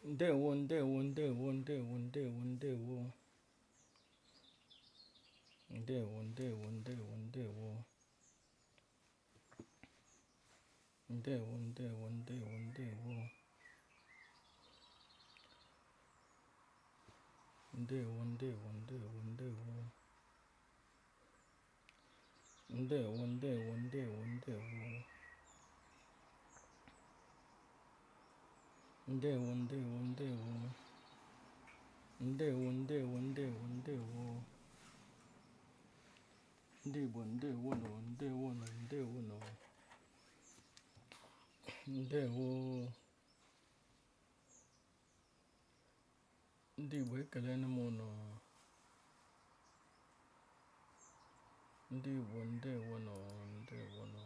Ndewo, ndewo, ndewo, ndewo, ndewo, ndewo. Ndewo, ndewo, ndewo, ndewo. Ndewo, ndewo, ndewo, ndewo. Ndewo, ndewo, ndewo, ndewo. Ndewo, ndewo, ndewo, ndewo. Ndewo, ndewo, ndewo. Ndewo, ndewo, ndewo, ndewo. Ndị Igbo, ndewo nọ, ndewo nọ, ndewo nọ. Ndewo. Ndị Igbo, ekelene m ụnụ. Ndị Igbo, ndewo nọ, ndewo nọ.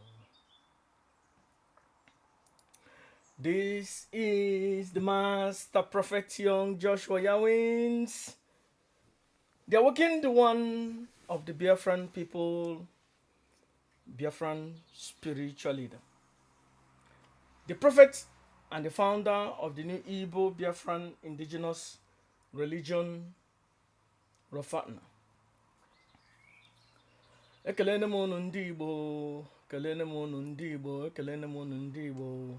This is the Master Prophet Young Joshua Yawins, the awakened one of the Biafran people, Biafran spiritual leader, the prophet and the founder of the new Igbo Biafran indigenous religion, Rafatna. Ekelene m unu ndị Igbo, kelene m unu ndị Igbo, ekelene m unu ndị Igbo,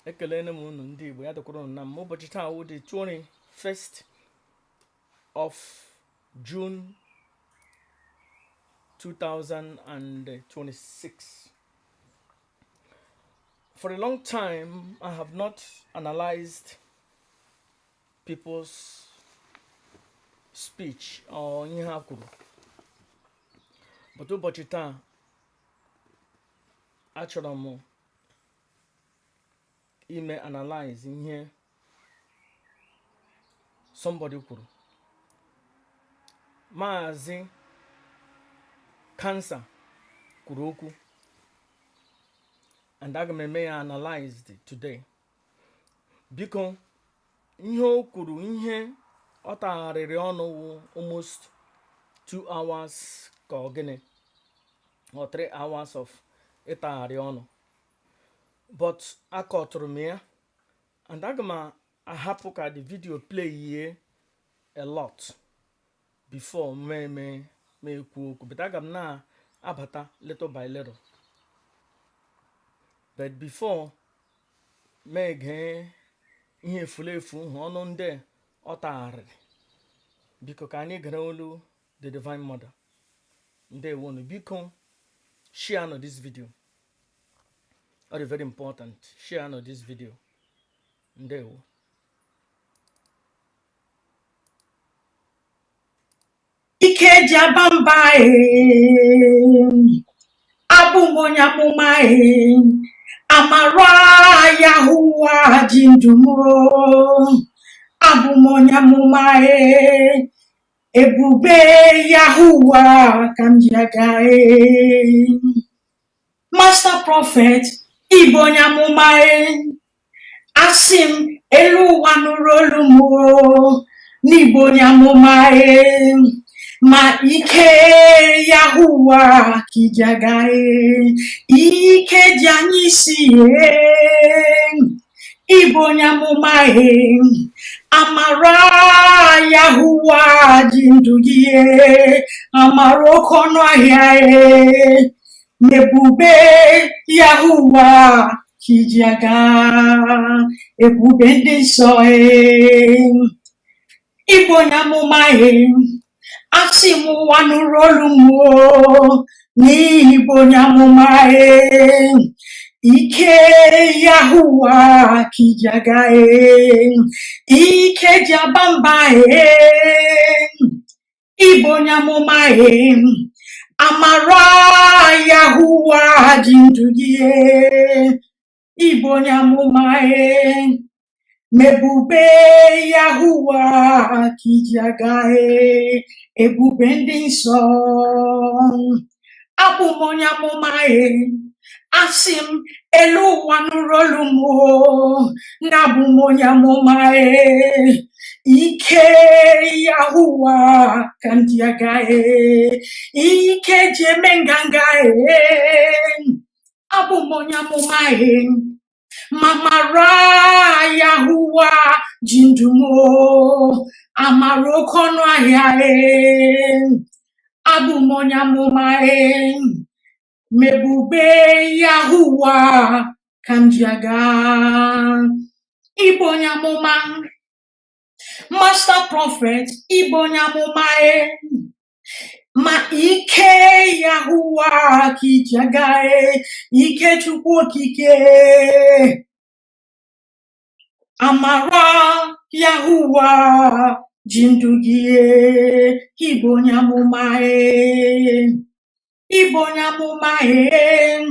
ekelene m unu ndị Igbo. Ya dịkwara unu na mma. Ụbọchị taa wụ the 21st of June 2026. For a long time, I have not analyzed people's speech or ihe ha kwuru. But ụbọchị taa, achọrọ m ime analyze ihe somebody kwuru. Maazị Cancer kwuru okwu and aga m eme ya analyzed today. Biko, ihe o kwuru, ihe ọ tagharịrị ọnụ wụ almost 2 hours ka ọ gịnị or 3 hours of ịtagharị ọnụ, but akọtụrụ m ya and aga m ahapụ ka the video play yie a lot before m eme ma ekwu okwu, but aga m na-abata little by little. But before ma egee ihe efulefu hụ ọnụ ndị ọ tagharịrị, biko ka anyị gere olu the Divine Mother. Ndewonu. Biko, share no this video, ọ dị very important. Share no this video. Ndewo. Ike eji aba mba ee, abụ m onye amụma ee, amara Yahuwa ji ndụ m oo. Abụ m onye amụma ee, ebube Yahuwa ka m ji aga ee. Master Prophet, ịbụ onye amụma ee, asị m elu ụwa nụrụ olu m oo, n'ịbụ onye amụma ee, ma ike Yahuwa ka iji aga ee, ike ji anyị isi ee, ịbụ onye amụma ee, amara Yahuwa ji ndụ gị ee, amara oke ọnụ ahịa ee, n'ebube Yahuwa ka iji aga, ebube ndị nsọ ee, ịbụ onye amụma ee, asị m ụwa nụrụ olu m oo, n'ịbụ onye amụma ee, ike Yahuwa ka iji aga ee, ike ji aba mba ee, ịbụ onye amụma ee, amara Yahuwa ji ndụ gị ee, ịbụ onye amụma ee, n'ebube Yahuwa ka iji aga ee, ebube ndị nsọ. Abụ m onye amụma ee, asị m elu ụwa nụrụ olu m oo, na abụ m onye amụma ee, ike Yahuwa ka m ji aga ee, ike ji eme nganga ee, abụ m onye amụma ee, ma mara Yahuwa ndụ m o. Amara oke ọnụ ahịa e. Abụ m onye amụma e. Mebube Yahuwa ka m ji aga. Ịbụ onye amụma, master prophet, ịbụ onye amụma e. Ma ike Yahuwa ka iji aga e. Ike Chukwu Okike. Amara Yahuwa ji ndụ gị e. Ịbụ onye amụma e. Ịbụ onye amụma e.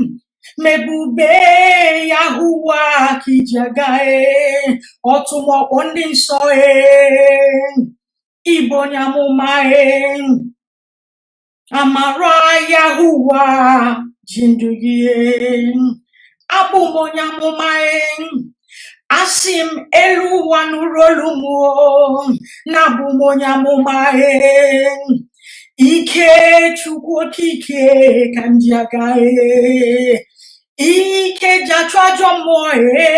Mebube Yahuwa ka iji aga e. Ọtụmọkpọ ndị nsọ e. Ịbụ onye amụma e. Amara Yahuwa ji ndụ gị e. Abụ m onye amụma e. Asị m elu ụwa nụrụ olu m o, na abụ m onye amụma e. Ike Chukwu Okike ka m ji aga e. Ike ji achụ ajọ mmụọ e.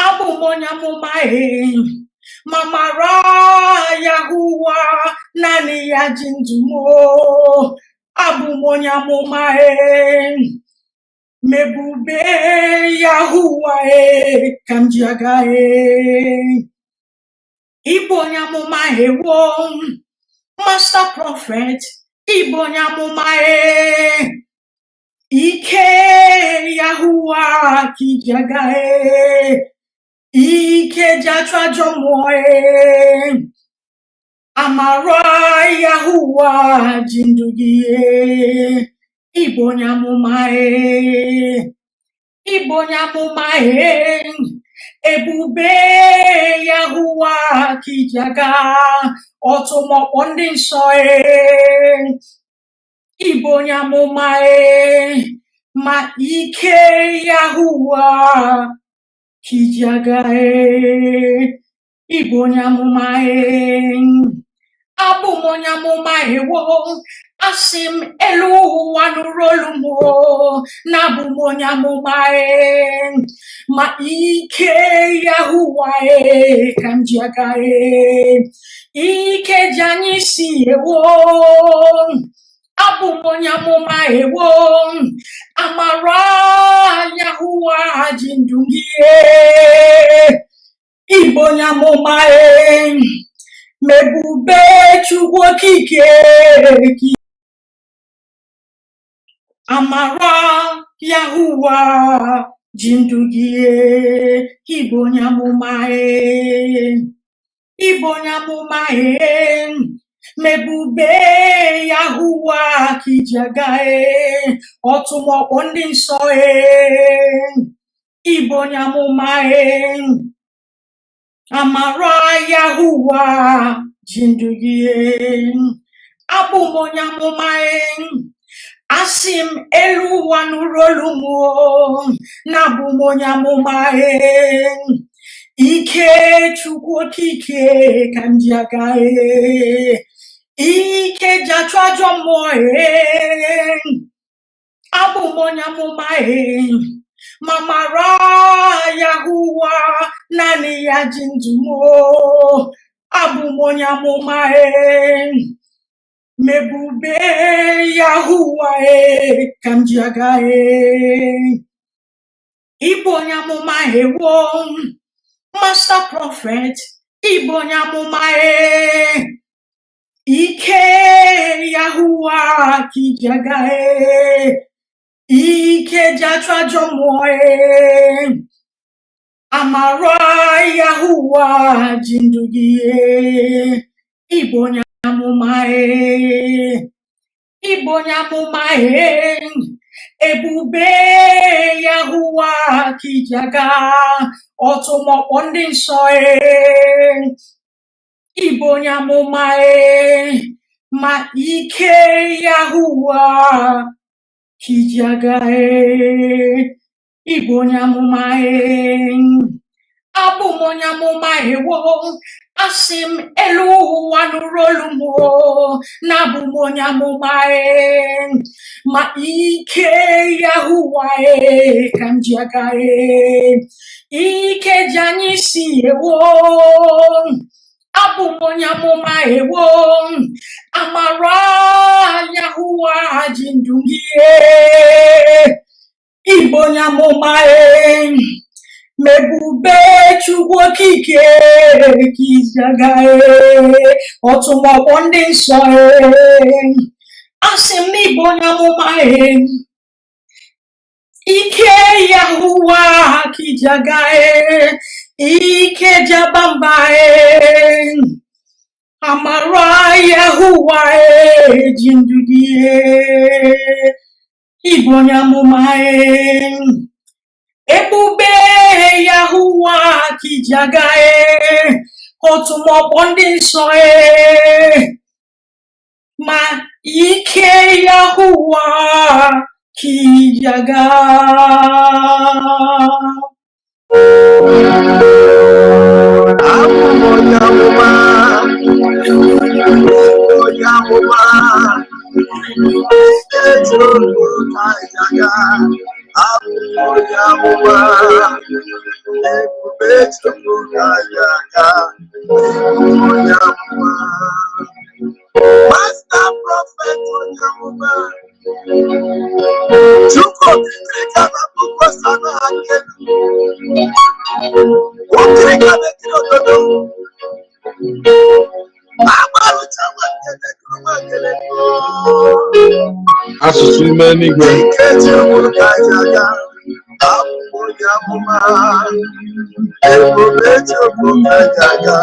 Abụ m onye amụma e. Ma mara Yahuwa naanị ya ji ndụ m o. Abụ m onye amụma e. Mebube Yahuwa e ka m ji aga e. Ịbụ onye amụma ewo, master prophet, ịbụ onye amụma e. Ike Yahuwa ka iji aga e. Ike ji achụ ajọ mmụọ e. Amara Yahuwa ji ndụ gị e. Ịbụ onye amụma e. Ịbụ onye amụma e. Ebube Yahuwa ka iji aga. Ọtụmọkpọ ndị nsọ e. Ịbụ onye amụma e. Ma ike Yahuwa ka iji aga e. Ịbụ onye amụma e. Abụ m onye amụma ewo. Asị m elu ụwa nụrụ olu m o, na abụ m onye amụma e. Ma ike Yahuwa e ka m ji aga e. Ike ji anyị si ewo. Abụ m onye amụma ewo. Amara Yahuwa ji ndụ gị e. Ịbụ onye amụma e. Mebube Chukwu Okike ka amara Yahuwa ji ndụ gị e. Ịbụ onye amụma e. Ịbụ onye amụma e. Mebube Yahuwa ka iji aga e. Ọtụmọkpọ ndị nsọ e. Ịbụ onye amụma e. Amara Yahuwa ji ndụ gị e. Abụ m onye amụma e. Asị m elu ụwa nụrụ olu m o, na abụ m onye amụma e. Ike Chukwu Okike ka m ji aga e. Ike ji achụ ajọ mmụọ e. Abụ m onye amụma e. Ma mara Yahuwa naanị ya ji ndụ m o. Abụ m onye amụma e. Mebube Yahuwa e ka m ji aga e. Ịbụ onye amụma ewo, master prophet, ịbụ onye amụma e. Ike Yahuwa ka iji aga e. Ike ji achụ ajọ mmụọ e. Amara Yahuwa ji ndụ gị e. Ịbụ onye amụma e. Ịbụ onye amụma e. Ebube Yahuwa ka iji aga. Ọtụmọkpọ ndị nsọ e. Ịbụ onye amụma e. Ma ike Yahuwa ka iji aga e. Ịbụ onye amụma e. Abụ m onye amụma ewo. Asị m elu ụwa nụrụ olu m o, na-abụ m onye amụma e. Ma ike Yahuwa e ka m ji aga e. Ike ji anyị si ewo. Abụ m onye amụma ewo. Amara Yahuwa ji ndụ gị e. Ịbụ onye amụma e. Ma ebube Chukwu okike ka iji aga e. Ọtụmọkpọ ndị nsọ e. Asị m na ịbụ onye amụma e. Ike Yahuwa ka iji aga e. Ike ji aba mba e. Amara Yahuwa e ji ndụ gị e. Ịbụ onye amụma e. Ebube Yahuwa ka iji aga e. Ọtụmọkpọ ndị nsọ e. Ma ike Yahuwa ka iji aga. Abụ m onye amụma, onye amụma, eji okwu ka anyị aga. Abụ m onye amụma, ebube Chukwu ka anyị aga. Abụ m onye amụma. Master Prophet onye amụma, Chukwu okirikiri ka na akwụkwọ sana akelu. Okirika na-ekiri ododo. Agbarụcha nwa nkele kuru nwa nkele. Asụsụ ime eluigwe. Ike Chukwu ka anyị aga. Abụ m onye amụma. Ebube Chukwu ka anyị aga.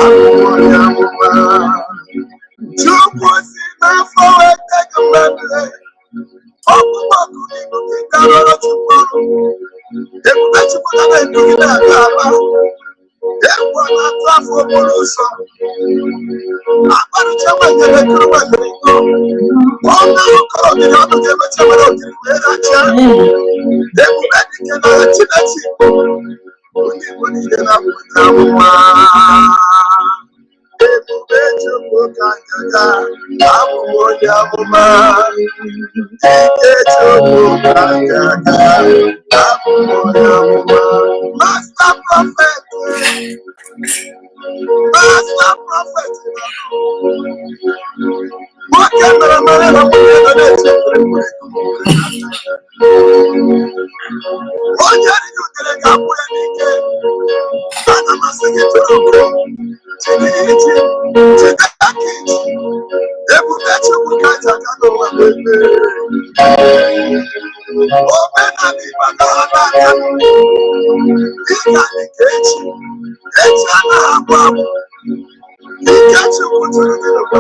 Abụ m onye amụma. Chukwu si n'afọ weta gị mmadụ. Ọkpụkpọ ọkụ gị bụ ka ị garọrọ Chukwu ọrụ. Ebube Chukwu ga na-edu gị na-aga ala. Egwu ọ na-atụ afọ okporo ụzọ. Agbarụcha nwa nkele kuru nwa nkele iko. Ọnụ ahụ kọrọ ogiri ọnụ ga-emecha were ogiri wee rachaa. Ebube dike na Chineke Igbo. Onye Igbo niile na-apụta amụma. Ebube Chukwu ka anyị aga. Abụ m onye amụma. Ike Chukwu ka anyị aga. Abụ m onye amụma. Master Prophet. Master Prophet. Nwoke mere mere na nwunye nọ na-eche onye riri udere ga-akwụ ya n'ike. Ana m asị gị tụrụ ugo, jide iji, jide aka iji. Ebube Chukwu ka ji aga n'ụwa bụ ebe. Omenala Igbo agaghị n'aka. Ịga dị ka echi. Echi anaghị agwụ agwụ. Ike Chukwu tụrụ gị n'ụwa.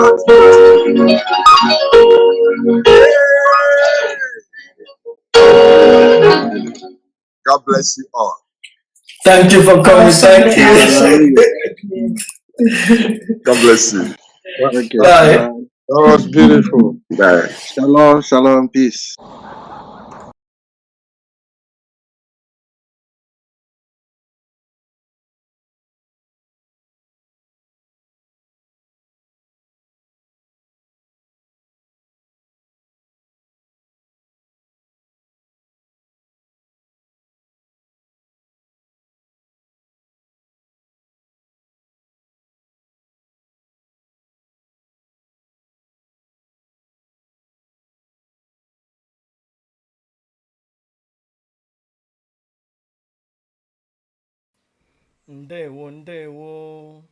God bless you all. Thank you for coming. Thank you. God bless you. Okay. Bye. That was beautiful. Bye. Shalom, shalom, peace. Ndewo, ndewo.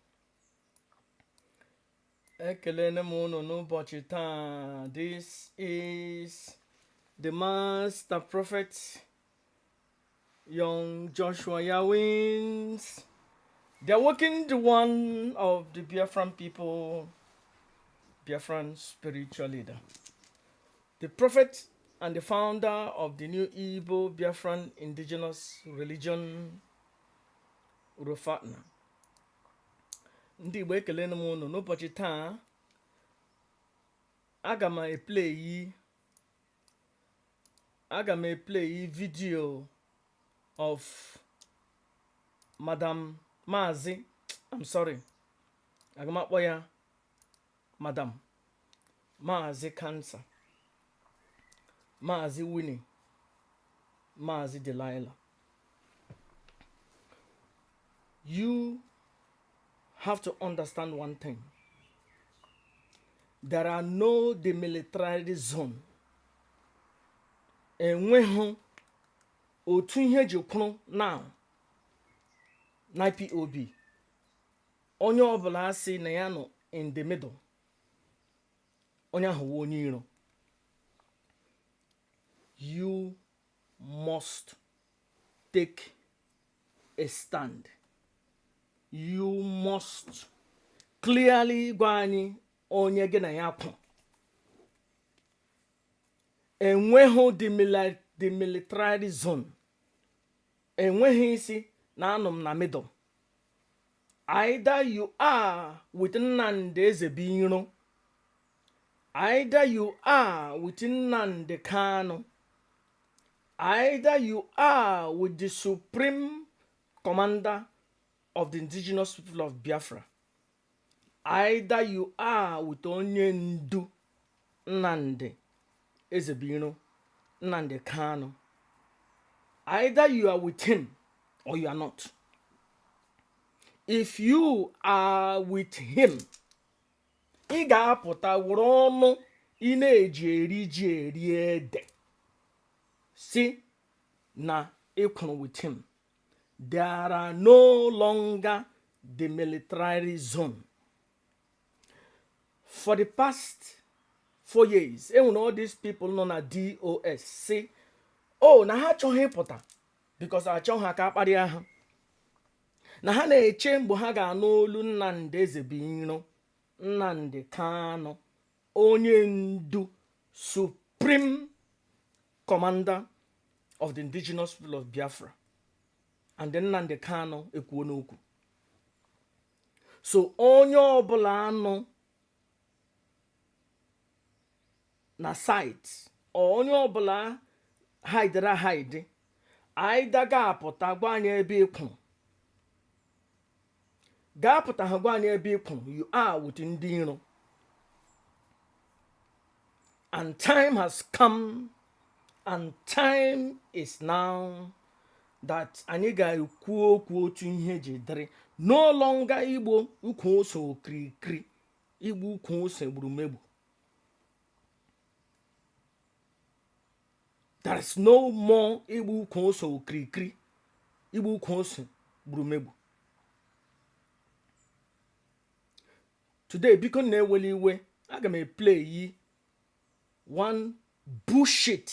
Ekelene m unu n'ụbọchị taa. This is the Master Prophet, Young Joshua Yawins, the awakened one of the Biafran people, Biafran spiritual leader, the prophet and the founder of the new Igbo Biafran indigenous religion, Urofatna. Ndị Igbo, ekelene m unu n'ụbọchị taa. Aga m eplay video of Madam Maazị I'm sorry, aga m akpọ ya madam, Maazị Kansa, Maazị Winnie, Maazị Delilah, you have to understand one thing. There are no demilitarized zone. Enweghị otu ihe ji kwụrụ now na IPOB. Onye ọbụla sị na ya nọ in the middle, onye ahụ wụ onye iro. You must take a stand. You must clearly gwa anyị onye gị na ya kwụ. Enweghị demilitarized zone. Enweghị isi na anọ m na middle. Either you are with Nnamdi Ezebiro, either you are with Nnamdi Kanu, either you are with the supreme commander of the Indigenous People of Biafra, either you are with onye ndu Nnamdi Ezebiro, Nnamdi Kanu. Either you are with him or you are not. If you are with him, ị ga-apụta were ọnụ ị na-eji eri ji eri ede si na ị kwụrụ with him. There are no longer demilitarized zone. For the past 4 years, e nwere all these people nọ na DOS si oh, na ha achọghị ịpụta because achọghị ha ka akparịa ha, na ha na-eche mgbe ha ga-anụ olu Nnamdi Ezebiro, Nnamdi Kanu, onye ndu, supreme commander of the Indigenous People of Biafra, and Nnamdi Kanu ekwuo n'okwu. So onye ọbụla anọ na site, onye ọbụla hidere hide, either ga-apụta gwa anyị ebe ị kwụrụ, ga-apụta ha gwa anyị ebe ị kwụrụ. You are with ndị iro, and time has come and time is now that anyị ga-ekwu okwu otu ihe ji dịrị. No longer igbo ukwu ose okirikiri, igbu ukwu ose gburumegbu. There is no more igbu ukwu ose okirikiri, igbu ukwu ose gburumegbu. Today, biko, na-eweli iwe, aga m eplay yi one bullshit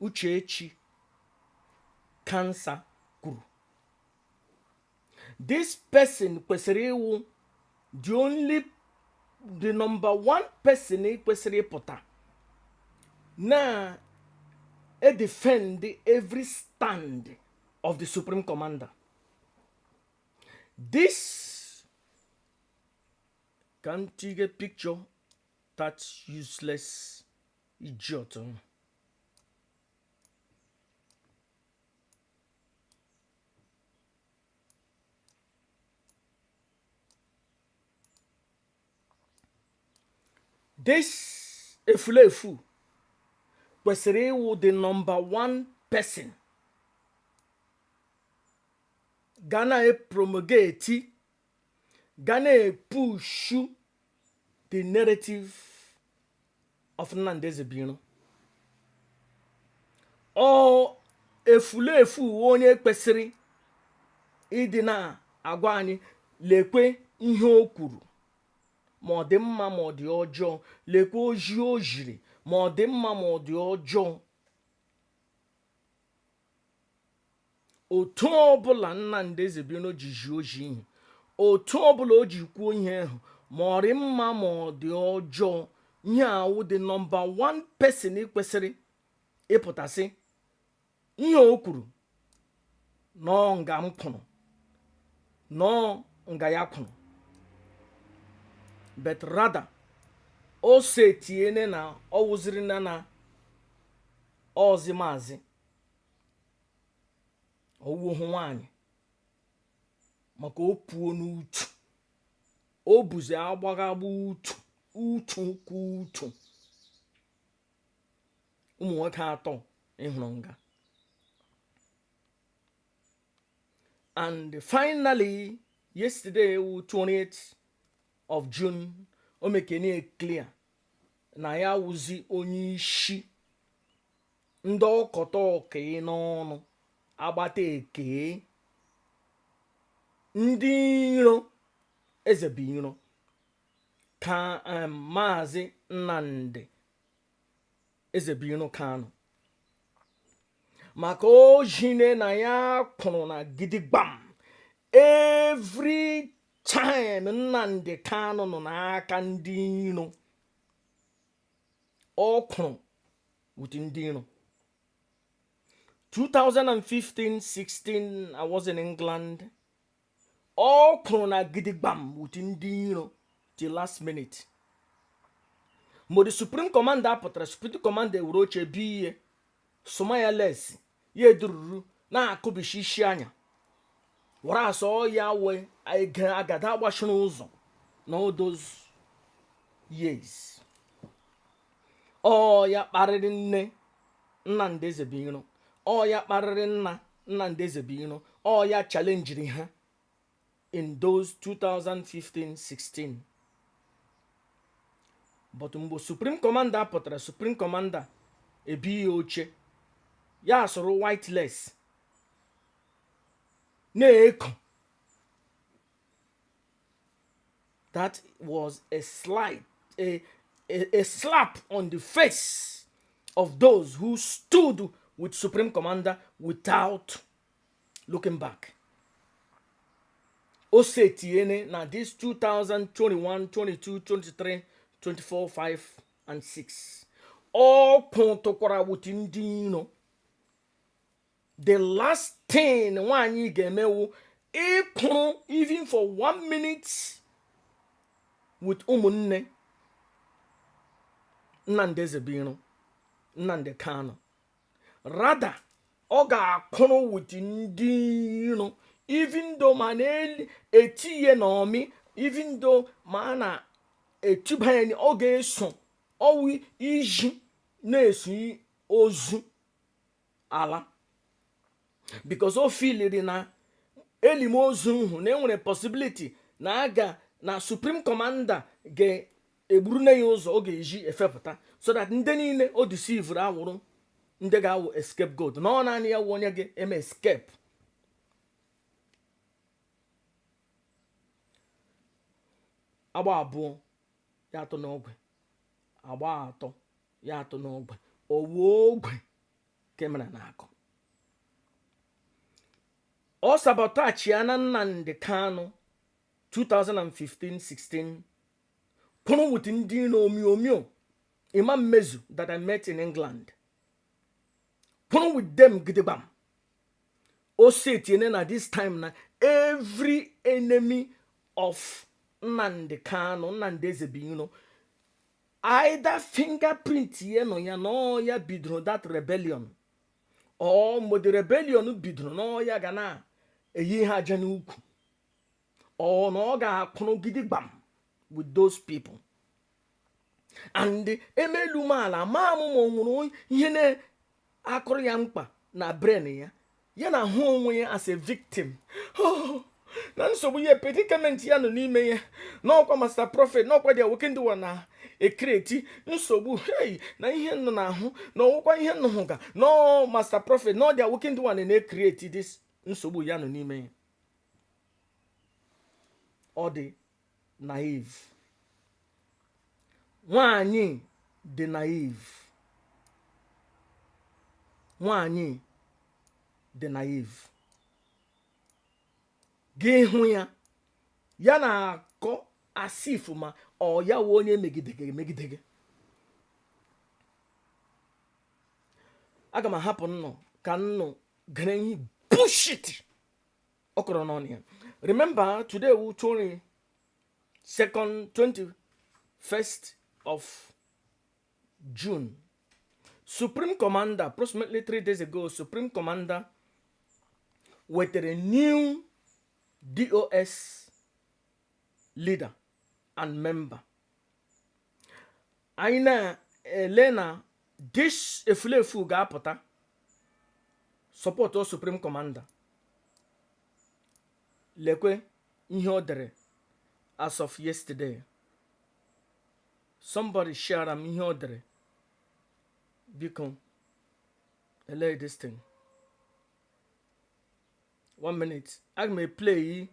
Uchechi Kansa kwuru. This person kwesịrị ịwụ the only, the number one person kwesịrị ịpụta na defend every stand of the supreme commander. This can take a picture that useless idiot. This efulefu kwesịrị ịwụ the number one person ga na-epromulgate, ga na-epushu the narrative of Nnamdi Ezebiro. Ọ efulefu onye kwesịrị ịdị na-agwa anyị lekwe ihe o kwuru, ma ọ dị mma ma ọ dị ọjọọ, lekwe ozi o jiri, ma ọ dị mma ma ọ dị ọjọọ. Otu ọbụla Nnamdi Ezebiro ji ji ozi ihe, otu ọbụla o ji kwuo ihe ahụ, ma ọ dị mma ma ọ dị ọjọọ, ihe awụ the number one person kwesịrị ịpụtasị ihe o kwuru nọọ nga m kwụrụ, nọọ nga ya kwụrụ. But rather o setiene na ọ wụziri na na ọzi maazị owuhu nwanyị. Maka o puo n'utu, o buzi agbagagba utu utu kwa utu. Ụmụ nwoke atọ ịhụrụ nga. And finally, yesterday wụ 28th of June, o mekene clear na ya wụzi onye isi ndị ọkọta ọka n'ọnụ agbata eke ndị iro Ezebiro ka Maazị Nnamdi Ezebiro Kanu, maka o jine na ya kwụrụ na gidigbam every time Nnamdi Kanu nọ n'aka ndị iro. Ọ kwụrụ with ndị iro. 2015 16, I was in England. Ọ kwụrụ na gidigbam with ndị iro till last minute. Mgbe the supreme commander pụtara, supreme commander were oche bi ihe sụma ya lesi ya edururu na-akụbishi isi anya were asọ ya wee ege agada agbachiri ụzọ. Na all those years, ọ ya kparịrị nne Nnamdi Ezebiro, ọ ya kparịrị nna Nnamdi Ezebiro, ọ ya challengeri ha in those 2015-16. But mgbe supreme commander pụtara, supreme commander ebi ya oche, ya sụrụ white lace na-eko. That was a slight a slap on the face of those who stood with supreme commander without looking back. O setiene na this 2021, 22, 23, 24, 5 and 6, ọ kwụtụkwara with ndị iro. The last thing nwaanyị ga-emewu ịkwụrụ even for one minute with ụmụnne Nnamdi Ezebiro, Nnamdi Kanu. Rather, ọ ga-akwụrụ with ndị iro, even though ma na-etinye n'ọmị, even though ma a na-etuba ya, ọ ga-eso ọwụ iji na-eso ozu ala, because o filiri na elimozu hụ na enwere possibility na aga na supreme commander ga-egburu nne ya ụzọ ọ ga-eji efepụta, so that ndị niile o deceived awụrụ ndị ga-awụ scapegoat, na ọ naanị ya wụ onye ga-eme escape. Agba abụọ ya atọ n'ogwe, agba atọ ya atọ n'ogwe, owu ogwe kemera na-akụ. Ọ sabotage ya na Nnamdi Kanu 2015-16, kwụrụ with ndị iro omiomio Imam Mezu that I met in England, kwụrụ with them gidigbam. O setiene na this time na every enemy of Nnamdi Kanu, Nnamdi Ezebiro, either fingerprint ya nọ ya na ọ ya bidoro that rebellion, or mgbe the rebellion bidoro na ọ ya ga na-eyi ha aja n'ukwu, or na ọ ga-akwụrụ gidigbam with those people. And emelu m ala ma m ma o nwere ihe na-akụrụ ya mkpa na brain ya, ya na ahụ onwe ya as a victim. Oh, na nsogbu ya, predicament ya nọ n'ime ya, n'ọkwa master prophet, n'ọkwa the awakened one na ecreate nsogbu. Hey, na ihe nọ n'ahụ na ọwụkwa ihe nọ hụga no master prophet, no the awakened one na-ecreate this nsogbu ya nọ n'ime ya. Ọ dị naive, nwanyị dị naive, nwanyị dị naive. Gị hụ ya, ya na-akọ as if ma ọ ya wụ onye megide gị emegide gị. Aga m ahapụ nnụ ka nnụ gere ihe bullshit ọ kọrọ n'ọnụ ya. Remember, today wu 22nd, 21st of June. Supreme Commander, approximately 3 days ago, Supreme Commander wetara new DOS leader and member. Anyị na-ele na this efulefu ga-apụta support Supreme Commander. Lekwe ihe o dere as of yesterday. Somebody share am ihe o dere, biko. Ele this thing, one minute, aga m play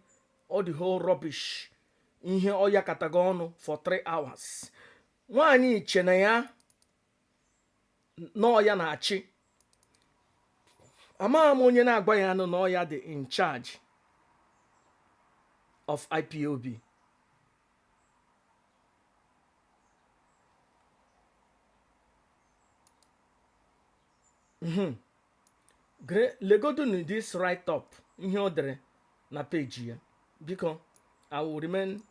all the whole rubbish ihe ọ yakọtago ọnụ for 3 hours. Nwaanyị che na ya nọọ ya na-achị. Amaghị m onye na-agwa ya anụ na ọ ya dị in charge of IPOB. Legodunu this write up ihe o dere na page ya, biko. I will remain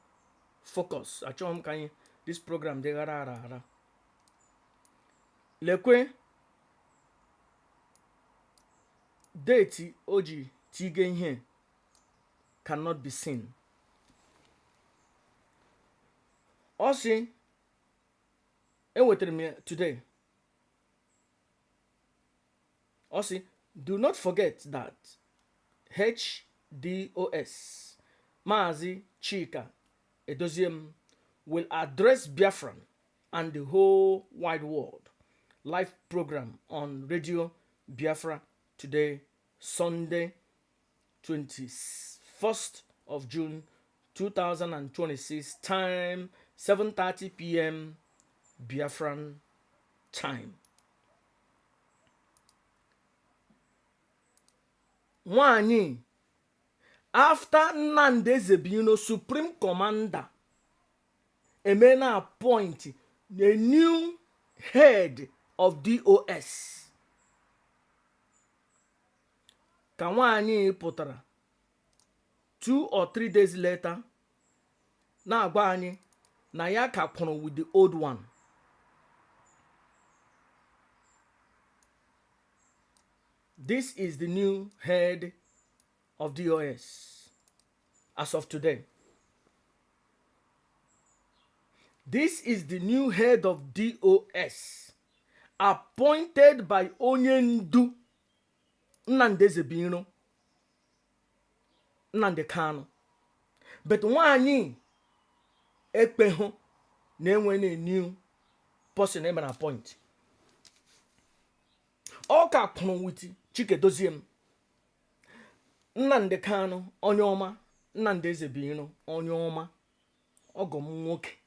focus. Achọghị m ka anyị this program dị ghara ara ara. Lekwe date o ji tige ihe cannot be seen. Ọ sị enwetara m ya today. Ọ sị, "Do not forget that HDOS Maazị Chika Edoziem will address Biafran and the whole wide world live program on Radio Biafra today, Sunday, 21st of June 2026, time 7:30 p.m. Biafran time." Nwanyị, after Nnamdi Ezebino, Supreme Commander, emena appoint a new head of DOS, ka nwanyị pụtara 2 or 3 days later na-agwa anyị na ya ka kwụrụ with the old one. This is the new head of DOS as of today. This is the new head of DOS appointed by onye ndu Nnamdi Ezebiro, Nnamdi Kanu. But nwanyị ekpehụ na-enwe na new person emere appoint. Ọ ka kwụrụ with Chikedoziem. Nnamdi Kanu onye ọma, Nnamdi Ezebiro onye ọma, ọgọ m nwoke.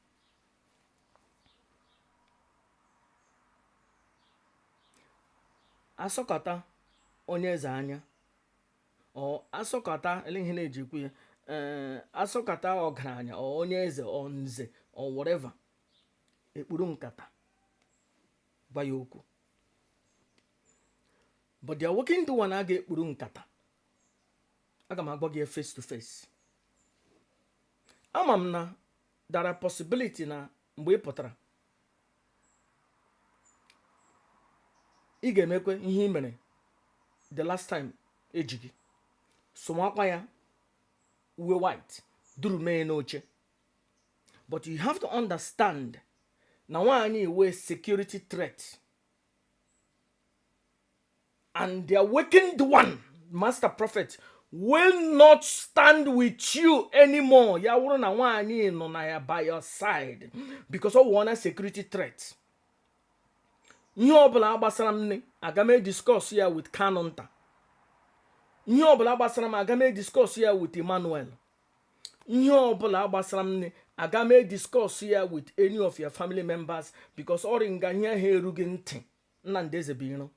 Asọkọta onye eze anya, ọ asọkọta ele ihe na-eji ekwu ya, ee, asọkọta ọgaranya, ọ onye eze, ọ nze, ọ whatever, ekpuru nkata gwa ya okwu. But they are working the one a ga-ekpuru nkata, aga m agwa gị ya face to face. Ama m na there are possibility na mgbe ị pụtara ị ga-emekwe ihe ị mere the last time eji gị sụmakwa ya uwe white duru mee n'oche. But you have to understand na nwaanyị wee security threat, and the awakened one, Master Prophet, will not stand with you anymore. Ya wụrụ na nwaanyị nọ na ya by your side, because ọ wụ na security threat. Ihe ọbụla gbasara m nne, aga m discuss ya with Kanunta. Ihe ọbụla gbasara m, aga m discuss ya with Emmanuel. Ihe ọbụla gbasara m nne, aga m discuss ya with any of your family members, because ọrị nga ihe ahụ erughị ntị Nnamdi Ezebiro,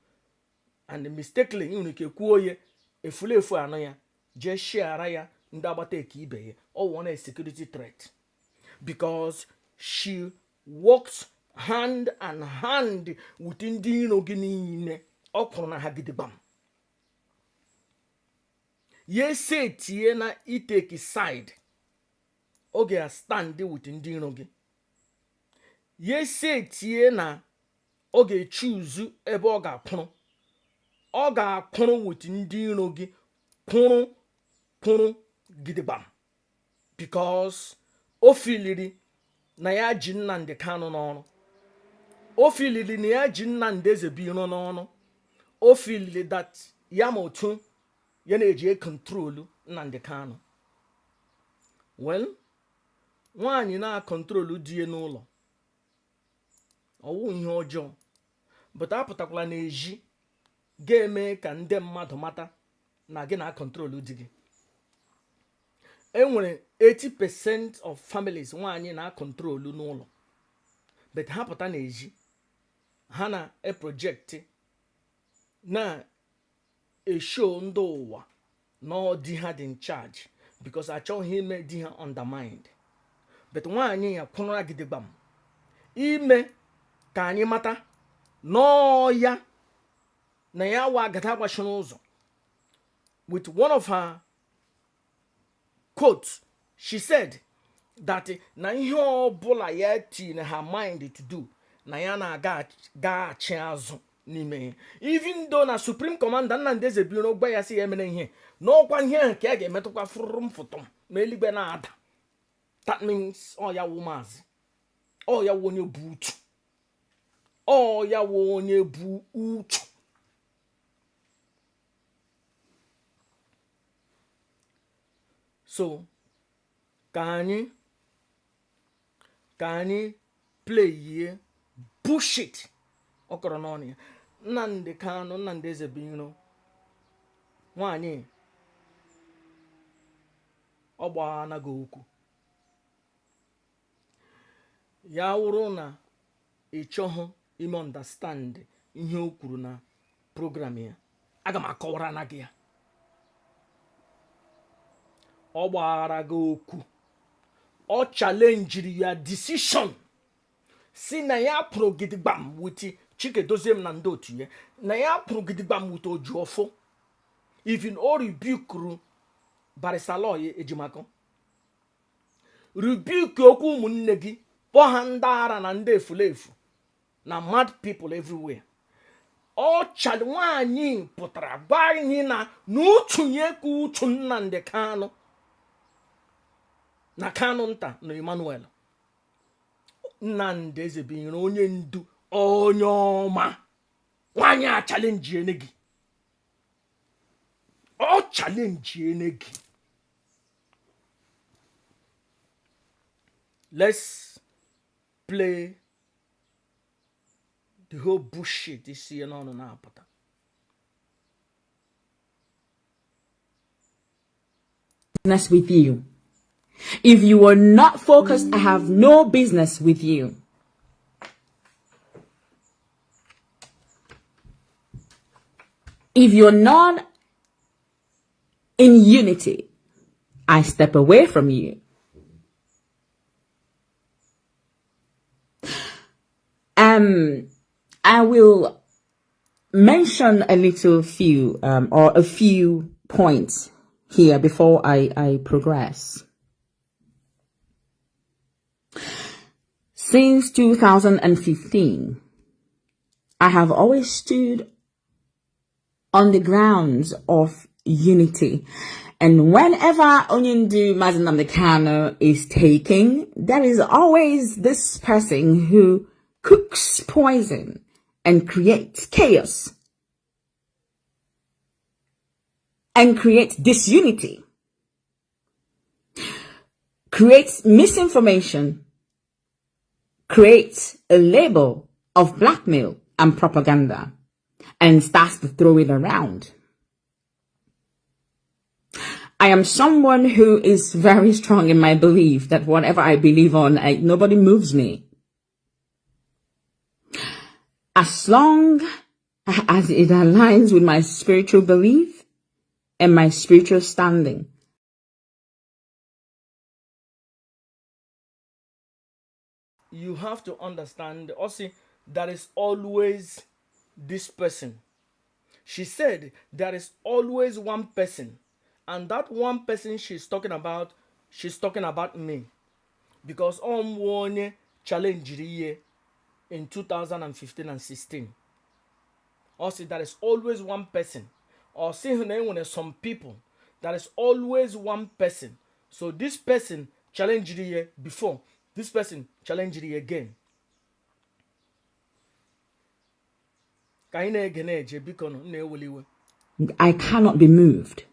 and mistakenly ị nwere ike kwuo ya efulefu anụ ya jee shiara ya ndị agbata eke ibe ya. Ọ wụ na security threat because she works hand and hand with ndị iro gị niile. Ọ kwụrụ na ha gidigbam ya esetie na i take side oge ya stand with ndị iro gị, ya esetie na ọ ga-echuzu ebe ọ ga-akwụrụ. Ọ ga-akwụrụ with ndị iro gị, kwụrụ kwụrụ Gidigbam, because o feeliri na ya ji Nnamdi Kanu n'ọrụ, o feeliri na ya ji Nnamdi Ezebiro n'ọrụ, o feeliri that ya ma otu ya na-eji control Nnamdi Kanu. Well, nwaanyị na-acontrol di ya n'ụlọ, ọwụ ihe ọjọọ, but apụtakwala n'ezi ga-eme ka ndị mmadụ mata na gị na-acontrol di gị. Enwere 80% of families nwaanyị na-acontrol n'ụlọ, but ha pụta n'ezi, ha na-eproject, na-eshow ndị ụwa na ọ di ha dị in charge, because achọghị ime di ha undermined. But nwaanyị ya kwụrụra gidigbam ime ka anyị mata n'ọya na ya wa agada gbachiri ụzọ. With one of her quotes, she said that na ihe ọbụla ya tinye her mind to do, na ya na-aga gaghachi azụ n'ime ya, even though na Supreme Commander Nnamdi Ezebiro gwa ya sị ya emere ihe n'ọkwa ihe ahụ ka ya ga-emetụkwa fụrụ mfụtụm ma eluigwe na-ada. That means ọ ya wụ maazị, ọ ya wụ onye bụ uchu, ọ ya wụ onye bụ uchu. So ka anyị playie bullshit ọ kọrọ n'ọnụ ya. Nnamdi Kanu, Nnamdi Ezebiro, nwaanyị ọ gbaa gị okwu ya wụrụ na ị chọghị ime understand ihe o kwuru na program ya, aga m akọwara na gị ya. Ọ gbara gị okwu, ọ challengeri ya decision, si na ya pụrụ gidigbam with Chike m na ndị otu ya, na ya pụrụ gidigbam with Ojuọfọ. Even o rebukuru Barrister Aloy Ejimakor, rebuke okwu ụmụnne gị, kpọọ ha ndị ara na ndị efulefu na mad people everywhere. Ọ chali nwaanyị pụtara gwa anyị na n'uchunye ka uchu Nnamdi Kanu na Kanu nta na Emmanuel Nnamdi Ezebiro, onye ndu, onye ọma. Nwaanyị a challenge ene gị, ọ challenge ene gị. Let's play the whole bullshit isi ya n'ọnụ na-apụta. Business with you. If you are not focused, I have no business with you. If you're not in unity, I step away from you. I will mention a little few or a few points here before I progress. Since 2015, I have always stood on the grounds of unity. And whenever Onyendu Mazi Nnamdi Kanu is taking, there is always this person who cooks poison and creates chaos and creates disunity, creates misinformation, creates a label of blackmail and propaganda, and starts to throw it around. I am someone who is very strong in my belief that whatever I believe on, nobody moves me. As long as it aligns with my spiritual belief and my spiritual standing. You have to understand also, there is always this person. She said there is always one person, and that one person she's talking about, she's talking about me, because ọ mụ onye challenge ihe in 2015 and 16. Ọ sị there is always one person. Ọ sị na enwere some people There is always one person. So this person challenged ya before, this person challenged ya again. Ka anyị na-ege na-eje, biko nụ, na-eweli iwe. I cannot be moved.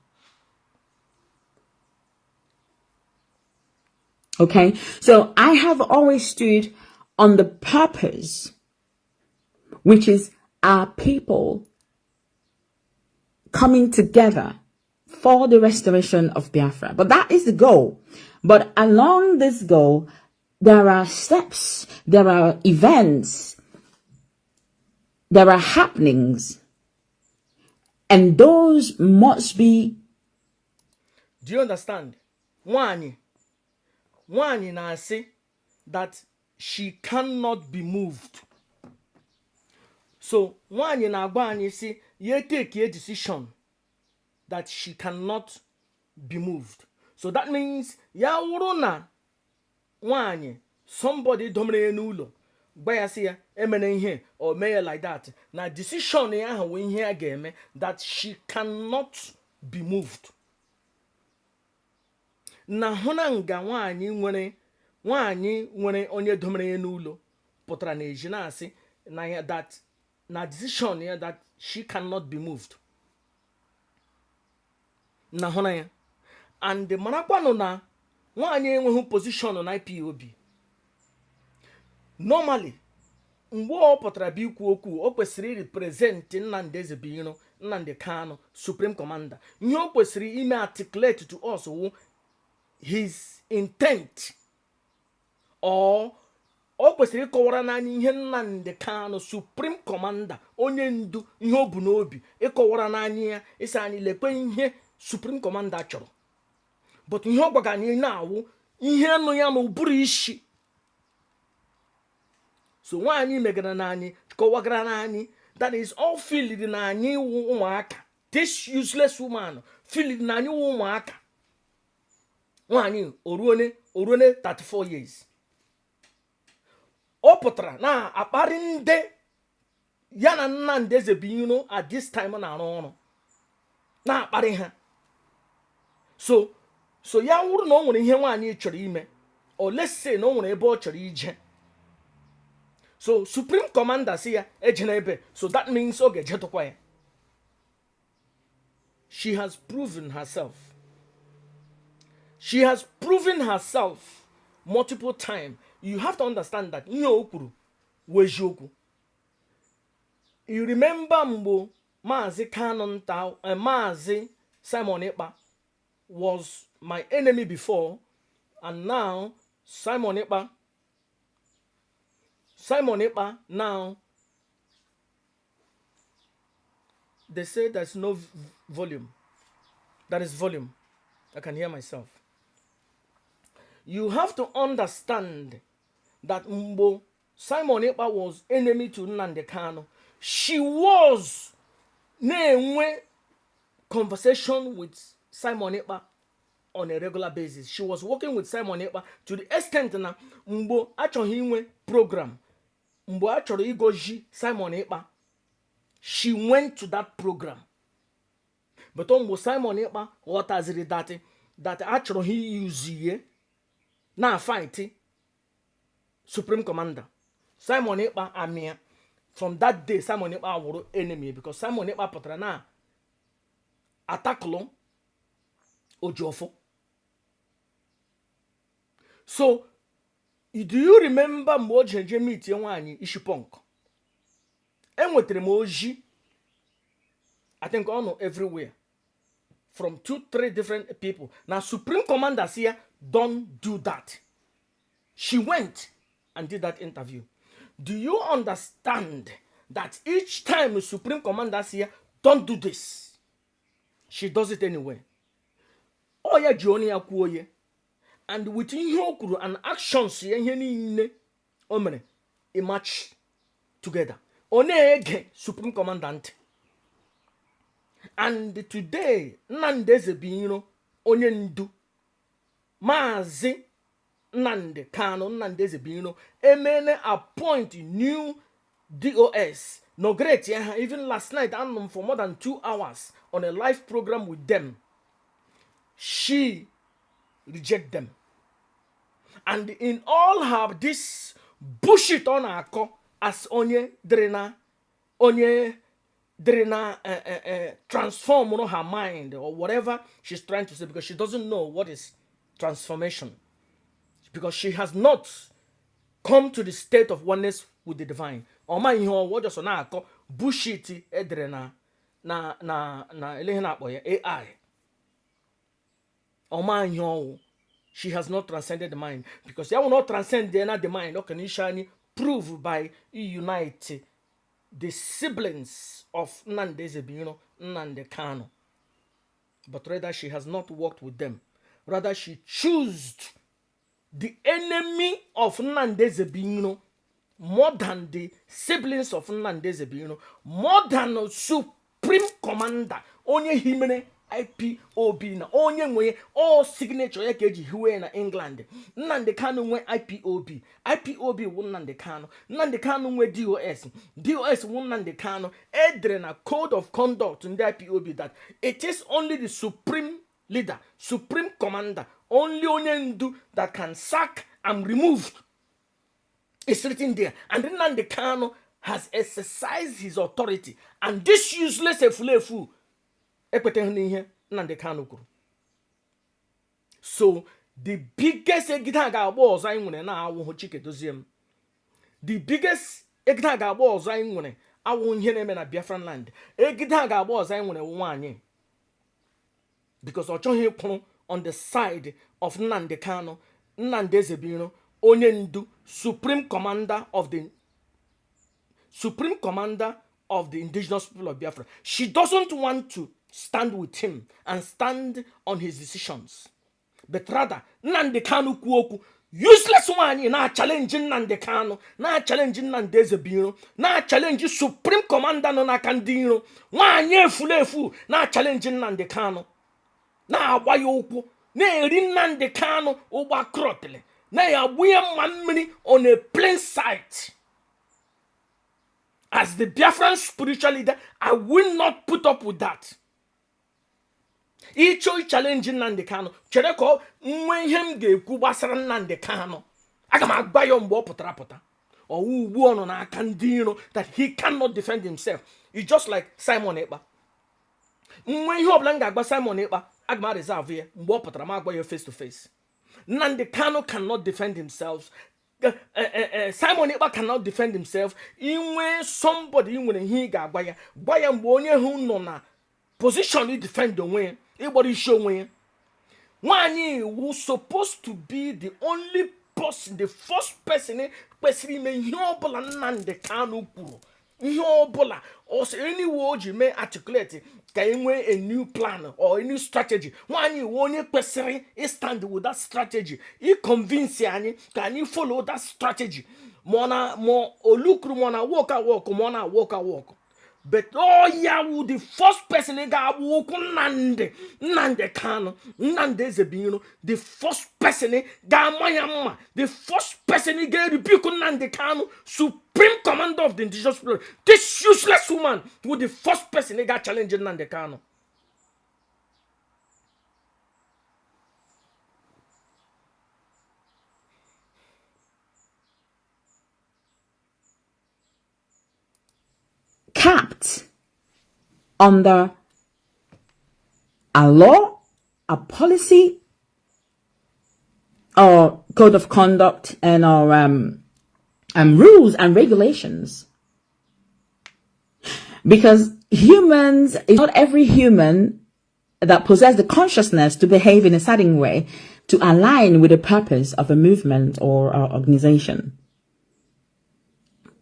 Okay, so I have always stood on the purpose, which is our people coming together for the restoration of Biafra. But that is the goal. But along this goal, there are steps, there are events, there are happenings, and those must be. Do you understand? Nwanyị na-asị that she cannot be moved. So nwanyị na-agwa anyị sị ya take a decision that she cannot be moved. So that means ya wụrụ na nwanyị, somebody domere ya n'ụlọ, gwa ya sị ya emere ihe o mee ya like that, na decision ya ahụ wụ ihe ya ga-eme, that she cannot be moved. Na hụ na nga nwaanyị nwere onye domere ya n'ụlọ pụtara na eji na-asị na ya that na decision ya, that she cannot be moved. Na hụ na ya and marakwanụ na nwaanyị enweghị position na IPOB. Normally, mgbe ọ pụtara bụ ikwu okwu, o kwesịrị represent Nnamdi Ezebiro, Nnamdi Kanu, Supreme Commander. Ihe o kwesịrị ime articulate to us wụ his intent, or o kwesịrị ịkọwara n'anya ihe Nnamdi Kanu, Supreme Commander, onye ndu, ihe o bu n'obi, ịkọwara n'anya ya, ịsị anyị lekwe ihe Supreme Commander chọrọ. But ihe ọ gwaga anyị na-awụ ihe nụ ya na ụbụrụ isi. So nwaanyị megara na anyị, kọwagara na anyị, that is all feeling na anyị wụ ụmụaka. This useless woman feeling na anyị wụ ụmụaka. Nwaanyị oruone 34 years, ọ pụtara na-akparị ndị ya na Nnamdi Ezebiro at this time na-arụ ọrụ, na-akparị ha. So ya wụrụ na o nwere ihe nwaanyị chọrọ ime, or let's say na o nwere ebe ọ chọrọ ije, so Supreme Commander si ya ejena ebe, so that means ọ ga-ejetụkwa ya. She has proven herself. She has proven herself multiple times. You have to understand that ihe o kwuru wụ eziokwu. You remember mgbe Maazị Kanu nta, Maazị Simon Ekpa was my enemy before, and now Simon Ekpa now, they say there's no volume. There is volume. I can hear myself. You have to understand that mgbe Simon Ekpa was enemy to Nnamdi Kanu, she was na-enwe conversation with Simon Ekpa on a regular basis. She was working with Simon Ekpa to the extent na mgbe achọghị inwe program, mgbe a chọrọ igoji Simon Ekpa, she went to that program. But mgbe Simon Ekpa ghọtaziri that a chọrọ ha iyuzu ihe na fight Supreme Commander, Simon Ekpa amịa. From that day, Simon Ekpa wụrụ enemy, because Simon Ekpa pụtara na atakụlụ Ojiọfọ. So do you remember mgbe o ji eje meet nwaanyị isi punk? Enwetara m oji, I think ọ nọ everywhere, from two three different people, na Supreme Commander si ya don't do that. She went and did that interview. Do you understand that each time Supreme Commander si ya don't do this, she does it anyway? Ọ ya ji ọnụ ya kwuo ya, and with ihe o kwuru and actions ya, ihe niile o mere e match together. Ọ na-ege Supreme Commander ntị. And today, Nnamdi Ezebiro, onye ndu, Maazị Nnamdi Kanu, Nnamdi Ezebiro emene appoint new DOS, inaugurate ya ha. Even last night, anọ m for more than 2 hours on a live program with them. She reject them. And in all her this bullshit ọ na-akọ as onye dịrị na onye dịrị na transform her mind or whatever she's trying to say, because she doesn't know what is transformation, because she has not come to the state of oneness with the divine. Ọ ma ihe ọwụ just na-akọ bullshit edere na na na na ele ihe na-akpọ ya AI. Ọ ma ihe ọwụ. She has not transcended the mind, because ya will not transcend the, the mind. Ọ ka na anyị prove by unite the siblings of Nnamdi Ezebiro, Nnamdi Kanu, but rather she has not worked with them. Rather, she chose the enemy of Nnamdi Ezebiro more than the siblings of Nnamdi Ezebiro, more than supreme commander onye himere IPOB na onye nwe all signature ya ka eji hiwe na England. Nnamdi Kanu nwe IPOB, IPOB wụ Nnamdi Kanu. Nnamdi Kanu nwe DOS, DOS wụ Nnamdi Kanu. Edere na code of conduct ndị IPOB that it is only the supreme leader, supreme commander, only onye ndu that can sack and remove. It's written there. And Nnamdi Kanu has exercised his authority. And this useless efulefu ekweteghị n'ihe Nnamdi Kanu kwuru. So the biggest egide a ga-agba ọzọ anyị nwere na-awụhụ Chikedozie m. The biggest egide a ga-agba ọzọ anyị nwere awụ ihe na-eme na Biafran land. Egide a ga-agba ọzọ anyị nwere nwaanyị, because ọ chọghị ịkwụrụ on the side of Nnamdi Kanu, Nnamdi Ezebiro, onye ndu, supreme commander of the indigenous people of Biafra. She doesn't want to stand with him and stand on his decisions, but rather Nnamdi Kanu kwuo okwu, useless nwaanyị na-achallenge Nnamdi Kanu, na-achallenge Nnamdi Ezebiro, na-achallenge supreme commander nọ n'aka ndị iro. Nwaanyị efulefu na-achallenge Nnamdi Kanu, na-agba ya ụkwụ, na-eri Nnamdi Kanu ụgba krọtịlị, na-agbunye mma mmiri on a plain sight. As the Biafran spiritual leader, I will not put up with that. Ịchọ challenge Nnamdi Kanu, chere ka ọ nwee ihe m ga-ekwu gbasara Nnamdi Kanu. Aga m agba ya mgbe ọ pụtara pụta. Ọwụ ugbu ọ nọ n'aka ndị iro that he cannot defend himself. It's just like Simon Ekpa. Nwe ihe ọbụla m ga-agba Simon Ekpa, aga m reserve ya mgbe ọ pụtara, m agba ya face to face. Nnamdi Kanu cannot defend himself. Simon Ekpa cannot defend himself. Inwe somebody ị nwere ihe ị ga-agwa ya, gwa ya mgbe onye hụ nọ na position i defend onwe ya, ịgbara isi onwe ya. Nwaanyị wu supposed to be the only person, the first person kwesịrị ime ihe ọbụla Nnamdi Kanu kwuru, ihe ọbụla ọsọ anyway o ji mee articulate ka e nwee a new plan or a new strategy. Nwaanyị wu onye kwesịrị stand with that strategy, i convince anyị ka anyị follow that strategy, ma ọ na ma olukuru, ma ọ na work a work, ma ọ na work a work. But ọ ya wụ the first person ga-agba ụkwụ Nnamdi, Nnamdi Kanu, Nnamdi Ezebiro, the first person ga-ama ya mma, the first person ga-rebuke Nnamdi Kanu, supreme commander of the indigenous people. This useless woman wụ the first person ga-challenge Nnamdi Kanu. Capped under a law, a policy, or code of conduct and our rules and regulations. Because humans, it's not every human that possess the consciousness to behave in a certain way to align with the purpose of a movement or organization,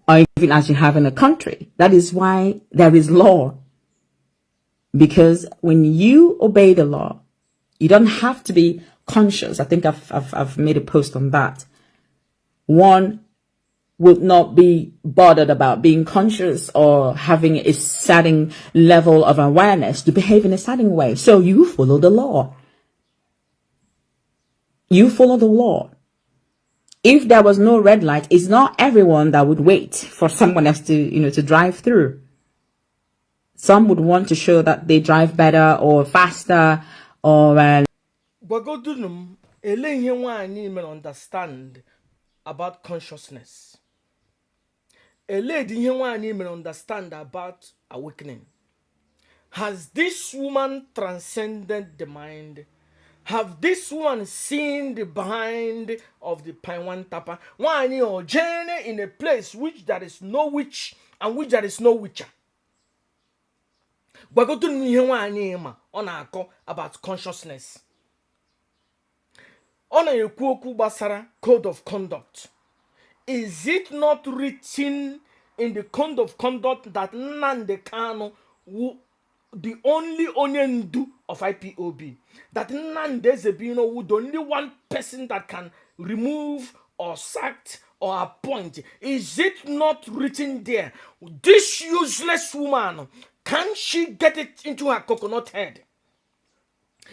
or even as you have in a country. That is why there is law. Because when you obey the law, you don't have to be conscious. I think I've made a post on that. One would not be bothered about being conscious or having a certain level of awareness to behave in a certain way. So you follow the law. You follow the law. If there was no red light, it's not everyone that would wait for someone else to drive through. Some would want to show that they drive better or faster or Gwagodunu m, ele ihe nwaanyị mere understand about consciousness? Ele dị ihe nwaanyị mere understand about awakening? Has this woman transcended the mind? Have this woman seen the behind of the Paiwan Tapa? Nwaanyị o jene in a place which there is no witch and which there is no witcher. Gwagodunu m ihe nwaanyị ma ọ na-akọ about consciousness. Ọ na-ekwu okwu gbasara code of conduct. Is it not written in the code of conduct that Nnamdi Kanu wu the only onye ndu of IPOB? That Nnamdi Ezebino wu the only one person that can remove or sack or appoint? Is it not written there? This useless woman, can she get it into her coconut head?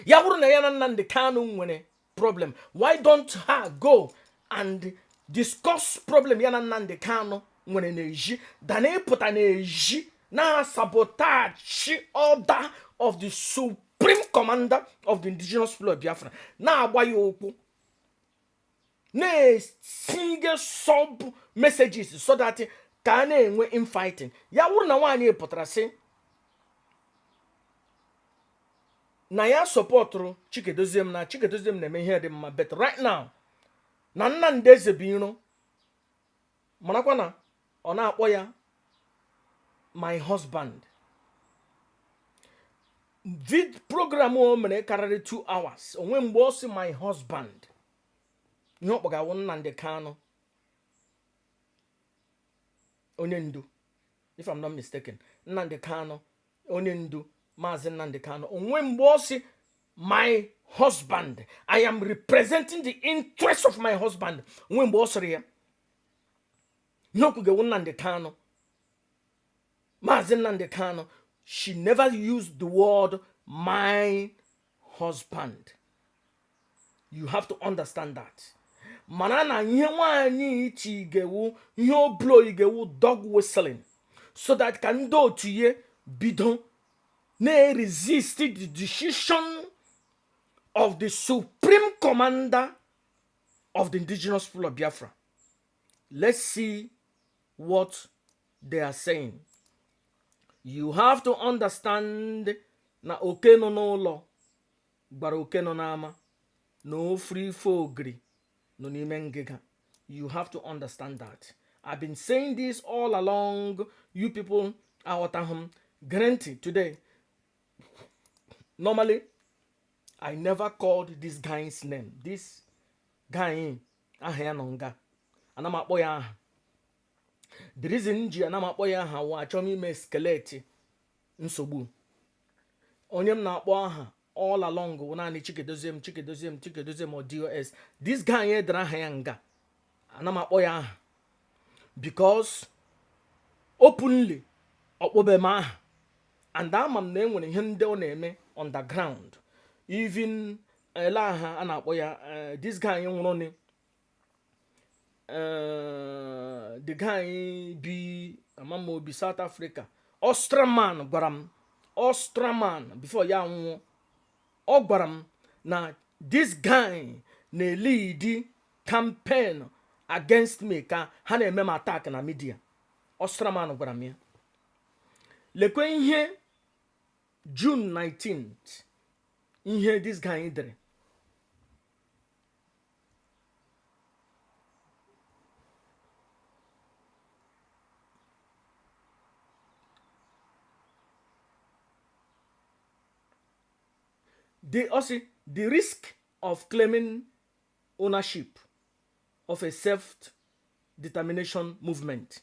Ya bụrụ na ya na Nnamdi Kanu nwere problem, why don't her go and discuss problem ya na Nnamdi Kanu nwere n'ezi than ịpụta n'ezi na sabotage order of the supreme commander of the indigenous people of Biafra, na-agba ya ụkwụ, na-esinye sub messages so that ka a na-enwe infighting? Ya wụrụ na nwaanyị pụtara sị na ya supportụrụ Chikedoziem, na Chikedoziem na-eme ihe dị mma, but right now na Nnamdi Ezebiro, marakwa na ọ na-akpọ ya my husband. Vid program o mere karịrị 2 hours, onwe mgbe ọ sị my husband. Ihe ọ kpọgawo Nnamdi Kanu onye ndu, if I'm not mistaken. Nnamdi Kanu onye ndu, Maazị Nnamdi Kanu, onwe mgbe ọ sị my husband, I am representing the interest of my husband. Onwe mgbe ọ sịrị ya. Ihe okwugewu Nnamdi Kanu, Maazị Nnamdi Kanu. She never used the word my husband. You have to understand that. Mana na ihe nwaanyị ichi gewu, ihe oblo igewu dog whistling so that ka ndị otu ya bido na-resist the decision of the supreme commander of the indigenous people of Biafra. Let's see what they are saying. You have to understand na oke nọ n'ụlọ gbara oke nọ n'ama na ofuru ife ogiri nọ n'ime ngịga. You have to understand that. I've been saying this all along. You people aghọtaghị m. Gere ntị today. Normally, I never called this guy's name. This guy aha ya nọ nga. Ana m akpọ ya aha. The reason m ji ana m akpọ ya aha wụ achọ m ime escalate nsogbu. Onye m na-akpọ aha all along wụ naanị Chikedoziem, Chikedoziem, Chikedoziem or DOS. This guy edere aha ya nga. Ana m akpọ ya aha because openly ọkpọbe m aha, and ama m na enwere ihe ndị ọ na-eme underground. Even ele aha a na-akpọ ya, this guy nwụrụ ni, the guy bi amama obi South Africa, Ostraman gwara m, Ostraman before ya nwụọ, ọ gwara m na this guy na-elead campaign against me, ka ha na-eme m attack na media. Ostraman gwara m ya. Lekwe ihe June 19th, ihe this guy dere. The also the risk of claiming ownership of a self-determination movement.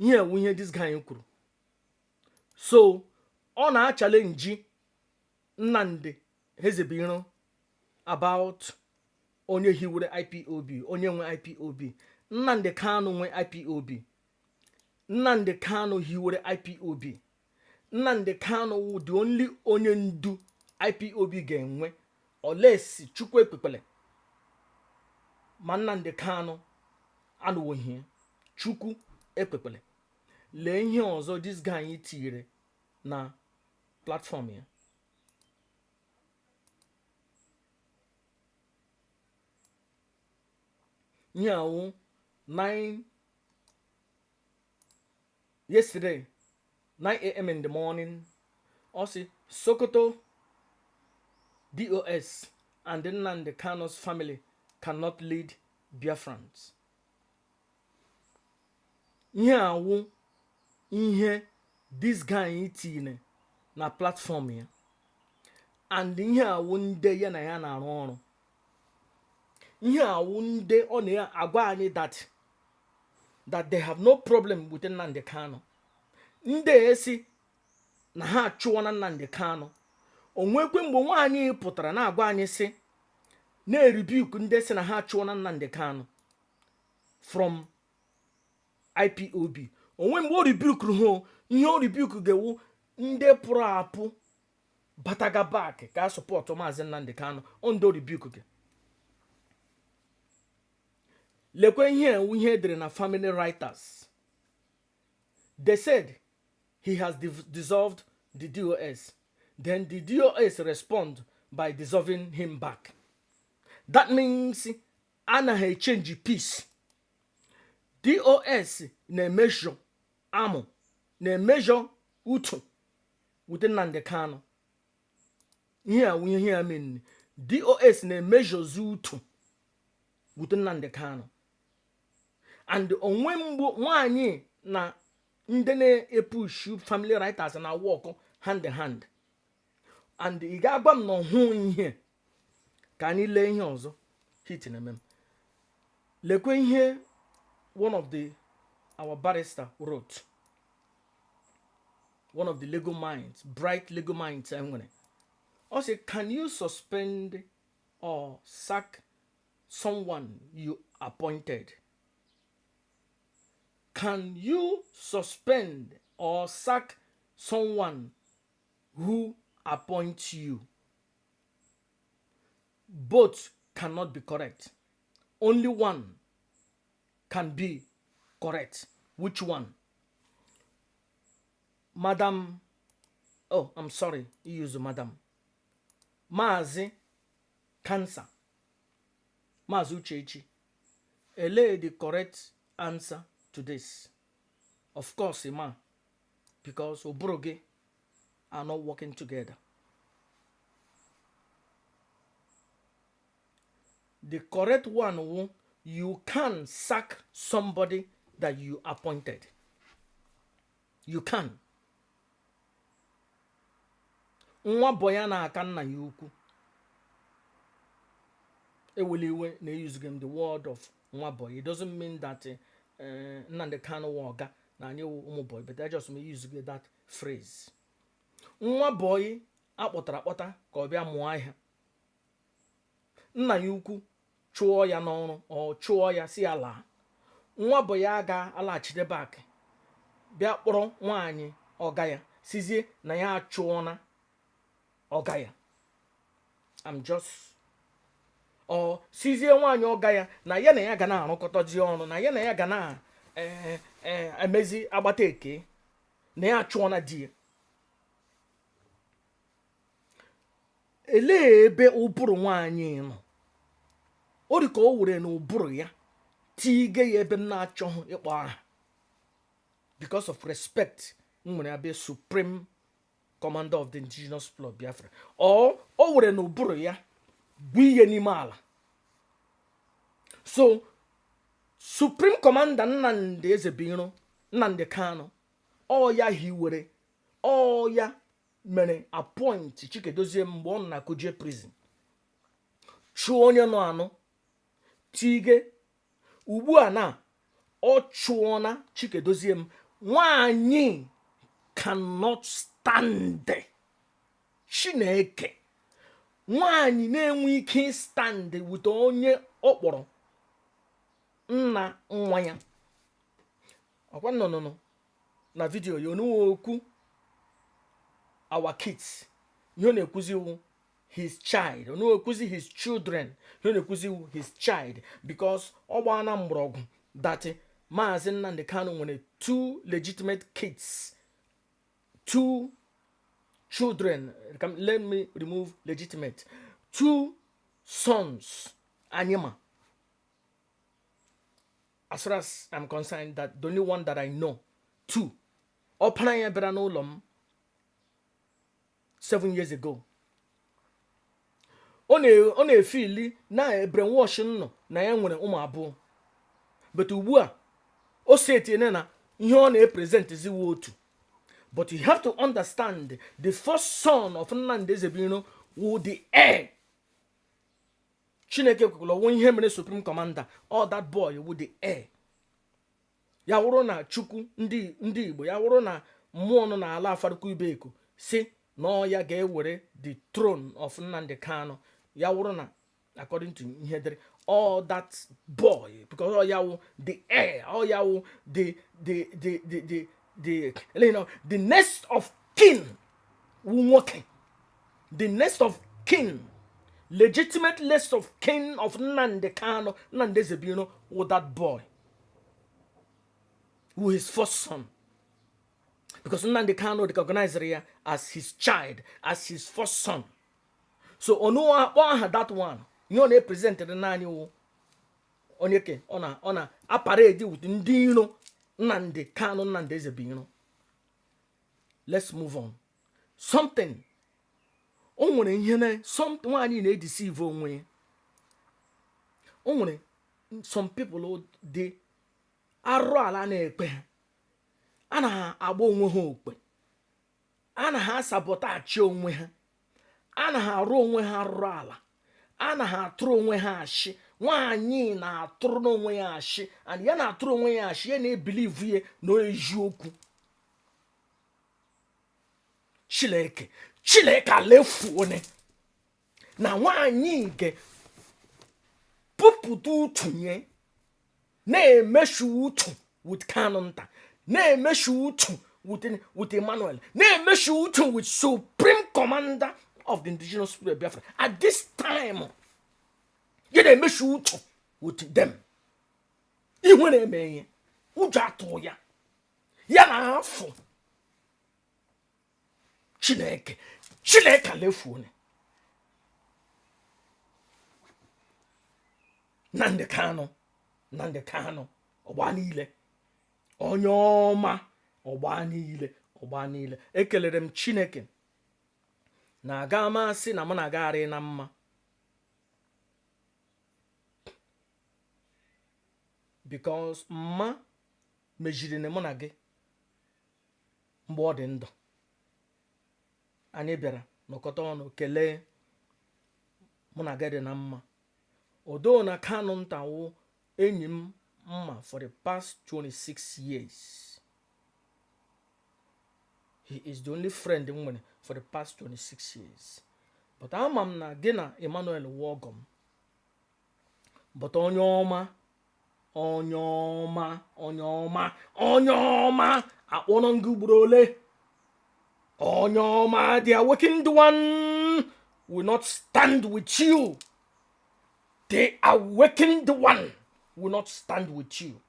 Ihe ewu ihe this guy kwuru. So ọ na-achallenge Nnamdi Ezebiro about onye hiwere IPOB, onye nwe IPOB. Nnamdi Kanu nwe IPOB. Nnamdi Kanu hiwere IPOB. Nnamdi Kanu wụ the only onye ndu IPOB ga-enwe, olesi Chukwu ekpekpele ma Nnamdi Kanu anụwoghị ya. Chukwu ekpekpele. Lee ihe ọzọ this guy tinyere na platform ya. Ihe awụ 9 yesterday, 9 a.m. in the morning. Ọ sị Sokoto DOS and Nnamdi Kanu's family cannot lead Biafrans. Ihe awụ ihe this guy tinye na platform ya, and ihe awụ ndị ya na ya na-arụ ọrụ. Ihe awụ ndị ọ na-agwa anyị that they have no problem with Nnamdi Kanu. Ndị esi na ha achụọ na Nnamdi Kanu, o nwekwe mgbe nwaanyị pụtara na-agwa anyị sị na-erebuke ndị si na ha achụọ na Nnamdi Kanu from IPOB. Onwe mgbe o rebukuru ha. Ihe o rebuke ga-ewu ndị pụrụ apụ bataga back ka a support Maazị Nnamdi Kanu. Ọ ndị o rebuke gị. Lekwe ihe ewu ihe edere na family writers. They said he has dissolved the DOS, then the DOS respond by dissolving him back. That means anaghị echange peace. DOS na-emejọ amụ, na-emejọ utu with Nnamdi Kanu. Ihe a ihe ya mean, DOS na-emejọzi utu with Nnamdi Kanu, and onwe mgbu nwaanyị na ndị na-epushu family writers na work hand in hand. And ị ga-agwa m na ọhụ ihe ka anyị lee ihe ọzọ hit na-eme m. Lekwe ihe one of the our barrister wrote, one of the legal minds, bright legal minds e nwere. Ọ sị, "Can you suspend or sack someone you appointed? Can you suspend or sack someone who appoints you? Both cannot be correct. Only one can be correct. Which one?" Madam, oh, I'm sorry, use madam, Maazi Cancer, Maazi Uchechi, ele the correct answer to this? Of course, ma, because ụbụrụ gị are not working together. The correct one wụ, you can sack somebody that you appointed. You can. Nwa boy ya na-aka nna ya ukwu. Eweli iwe na use the word of nwa boy. It doesn't mean that Nnamdi Kanu wa ọga na anyị wụ ụmụ boy, but I just may use that phrase. Nwa boy akpọtara akpọta ka ọ bịa mụọ ahịa, nna ya ukwu chụọ ya n'ọrụ, ọ chụọ ya si ya laa. Nwa boy ya aga alaghachite back, bịa kpọrọ nwaanyị ọga ya, sizie na ya achụọna ọga ya. I'm just ọ sizie nwaanyị ọga ya na ya na ya ga na-arụkọtazi ọrụ, na ya na ya ga na emezi agbata eke, na ya achụọna di ya. Elee ebe ụbụrụ nwaanyị nọ? O dị ka o were na ụbụrụ ya tige ya ebe m na-achọghị ịkpọ aha because of respect m nwere abịa Supreme Commander of the Indigenous People of Biafra. Ọ were na ụbụrụ ya bụ ihe n'ime ala. So Supreme Commander Nnamdi Ezebiro, Nnamdi Kanu, ọ ya hiwere, ọ ya mere appoint Chikedozie mgbe ọ nọ na Kuje prison, chụọ onye nọ anọ tige. Ugbu a na ọ chụọna Chikedozie m. Nwanyị cannot stand. Chineke, nwanyị na-enwe ike stand with onye ọ kpọrọ nna nwa ya. Ọkwa nnụnụ na video ya onuwe okwu our kids. Ihe ọ na-ekwuzi wu his child. Ọ na-ekwuzi his children. Ihe ọ na-ekwuzi wu his child, because ọ gbaa na mgbọrọgwụ that Maazị Nnamdi Kanu nwere two legitimate kids, two children. Let me remove legitimate. Two sons. Anyị ma As far as I'm concerned, that the only one that I know, two. Ọpara ya bịara n'ụlọ m 7 years ago. Ọ na-efili na brainwash nọ na ya nwere ụmụ abụọ, but ugbu a o si etinye na ihe ọ na-epresent ziwo otu. But you have to understand, the first son of Nnamdi Ezebiro wụ the heir. Chineke kwekwara ọnwụ ihe mere supreme commander. All that boy wụ the heir. Ya wụrụ na Chukwu ndị Igbo, ya wụrụ na mmụọ nọ n'ala Afarukwu Ibeku si na ọ ya ga-ewere the throne of Nnamdi Kanu, ya wụrụ na according to ihe dịrị all that boy, because ọ ya wụ the heir, ọ ya wụ the next of kin, wụ nwoke, the next of kin, legitimate next of kin of Nnamdi Kanu, Nnamdi Ezebiro, wụ that boy, who his first son, because Nnamdi Kanu recognized ya as his child, as his first son. So onu akpọ aha that one, ihe ọ na-epresentịrị naanị wụ onye ke ọ na aparade with ndị iro Nnamdi Kanu, Nnamdi Ezebiro. Let's move on. Something o nwere ihe na something nwaanyị na-edeceive onwe ya. O nwere some people dị arụ ala na-ekpe ha, a na-agba onwe ha okpe, a na ha asabotage onwe ha, a na ha arụ onwe ha arụrụ ala, a na ha atụrụ onwe ha ashị. Nwaanyị na-atụrụ n'onwe ya ashị, and ya na-atụrụ onwe ya ashị, ya na-ebelieve ya na eziokwu. Chineke, Chineke alefuone na nwaanyị nke pụpụta utunye na-emeshu utu with Kanu nta, na-emeshu utu with Emmanuel, na-emeshu utu with supreme commander of the Indigenous People of Biafra. At this time ya na-emeshu utu with them, ihu na-eme ihe ụjọ atụ ya, ya na afọ. Chineke, Chineke alefuone Nnamdi Kanu. Nnamdi Kanu ọgba niile, onye ọma, ọgba niile, ọgba niile. Ekelere m Chineke na aga amasị na mụ na agagharị na mma, because mma mejiri na mụ na gị mgbe ọ dị ndụ. Anyị bịara nọkọta ọnụ, kelee, mụ na gị dị na mma. Odo na Kanu ntawo enyi m mma for the past 26 years. He is the only friend m nwere for the past 26 years. But ama m na gị na Emmanuel wụ ọgọ m. But onye ọma, onye ọma, onye ọma, onye ọma, akpọrọ m gị ugboro ole? Onye ọma, the awakened one will not stand with you. The awakened one will not stand with you,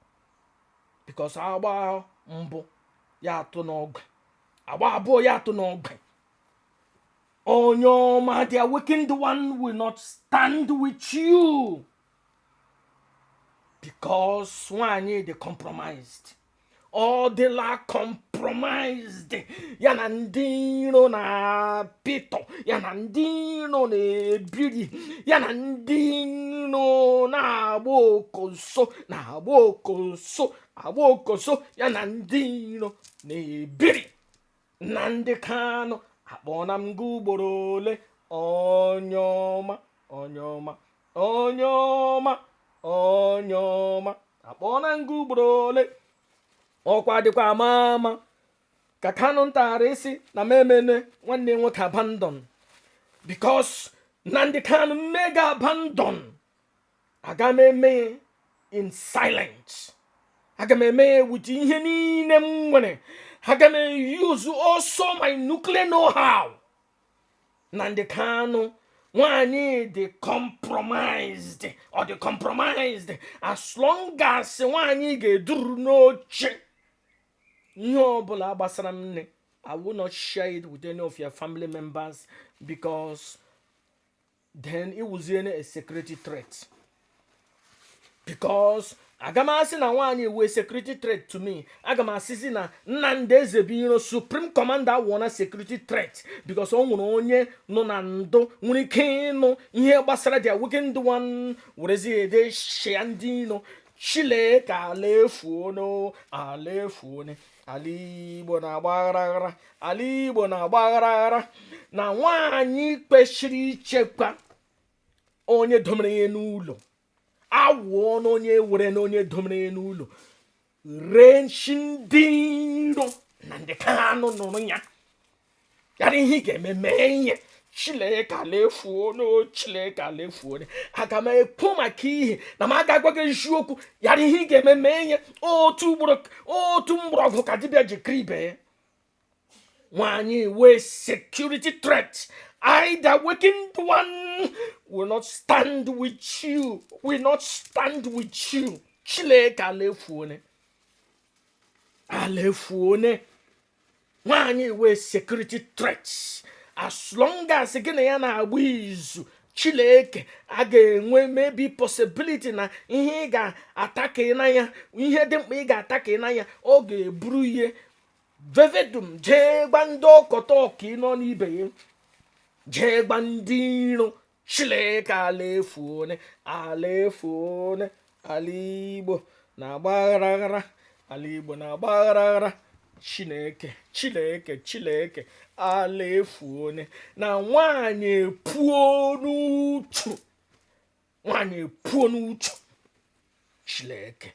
because agba mbụ ya atụ n'ọgwe, agba abụọ ya atụ n'ọgwe. Onye ọma, the awakened one will not stand with you, because nwanyị dị compromised. Ọ dịla compromised. Ya na ndị iro na-apịtọ, ya na ndị iro na-ebiri, ya na ndị iro na-agba okoso, na-agba okoso, agba okoso, ya na ndị iro na-ebiri. Nnamdi Kanu, akpọna m gị ugboro ole? Onye ọma, onye ọma, onye ọma, onye ọma, akpọna m gị ugboro ole? Ọkwa dịkwa ama ama ka Kanu ntara isi na m emene nwanne nwoke abandon, because Nnamdi Kanu mmega abandon, aga m eme in silence, aga m eme with ihe niile m nwere, aga m use also my nuclear know-how. Nnamdi Kanu, nwanyị dị compromised, ọ dị compromised. As long as nwanyị ga-eduru n'oche, ihe ọbụla gbasara m nne, I will not share it with any of your family members, because then it was a security threat. Because aga m asị na nwaanyị wee security threat to me, aga m asịzi na Nnamdi Ezebiro, supreme commander, wụọ na security threat, because o nwere onye nọ na ndụ nwere ike ịnụ ihe gbasara the awakened one, werezi ede shia ndị iro. Chileke, ala efuono, ala efuone. Ala Igbo na-agba aghara aghara, ala Igbo na-agba aghara aghara. Na nwaanyị kwesịrị ichekwa onye domere ya n'ụlọ awụọ na onye were na onye domere ya n'ụlọ ree nshi ndị iro na ndị Kanụ nụrụ ya yara ihe ị ga-eme mee ihe. Chileke, ala efuo no, Chileke, ala efuo. Aga m ekwu maka ihe na m aga agwa gị eziokwu yara ihe ị ga-eme mee ihe. Otu ugboro, otu mgbọrọgwụ ka dibịa ji kiri ibe ya. Nwanyị wee security threat. I, the awakened one, will not stand with you, will not stand with you. Chileke, ala efuone, ala efuone. Nwanyị wee security threats. As long as gị na ya na-agba izu, Chileke, a ga-enwe maybe possibility na ihe ị ga-ataka na ya, ihe dị mkpa ị ga-ataka na ya, ọ ga-eburu ihe vevedum jee gba ndị ọkọta ọka ịnọ n'ibe ya, jee gba ndị iro. Chileke, ala efuone, ala efuone. Ala Igbo na-agba aghara aghara, ala Igbo na-agba aghara aghara. Chineke, Chineke, Chineke, ala efuone. Na nwaanyị epuo n'uchu, nwaanyị epuo n'uchu. Chineke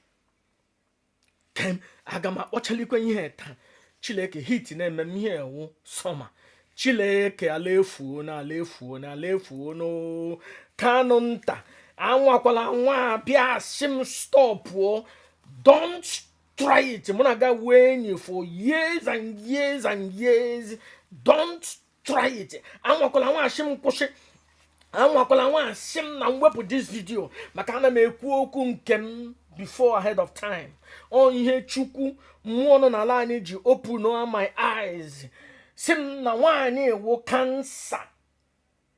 kem, aga m akpọchalikwe ihe taa. Chineke, hit na-eme m ihe ewu sọma. Chineke, ala efuo, ala efuo, ala efuo. Kanụ nta, anwakwala nwa abịa sị m stopụọ. Don't try it. Mụ na ga wee enyi for years and years and years. Don't try it. Anwakwala nwa asị m kwụsị. Anwakwala nwa asị m na m wepụ this video, maka ana m ekwu okwu nke m before, ahead of time. Ọ ihe Chukwu mmụọ nọ n'ala anyị ji open my eyes si m na nwaanyị wụ cancer,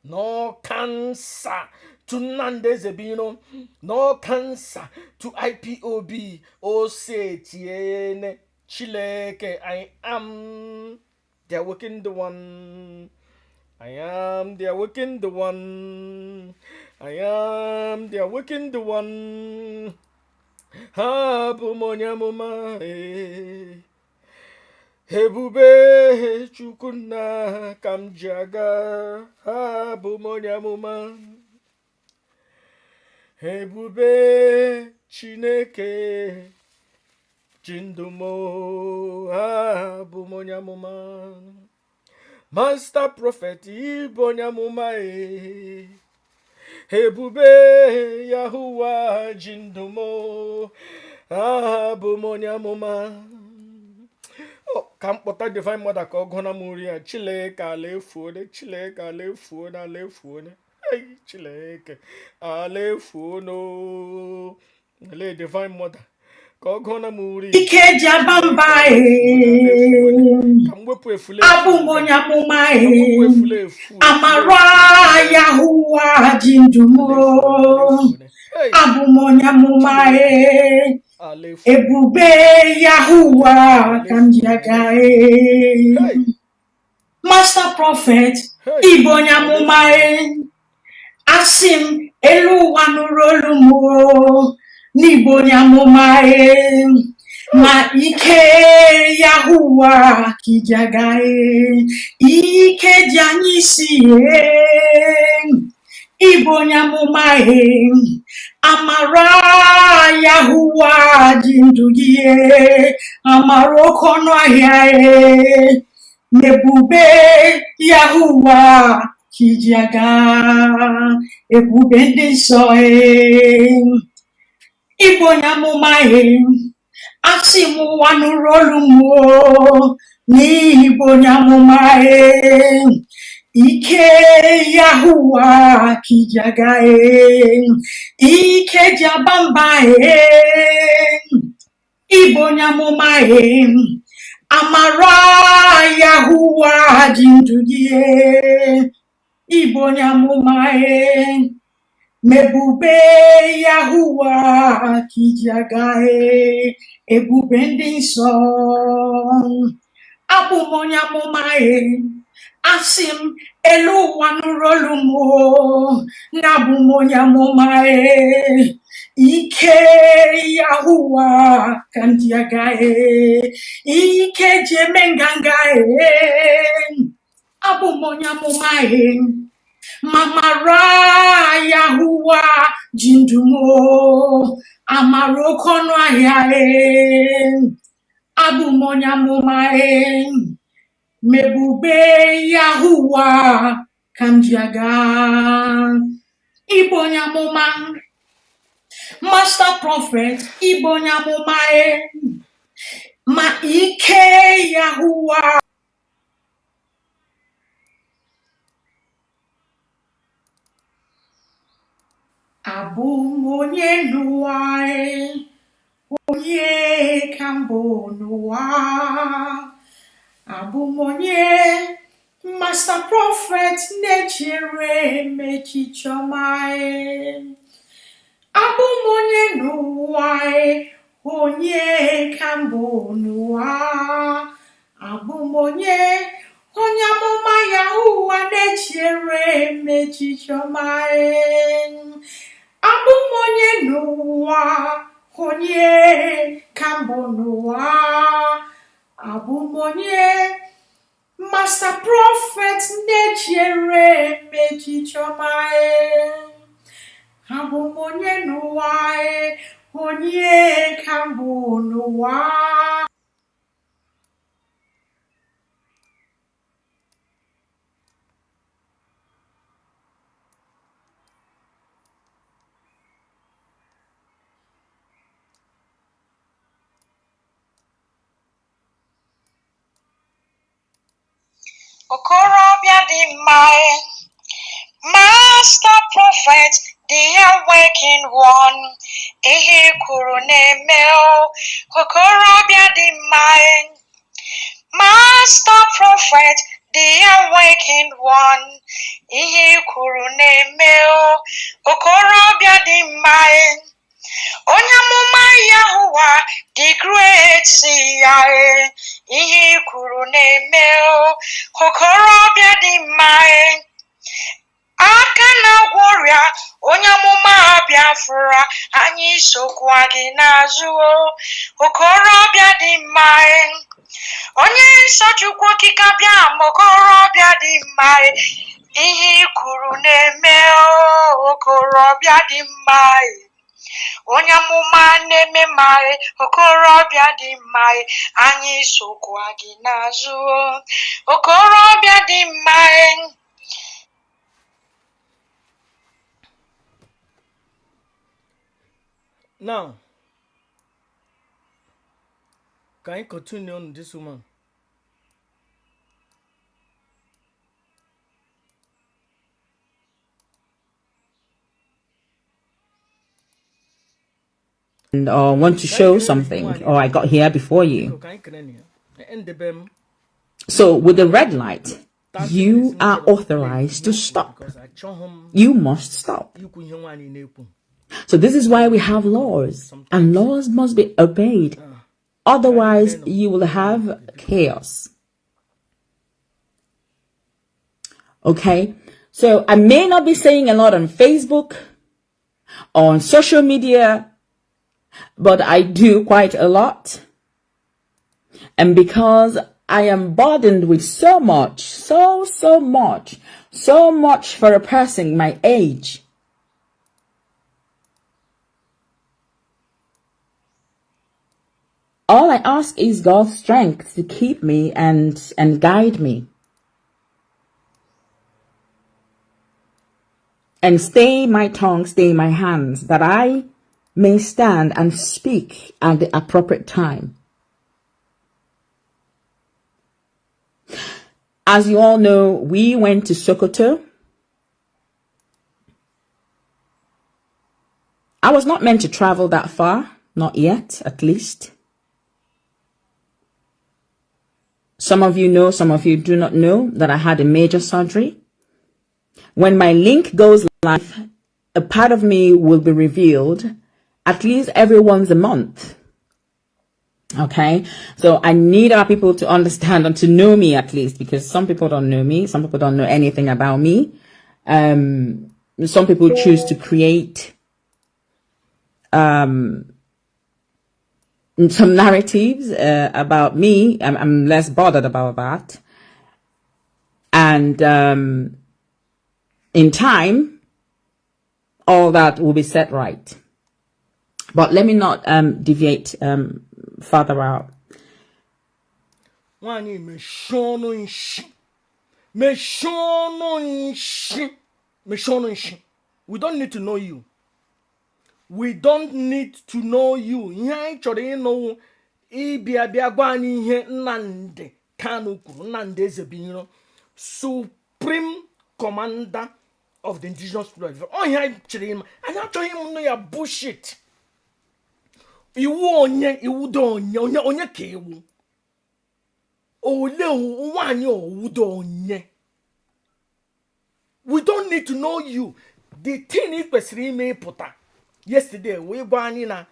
no cancer to Nnamdi Ezebino, no cancer to IPOB. Ose tiene. Chileke, I am the awakened one. I am the awakened one. I am the awakened one. Ha bụ m onye amụma ee. Ebube Chukwunna ka m ji aga. Ha bụ m onye amụma. Ebube Chineke ji ndụ m. Ha bụ m onye amụma. Master Prophet, ịbụ onye amụma ee. Ebube Yahuwa ji ndụ m. Aha bụ m onye amụma. Ọ, ka m kpọta Divine Mother ka ọ gụọ m uri ya. Chileke, ala efuone. Chileke, ala efuone, ala efuone. Ei, Chileke, ala efuone. Ele Divine Mother ka ọ gụọ m uri. Ike ji aba mba. Ala efuone. Ee. Ka m wepụ efulefu. Abụ m onye amụma. Ka m wepụ Ee. efulefu. Amara Yahuwa ji ndụ m. Ala efuone, ala efuone. Hey, Abụ m onye amụma. Chineke, Ee. ala efuone. Ebube Yahuwa Ala ka m ji efuone, aga. ala efuone. Ee. Hey, Master Prophet, hey, ịbụ onye ala amụma. efuone. Ee. Asị m elu ụwa nụrụ olu m o, n'ịbụ onye amụma. Ee. Ma ike Yahuwa ka iji aga. Ee. Ike ji anyị isi. Ee. Ịbụ onye amụma. Ee. Amara Yahuwa ji ndụ gị. Ee. Amara oke ọnụ ahịa. Ee. N'ebube Yahuwa ka iji aga, ebube ndị nsọ. Ee. Ịbụ onye amụma. Ee. Asị m ụwa nụrụ olu m o, n'ịbụ onye amụma. Ee. Ike Yahuwa ka iji aga. Ee. Ike ji aba mba. Ee. Ịbụ onye amụma. Ee. Amara Yahuwa ji ndụ gị. Ee. Ịbụ onye amụma. Ee. Mebube Yahuwa ka iji aga e, ebube ndị nsọ. Abụ m onye amụma e, asị m elu ụwa nụrụ olu m o, na abụ m onye amụma e, ike Yahuwa ka m ji aga e, ike ji eme nganga e, abụ m onye amụma e, ma mara Yahuwa ji ndụ m o, amara oke ọnụ ahịa e, abụ m onye amụma e, mebube Yahuwa ka m ji aga. Ịbụ onye amụma, master prophet, ịbụ onye amụma e, ma ike Yahuwa abụ m onye n'ụwa e, onye ka mbụ n'ụwa. Abụ m onye master prophet na-echere m echiche ọma e. Abụ m onye n'ụwa e, onye ka mbụ n'ụwa. Abụ m onye onye amụma Yahuwa na-echere m echiche ọma e. Abụ m onye n'ụwa, onye ka mbụ n'ụwa. Abụ m onye master prophet na-echere m echiche ọma e. Abụ m onye n'ụwa e, onye ka mbụ n'ụwa. Okorobịa dị mma e, Master Prophet, the awakened one, ihe i kwuru na-eme o. Okorobịa dị mma e, Master Prophet, the awakened one, ihe i kwuru na-eme o. Okorobịa dị mma e, onye amụma Yahuwa the great si ya e, ihe i kwuru na-eme o. Okorobịa dị mma e, aka na-agwọ ọrịa, onye amụma Biafra, anyị sokwa gị n'azụ o. Okorobịa dị mma e, onye nsọ Chukwu okike abịama, okorobịa dị mma e, ihe i kwuru na-eme o. Okorobịa dị mma e, onye amụma na-eme mma e, okorobịa dị mma e, anyị sokwa gị n'azụ o. Okorobịa dị mma e. Now, can you continue on this woman? Or want to show something, or I got here before you. So with the red light, you are authorized to stop. You must stop. So this is why we have laws, and laws must be obeyed. Otherwise, you will have chaos. Okay? So I may not be saying a lot on Facebook or on social media, but I do quite a lot. And because I am burdened with so much, so, so much, so much for a person my age. All I ask is God's strength to keep me and guide me. And stay my tongue, stay my hands, that I may stand and speak at the appropriate time. As you all know, we went to Sokoto. I was not meant to travel that far, not yet, at least. Some of you know, some of you do not know that I had a major surgery. When my link goes live, A part of me will be revealed at least every once a month. Okay, so I need our people to understand and to know me at least, because some people don't know me, some people don't know anything about me. Some people choose to create some narratives about me. I'm less bothered about that. And in time, all that will be set right. But let me not deviate further out. Nwaanyị, mechie ọnụ nshi, mechie ọnụ nshi, mechie ọnụ nshi. We don't need to know you. We don't need to know you. Ihe anyị chọrọ ịnụ, ịbịa bịa gwa anyị ihe Nnamdi Kanu kwuru, Nnamdi Ezebiro, Supreme Commander of the Indigenous People of Biafra. Ọ ihe anyị chọrọ ịma. Anyị achọghị ịnụ ya bullshit. Iwu onye, iwu dị onye, onye, onye ka iwu ole nwaanyị owudo onye. We don't need to know you. The thing ị kwesịrị ime, ịpụta yesterday wee gwa anyị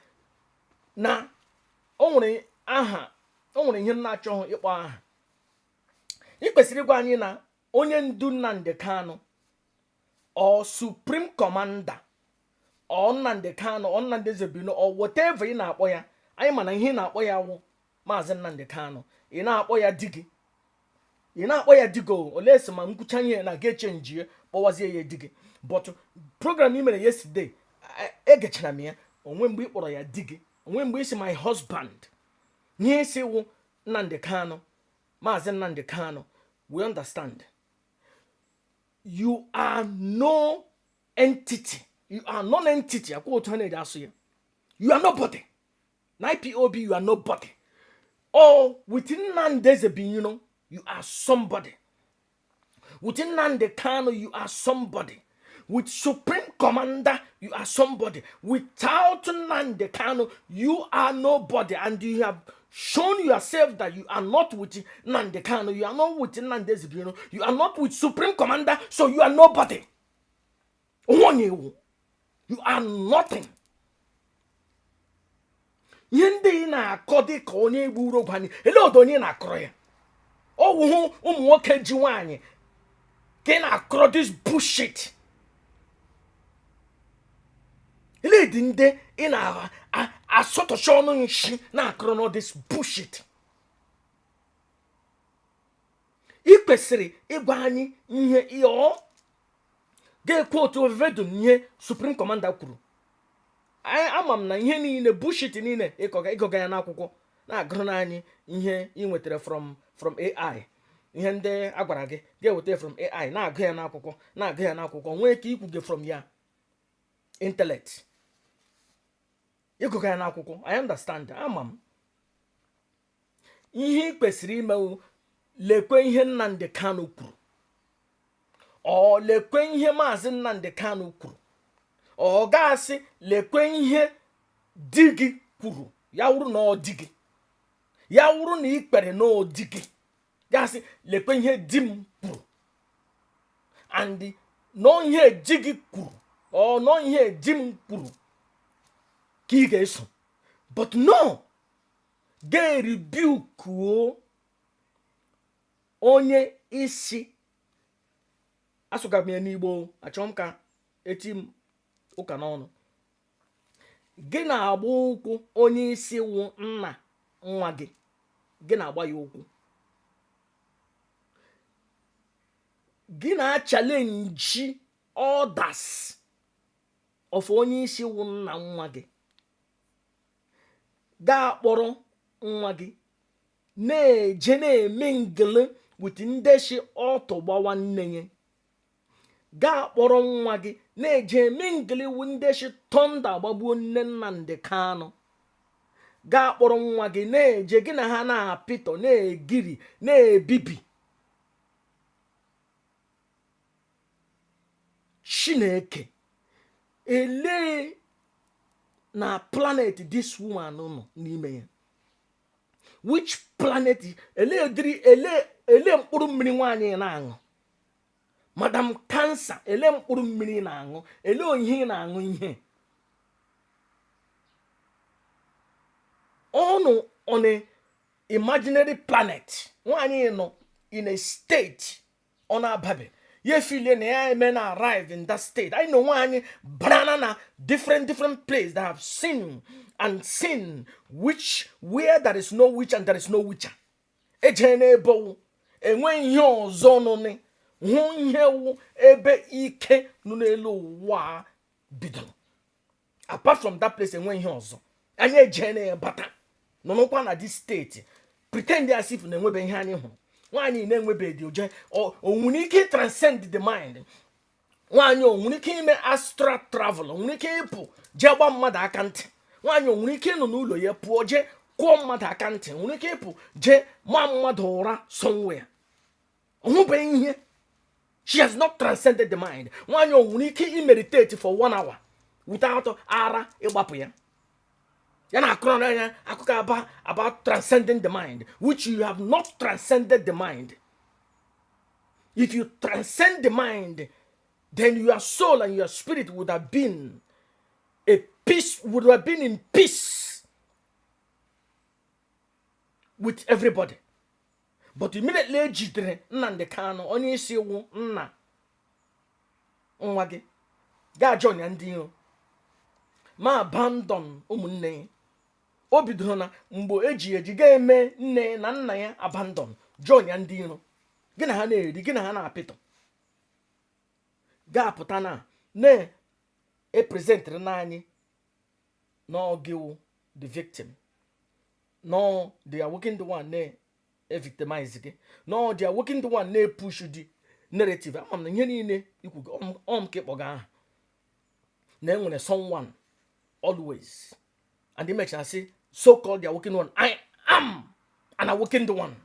na o nwere aha, o nwere ihe m na-achọghị ịkpọ aha. Ị kwesịrị ịgwa anyị na onye ndu Nnamdi Kanu or Supreme Commander or Nnamdi Kanu or Nnamdi Ezebino or whatever ị na-akpọ ya, anyị mana ihe ị na-akpọ ya wụ Maazị Nnamdi Kanu. Ị na-akpọ ya di gị, ị na-akpọ ya di gị o. Olee sị ma nkwucha ihe na ga echenji kpọwazie ya di gị? But program ị mere yesterday, egechara m ya onwe mgbe ị kpọrọ ya di gị, onwe mgbe ị sị "my husband". Ihe isi wụ Nnamdi Kanu, Maazị Nnamdi Kanu. We understand you are no entity. You are non-entity. Akwa otu ha na-eji asụ ya, you are nobody. Na IPOB, you are nobody. Or with Nnamdi Ezebino, you are somebody. With Nnamdi Kanu, you are somebody. With Supreme Commander, you are somebody. Without Nnamdi Kanu, you are nobody. And you have shown yourself that you are not with Nnamdi Kanu, you are not with Nnamdi Ezebino, you are not with Supreme Commander, so you are nobody. Onye iwu. You are nothing. Ihe ndị ị na-akọ dị ka onye gburu ogwe anyị, elee odo onye na-akọrọ ya? Ọ wụhụ ụmụ nwoke ji nwaanyị ka ị na-akọrọ this bullshit. Eledi ndị ị na-asọtọcha ọnụ nshi na-akọrọ no this bullshit. Ị kwesịrị ịgwa anyị ihe ọ ga-ekwu otu verbatim ihe Supreme Commander kwuru. Anyị ama m na ihe niile, bullshit niile ịkọga, ịgụga ya n'akwụkwọ, na-agụrụ n'anyị ihe ị nwetara from AI, ihe ndị a gwara gị ga-eweta from AI, na-agụ ya n'akwụkwọ, na-agụ ya n'akwụkwọ, nwee ike ikwu gị from ya intellect, ịgụga ya n'akwụkwọ. I understand. Ama m ihe ị kwesịrị imewu. Lekwe ihe Nnamdi Kanu kwuru, ọ lekwe ihe Maazị Nnamdi Kanu kwuru, ọ ga-asị lekwe ihe di gị kwuru. Ya wụrụ na ọ di gị, ya wụrụ na ị kpere na ọ di gị, gasị lekwe ihe di m kwuru, and nọ ihe di gị kwuru, ọ nọ ihe di m kwuru ka ị ga-eso. But no ga-erebukuo onye isi. Asụga m ya n'Igbo, achọrọ m ka eti m ụka n'ọnụ. Gị na-agba ụkwụ onye isi wụ nna nwa gị, gị na-agba ya ụkwụ, gị na-achallenge orders of onye isi wụ nna nwa gị, gaa kpọrọ nwa gị na-eje na-eme ngele with ndị shi ọtọ gbawa nne ya, gaa kpọrọ nwa gị na-eje eme ngele wu ndị shi thunder gbagbuo nne Nnamdi Kanu, gaa kpọrọ nwa gị na-eje gị na ha na-apịtọ, na-egiri, na-ebibi. Chineke, elee na planet this woman nọ n'ime ya? Which planet? Elee dịrị, ele mkpụrụ mmiri nwaanyị na-aṅụ? Madam Cancer, ele mkpụrụ mmiri ị na-aṅụ, ele ihe ị na-aṅụ ihe ọnụ on a imaginary planet. Nwaanyị nọ in a state ọ na-ababe ya efilie na ya eme na arrive in that state. Anyị na onwe anyị barana na different different place that have seen and seen which where there is no witch and there is no witcher. Ejee n'ebe wụ enweghị ihe ọzọ nụnị hụ ihe wụ ebe ike nọ n'elu ụwa bidoro. Apart from that place, enweghị ihe ọzọ. Anyị ejee na bata nọnụkwa na this state, pretend as if na enwebe ihe anyị hụrụ. Nwaanyị na-enwebeghị oje o nwere ike transcend the mind. Nwaanyị o nwere ike ime astral travel, o nwere ike ịpụ jee gba mmadụ aka ntị. Nwaanyị o nwere ike ịnọ n'ụlọ ya pụọ jee kụọ mmadụ aka ntị, o nwere ike ịpụ jee ma mmadụ ụra somewhere. Ọ hụbeghị ihe. She has not transcended the mind. Nwaanyị o nwere ike imeditate for one hour without ara ịgbapụ ya? Ya na akụrụ anya akụkọ aba about transcending the mind, which you have not transcended the mind. If you transcend the mind, then your soul and your spirit would have been a peace, would have been in peace with everybody. But immediately ejidere Nnamdi Kanu, onye isi wụ nna nwa gị, gaa join ya ndị iro ma abandon ụmụnne ya. O bidoro na mgbe eji eji ga-eme nne na nna ya abandon, join ya ndị iro, gị na ha na-eri, gị na ha na-apịtọ, ga-apụta na na-epresentịrị n'anyị na ọ gị wụ the victim, no the awakened one na-evictimize gị, no the awakened one na-epush the narrative. Ama m na ihe niile ikwu ọm ka ịkpọga aha na enwere someone always, and imechara sị so called the awakened one. I am an awakened one.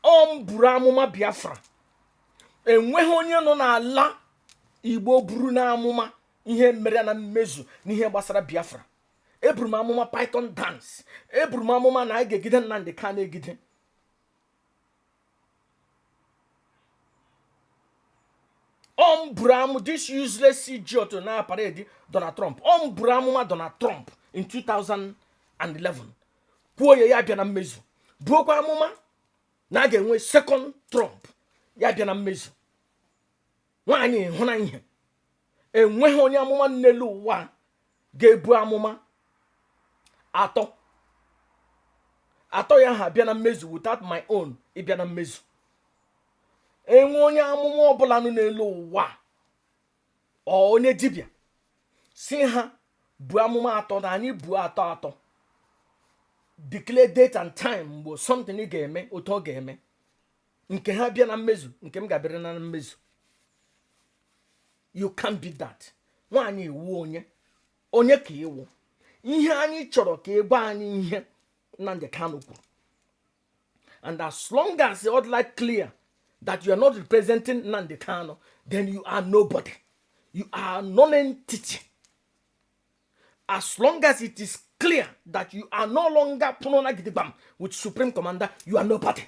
Ọ m buru amụma Biafra. Enweghị onye nọ n'ala Igbo buru n'amụma ihe mere na mmezu n'ihe gbasara Biafra. Eburu m amụma python dance, eburu m amụma na anyị ga-egide Nnamdi Kanu egide. Ọ m buru amụ this useless idiot na parade Donald Trump. Ọ m buru amụma Donald Trump in 2011, kwuo ya, ya bịa na mmezu. Buokwa amụma na a ga-enwe second Trump, ya bịa na mmezu. Nwaanyị hụ na ihe enweghị onye amụma n'elu ụwa ga-ebu amụma atọ atọ ya ha bịa na mmezu without my own ịbịa na mmezu. Enwe onye amụma ọbụla nọ n'elu ụwa ọ onye dibịa si ha bu amụma atọ na anyị bu atọ atọ, declare date and time mgbe something ga-eme, otu ọ ga-eme, nke ha bịa na mmezu, nke m ga-abịara na mmezu. You can't beat that. Nwaanyị iwu onye onye ka iwu ihe anyị chọrọ ka ị gwa anyị ihe Nnamdi Kanu kwuru. And as long as it's like clear that you are not representing Nnamdi Kanu, then you are nobody, you are non-entity. As long as it is clear that you are no longer Punona Gidigbam with Supreme Commander, you are nobody.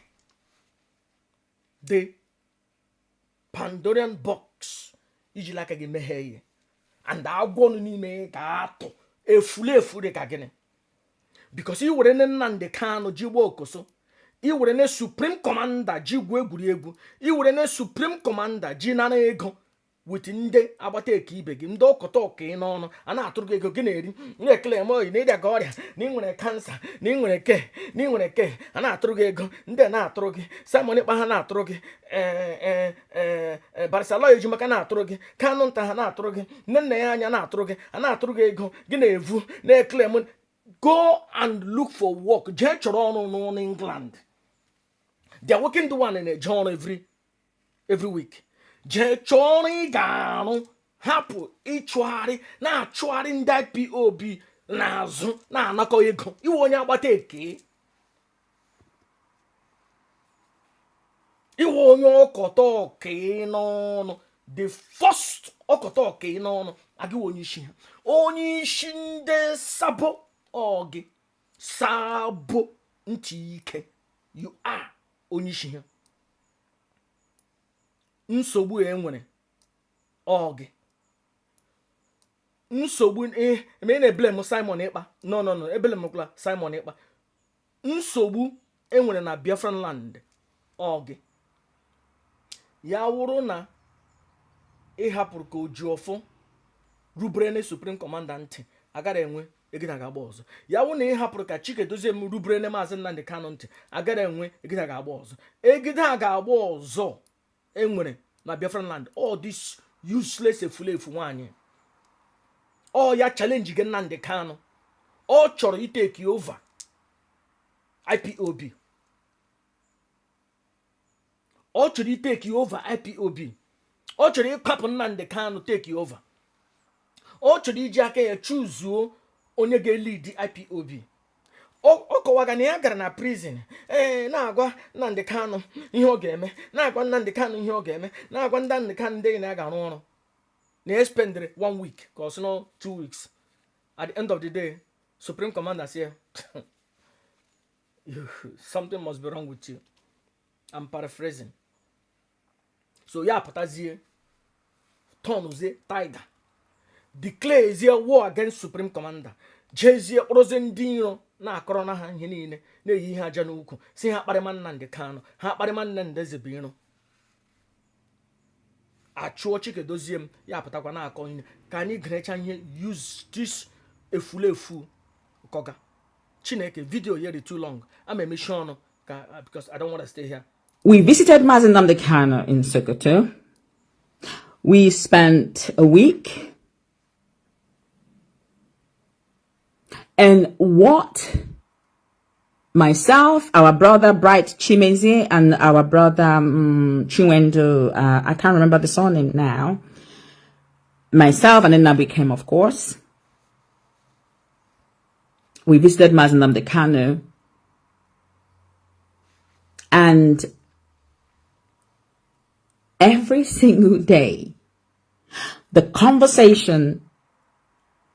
The Pandorian box ijila aka gị meghee ihe and agwọ nọ n'ime ga-atụ efule efure ka gịnị, because i were nne Nnamdi Kanu ji gba okoso, i were ne Supreme Commander ji gwu egwuregwu, i were ne Supreme Commander ji nara ego with ndị agbata eke ibe gị, ndị ọkọta ọka ị n'ọnụ a na-atụrụ gị ego gị na-eri, na-ekele m oyi na ịrịa gị ọrịa, na ị nwere cancer, na ị nwere ke, na ị nwere ke, a na-atụrụ gị ego. Ndị a na-atụrụ gị Simon Ekpa, ha na-atụrụ gị ee Barrister Aloy Ejimakor na-atụrụ gị, Kanu nta ha na-atụrụ gị, nne nna ya anya na-atụrụ gị, a na-atụrụ gị ego gị na-evu na-ekele m. Go and look for work, jee chọrọ ọrụ n'ọnụ England. The awakened one na-eje ọrụ every week. Jee chọọ ọrụ ị ga-arụ, hapụ ịchụgharị na-achụgharị ndị IPOB n'azụ na-anakọ ego. Iwe onye agbata eke, iwe onye ọkọta ọka n'ọnụ, the first ọkọta ọka n'ọnụ agịwa onye isi ha, onye isi ndị sabo ọgị sabo ntị ike, you are onye isi ha. Nsogbu e nwere, ọ gị nsogbu. Eme ị na-eblame Simon Ekpa? No, no, no, eblamekwala Simon Ekpa. Nsogbu enwere na Biafran land, ọ gị. Ya wụrụ na ị hapụrụ ka Ojiọfọ rubere na Supreme Commander ntị, agara enwe egide ga-agba ọzọ. Ya wụ na ị hapụrụ ka Chike Dozie m rubere na Maazị Nnamdi Kanu ntị, agara enwe egide ga-agba ọzọ. Egide a ga-agba ọzọ enwere na Biafran land, all this useless efulefu nwaanyị, ọ ya challenge gị Nnamdi Kanu. Ọ chọrọ itake over IPOB, ọ chọrọ itake over IPOB, ọ chọrọ ịkwapụ Nnamdi Kanu, take over. Ọ chọrọ iji aka ya choosuo onye ga-elead IPOB. Ọ kọwaga na ya gara na prison, ee, na-agwa Nnamdi Kanu ihe ọ ga-eme, na-agwa Nnamdi Kanu ihe ọ ga-eme, na-agwa Nnamdi Kanu ndị na ya ga-arụ ọrụ, na ya spendịrị one week ka ọ sị nọ 2 weeks. At the end of the day, Supreme Commander say something must be wrong with you. I'm paraphrasing. So ya pụtazie, turnzie tiger, declarezie war against Supreme Commander, jezie kpọrọzie ndị iro na-akọrọ na ha ihe niile, na-eyi ihe aja n'ukwu, si ha kparịma Nnamdi Kanu, ha kparịma Nnamdi Ezebiro, achụọ Chikedozie m. Ya pụtakwa na-akọ ihe ka anyị gerecha ihe. Use this efulefu kọga Chineke video yeri too long. Ama emechi ọnụ ka because I don't want to stay here. We visited Mazi Nnamdi Kanu in Sokoto. We spent a week. And what myself, our brother Bright Chimezie, and our brother Chinwendu, I can't remember the surname now, myself and then Nabi came, of course. We visited Mazi Nnamdi Kanu, and every single day, the conversation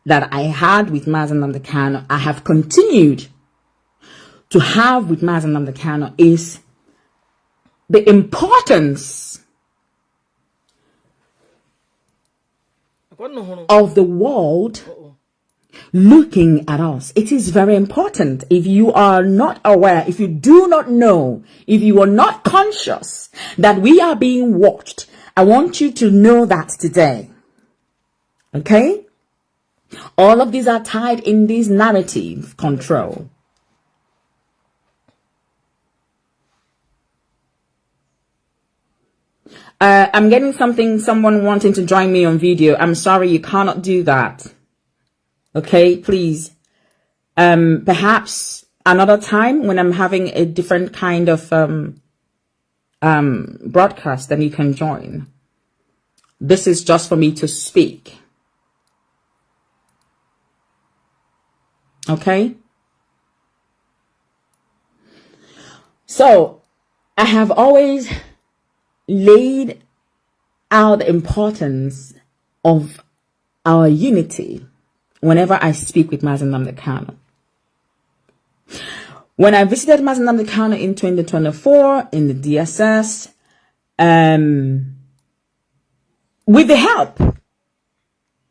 that I had with Mazi Nnamdi Kanu, I have continued to have with Mazi Nnamdi Kanu, is the importance of the world looking at us. It is very important. If you are not aware, if you do not know, if you are not conscious that we are being watched, I want you to know that today. Okay? All of these are tied in this narrative control. I'm getting something, someone wanting to join me on video. I'm sorry, you cannot do that. Okay, please. Perhaps another time when I'm having a different kind of broadcast, then you can join. This is just for me to speak. Okay? So, I have always laid out the importance of our unity whenever I speak with Mazi Nnamdi Kanu. When I visited Mazi Nnamdi Kanu in 2024 in the DSS, with the help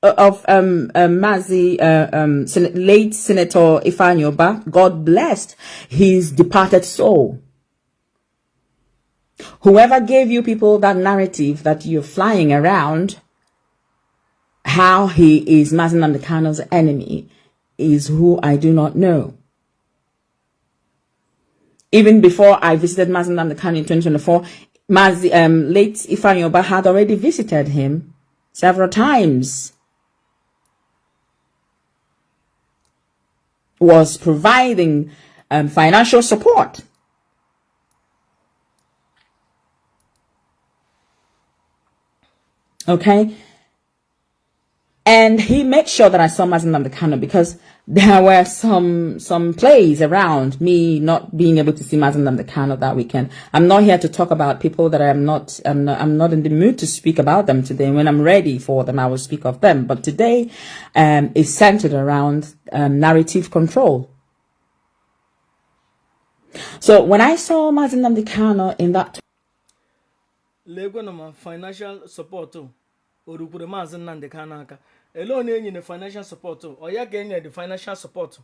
of Mazi, late Senator Ifeanyi Ubah, God blessed his departed soul. Whoever gave you people that narrative that you're flying around, how he is Mazi Nnamdi Kanu's enemy, is who I do not know. Even before I visited Mazi Nnamdi Kanu in 2024, Mazi, late Ifeanyi Ubah had already visited him several times. Was providing financial support. Okay. And he made sure that I saw Mazi Nnamdi Kanu, because there were some plays around me not being able to see Mazi Nnamdi Kanu that weekend. I'm not here to talk about people that I'm not in the mood to speak about them today. When I'm ready for them, I will speak of them. But today, is centered around narrative control. So when I saw Mazi Nnamdi Kanu in that Leekwenụ ma financial support o rukwere Maazị Nnamdi Kanu aka. Ele onye enyere financial support? Ọ ya ka enyere the financial support,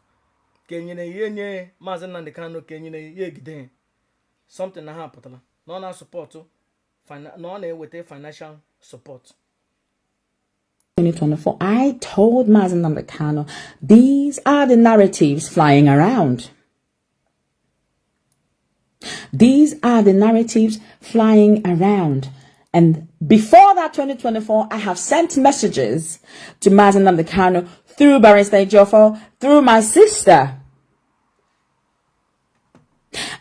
ka enyere ya enye Maazị Nnamdi Kanu, ka enyere ya egide ya something na ha pụtara na ọ na-asupport, na ọ na-eweta financial support. 2024, I told Mazi Nnamdi Kanu, these are the narratives flying around. These are the narratives flying around. And before that 2024, I have sent messages to Mazi Nnamdi Kanu through Barrister Ejiofor, through my sister.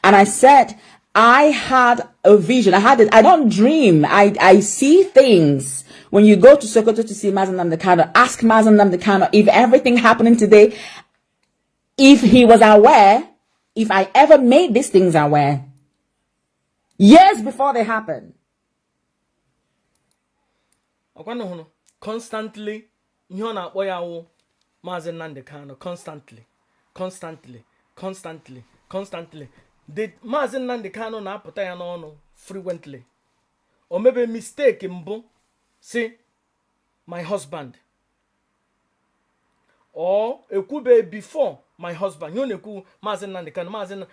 And I said, I had a vision. I had it. I don't dream. I see things. When you go to Sokoto to see Mazi Nnamdi Kanu, ask Mazi Nnamdi Kanu if everything happening today, if he was aware, if I ever made these things aware, years before they happened. Ọkwanụ hụrụ constantly ihe ọ na-akpọ ya wụ Maazị Nnamdi Kanu, constantly, constantly, constantly, constantly. The Maazị Nnamdi Kanu na-apụta ya n'ọnụ frequently. O mebe mistake mbụ si "my husband" or ekwube before "my husband". Ihe ọ na-ekwu, Maazị Nnamdi Kanu, Maazị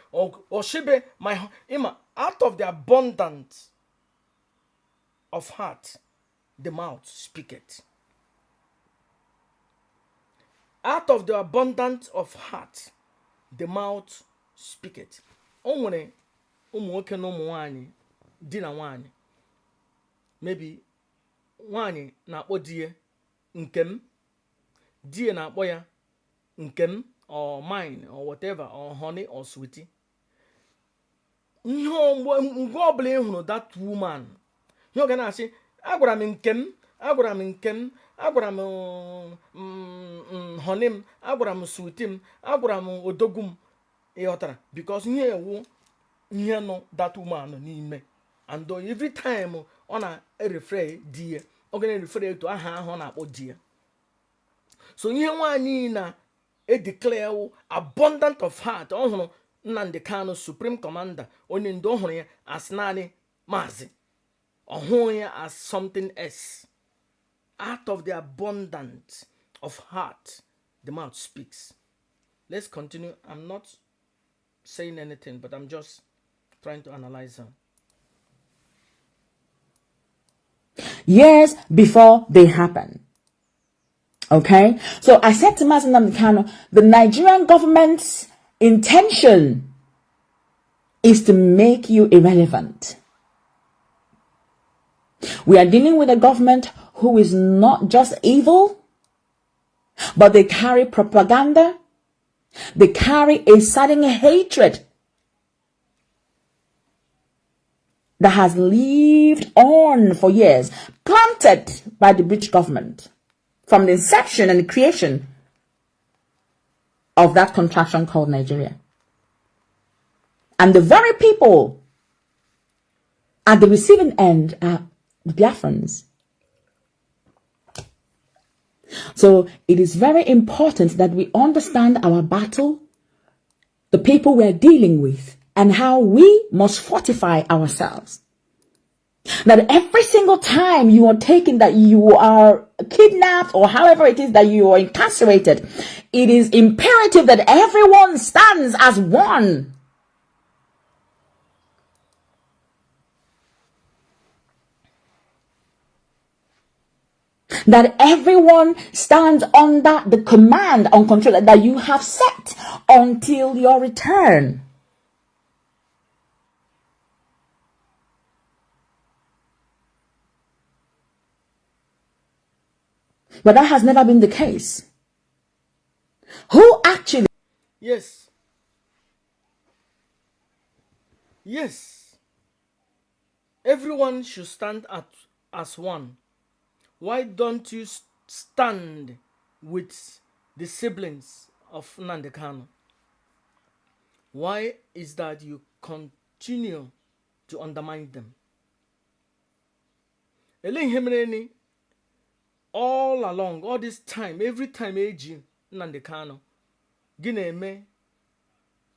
Oshibe my ịma, out of the abundance of heart the mouth speaketh. Out of the abundance of heart the mouth speaketh. O nwere ụmụ nwoke na ụmụ nwanyị, di na nwanyị, maybe nwanyị na-akpọ di ya "nke m", di ya na-akpọ ya "nke m" or "mine" or whatever, or "honey" or "sweetie". Ihe mgbe ọbụla ị hụrụ that woman, ihe ọ ga na-asị, "Agwara m nke m, agwara m nke m, agwara m honey m, agwara m sweetie m, agwara m odogwu m." Ịghọtara? Because ihe ewu ihe nọ that woman n'ime, and every time ọ na-erefer di ya, ọ ga na-erefer etu aha ahụ ọ na-akpọ di ya. So ihe nwaanyị na-edeclare, abundant of heart. Ọ hụrụ Nnamdi Kanu, supreme commander, onye ndu, ọ hụrụ ya as naanị maazị, ọ hụghị ya as something else. Out of the abundance of heart the mouth speaks. Let's continue. I'm not saying anything, but I'm just trying to analyze her. Years before they happen. Okay? So I said to Mazi Nnamdi Kanu, the Nigerian government's intention is to make you irrelevant. We are dealing with a government who is not just evil, but they carry propaganda. They carry a certain hatred that has lived on for years, planted by the British government from the inception and the creation of that contraption called Nigeria. And the very people at the receiving end are the Biafrans. So it is very important that we understand our battle, the people we're dealing with, and how we must fortify ourselves. That every single time you are taken, that you are kidnapped, or however it is that you are incarcerated, it is imperative that everyone stands as one. That everyone stands under the command and control that you have set until your return. But that has never been the case. Who actually... Yes. Yes. Everyone should stand as one. Why don't you stand with the siblings of Nnamdi Kanu? Why is that you continue to undermine them? Ele ihe mere ni all along, all this time, every time eji Nnamdi Kanu gị na-eme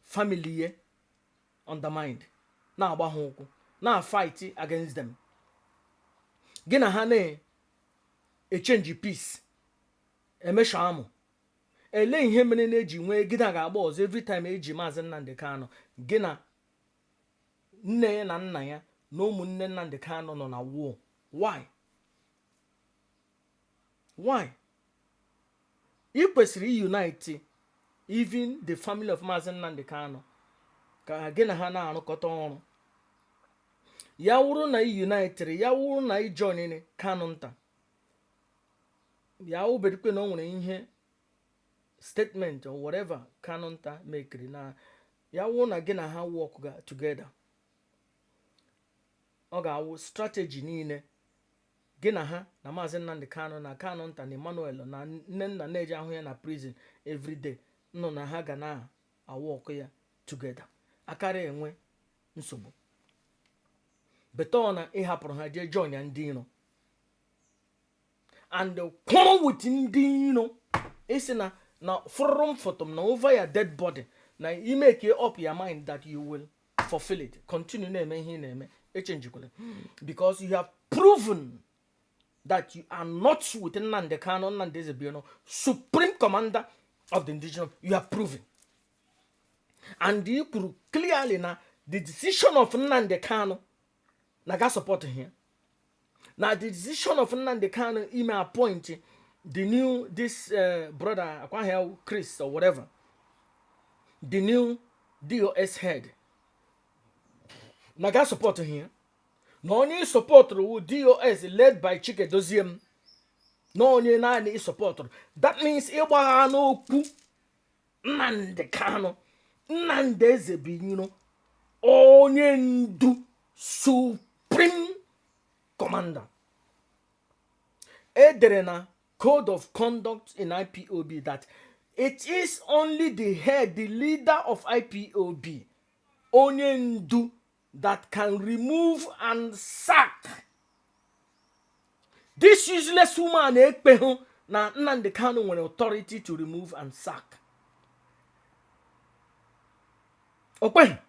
family ye undermined, na-agba ha ụkwụ, na-fight against them? Gị na ha na-echange piece emesha amụ. Ele ihe mere na-eji nwee gị na ga-agba ọzọ every time eji Maazị Nnamdi Kanu? Gị na nne ya na nna ya na ụmụnne Nnamdi Kanu nọ na war. Why? Why? Ị kwesịrị unite even the family of Maazị Nnamdi Kanu ka gị na ha na-arụkọta ọrụ. Ya wụrụ na ị unitiri, ya wụrụ na ị join Kanu nta, ya wụberikwe na o nwere ihe statement or whatever Kanu nta mekiri na ya wụrụ na gị na ha work together, ọ ga-awụ strategy niile gị na ha na Maazị Nnamdi Kanu na Kanu nta na Emmanuel na nne nna na-eji ahụ ya na prison everyday nọ na ha ga na-awork ya together, akara enwe nsogbu. Better ọ na ịhapụrụ ha jee join ya ndị iro and kwụrụ with ndị iro. Isi na fụrụ m foto m na over your dead body na you make up your mind that you will fulfill it. Continue na-eme ihe ị na-eme, echangekwala, because you have proven that you are not with Nnamdi Kanu, Nnamdi Ezebino, supreme commander of the indigenous. You have proven, and you kwuru clearly na the decision of Nnamdi Kanu na ga support him, na the decision of Nnamdi Kanu ime appoint the new this brother Akwahia Chris or whatever, the new DOS head, na ga support him, na onye supportụrụ wu DOS led by Chike Doziem, na onye naanị supportụrụ. That means ịgbagha n'okwu Nnamdi Kanu, Nnamdi Ezebino, onye ndu, supreme commander. Edere na code of conduct in IPOB that it is only the head, the leader of IPOB, onye ndu, that can remove and sack. This useless woman ekpehụ na Nnamdi Kanu nwere authority to remove and sack. Okweghị.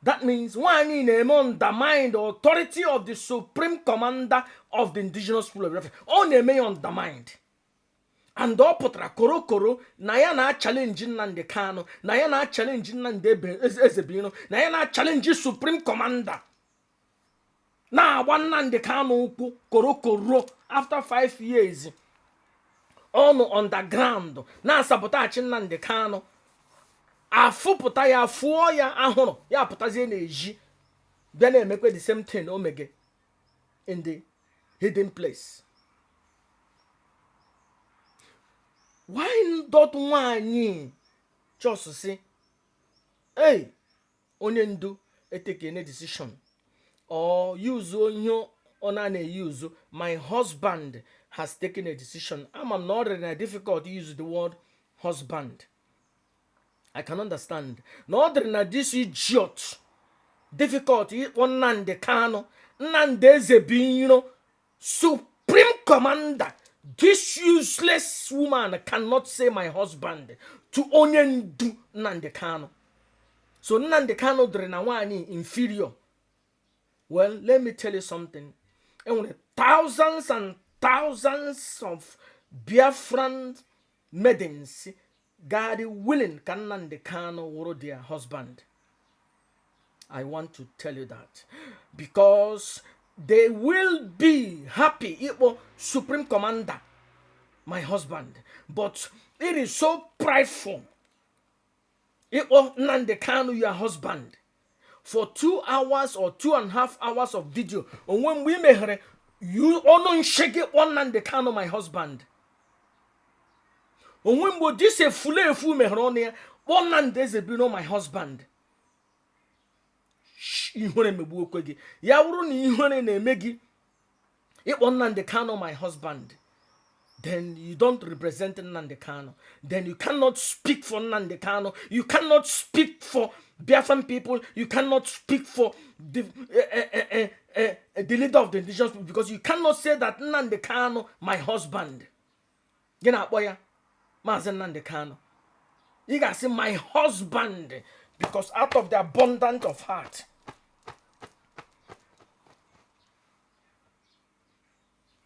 That means nwaanyị na-eme undermine the authority of the supreme commander of the indigenous people of Biafra. Ọ na-eme ya undermine, and ọ pụtara korokoro na ya na-achallenge Nnamdi Kanu, na ya na-achallenge Nnamdi Ezebiro, na ya na-achallenge supreme commander, na-agba Nnamdi Kanu ụkwụ korokoro after 5 years ọnụ underground na-asabotage Nnamdi Kanu. Afụpụta ya, fụọ ya ahụrụ ya, pụtazie n'ezi bịa na-emekwe the same thing o mege in the hidden place. Why dot nwaanyị just si hey, onye ndu etekene decision or use ihe ọ na-use, "My husband has taken a decision"? Ama m na ọ rịrị na difficult to use the word "husband". I can understand na ọ dịrị na this idiot difficult ịkpọ Nnamdi Kanu, Nnamdi Ezebiro, supreme commander. This useless woman cannot say "my husband" to onye ndu Nnamdi Kanu. So Nnamdi Kanu dịrị na nwaanyị inferior. Well, let me tell you something. Enwere thousands and thousands of Biafran maidens God willing ka Nnamdi Kanu wụrụ their husband. I want to tell you that because they will be happy ịkpọ supreme commander "my husband", but it is so prideful ịkpọ Nnamdi Kanu your husband for 2 hours or 2.5 hours of video. Onwe mgbe ị meghere ọnụ nshi gị kpọọ Nnamdi Kanu "my husband"? Onwe mgbe this efulefu meghere ọnụ ya kpọọ Nnamdi Ezebiro "my husband"? Ihere megbuo okwe gị. Ya bụrụ na ihere na-eme gị ịkpọ Nnamdi Kanu "my husband", then you don't represent Nnamdi Kanu. Then you cannot speak for Nnamdi Kanu. You cannot speak for Biafran people. You cannot speak for the leader of the indigenous people because you cannot say that Nnamdi Kanu, "my husband." Gị na-akpọ ya Maazị Nnamdi Kanu. Ị ga-asị "my husband" because out of the abundance of heart.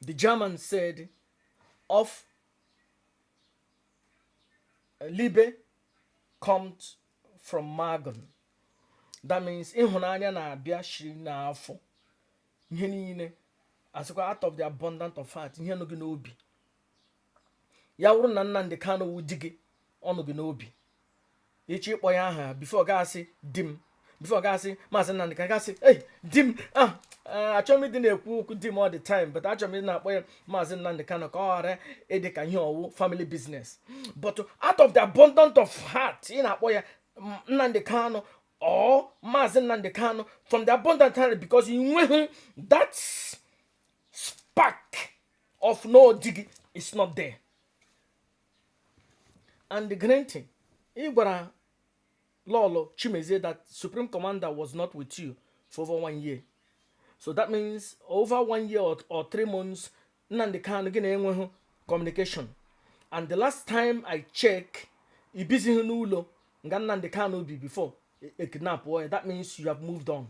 The German said of Liebe kommt from Magen. That means ịhụnanya na-abịa shiri n'afọ. Ihe niile asịkwa out of the abundant of heart, ihe nọ gị n'obi. Ya wụrụ na Nnamdi Kanu wụ di gị, ọ nọ gị n'obi. Ịchọ ịkpọ ya aha before gasị di m, before gasị Maazị Nnamdi Kanu gasị ei di m. Ah, achọghị m ịdị na-ekwu okwu di m all the time, but achọrọ m ịdị na-akpọ ya Maazị Nnamdi Kanu ka ọ ghara ịdị ka ihe ọwụ family business. But out of the abundant of heart, ị na-akpọ ya Nnamdi Kanu or Maazị Nnamdi Kanu from the abundant heart, because ị nweghị that spark of no di gị is not there. And the granting ị gwara Lolo Chimezie that Supreme Commander was not with you for over one year. So that means over one year or 3 months, Nnamdi Kanu gị na-enweghị communication. And the last time I check, ị bizighị n'ụlọ nga Nnamdi Kanu bi before e kidnap ya. That means you have moved on.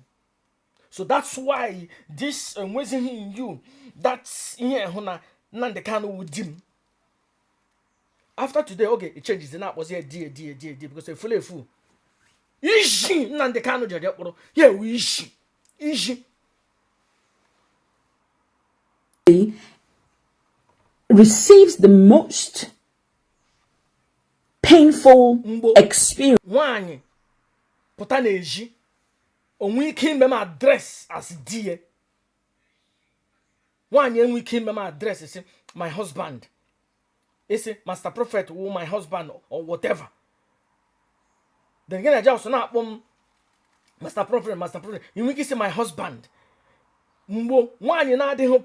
So that's why this enwezighị in you. That's ihe hụ na Nnamdi Kanu wụ di m. After today, okay, it changes. Na-akpọzi ya di di di di because efulu efu. Isi Nnamdi Kanu jere kpọrọ ya ewu isi isi. Receives the most painful Mgbo experience nwaanyị pụta n'ezi onwe ike ime m address as di ya, nwaanyị enwe ike ime m address si my husband, isi Master Prophet wụ my husband or whatever, then gị na just na-akpọ m Master Prophet, Master Prophet, inwe ike isi my husband. Mgbe nwaanyị na-adịghị,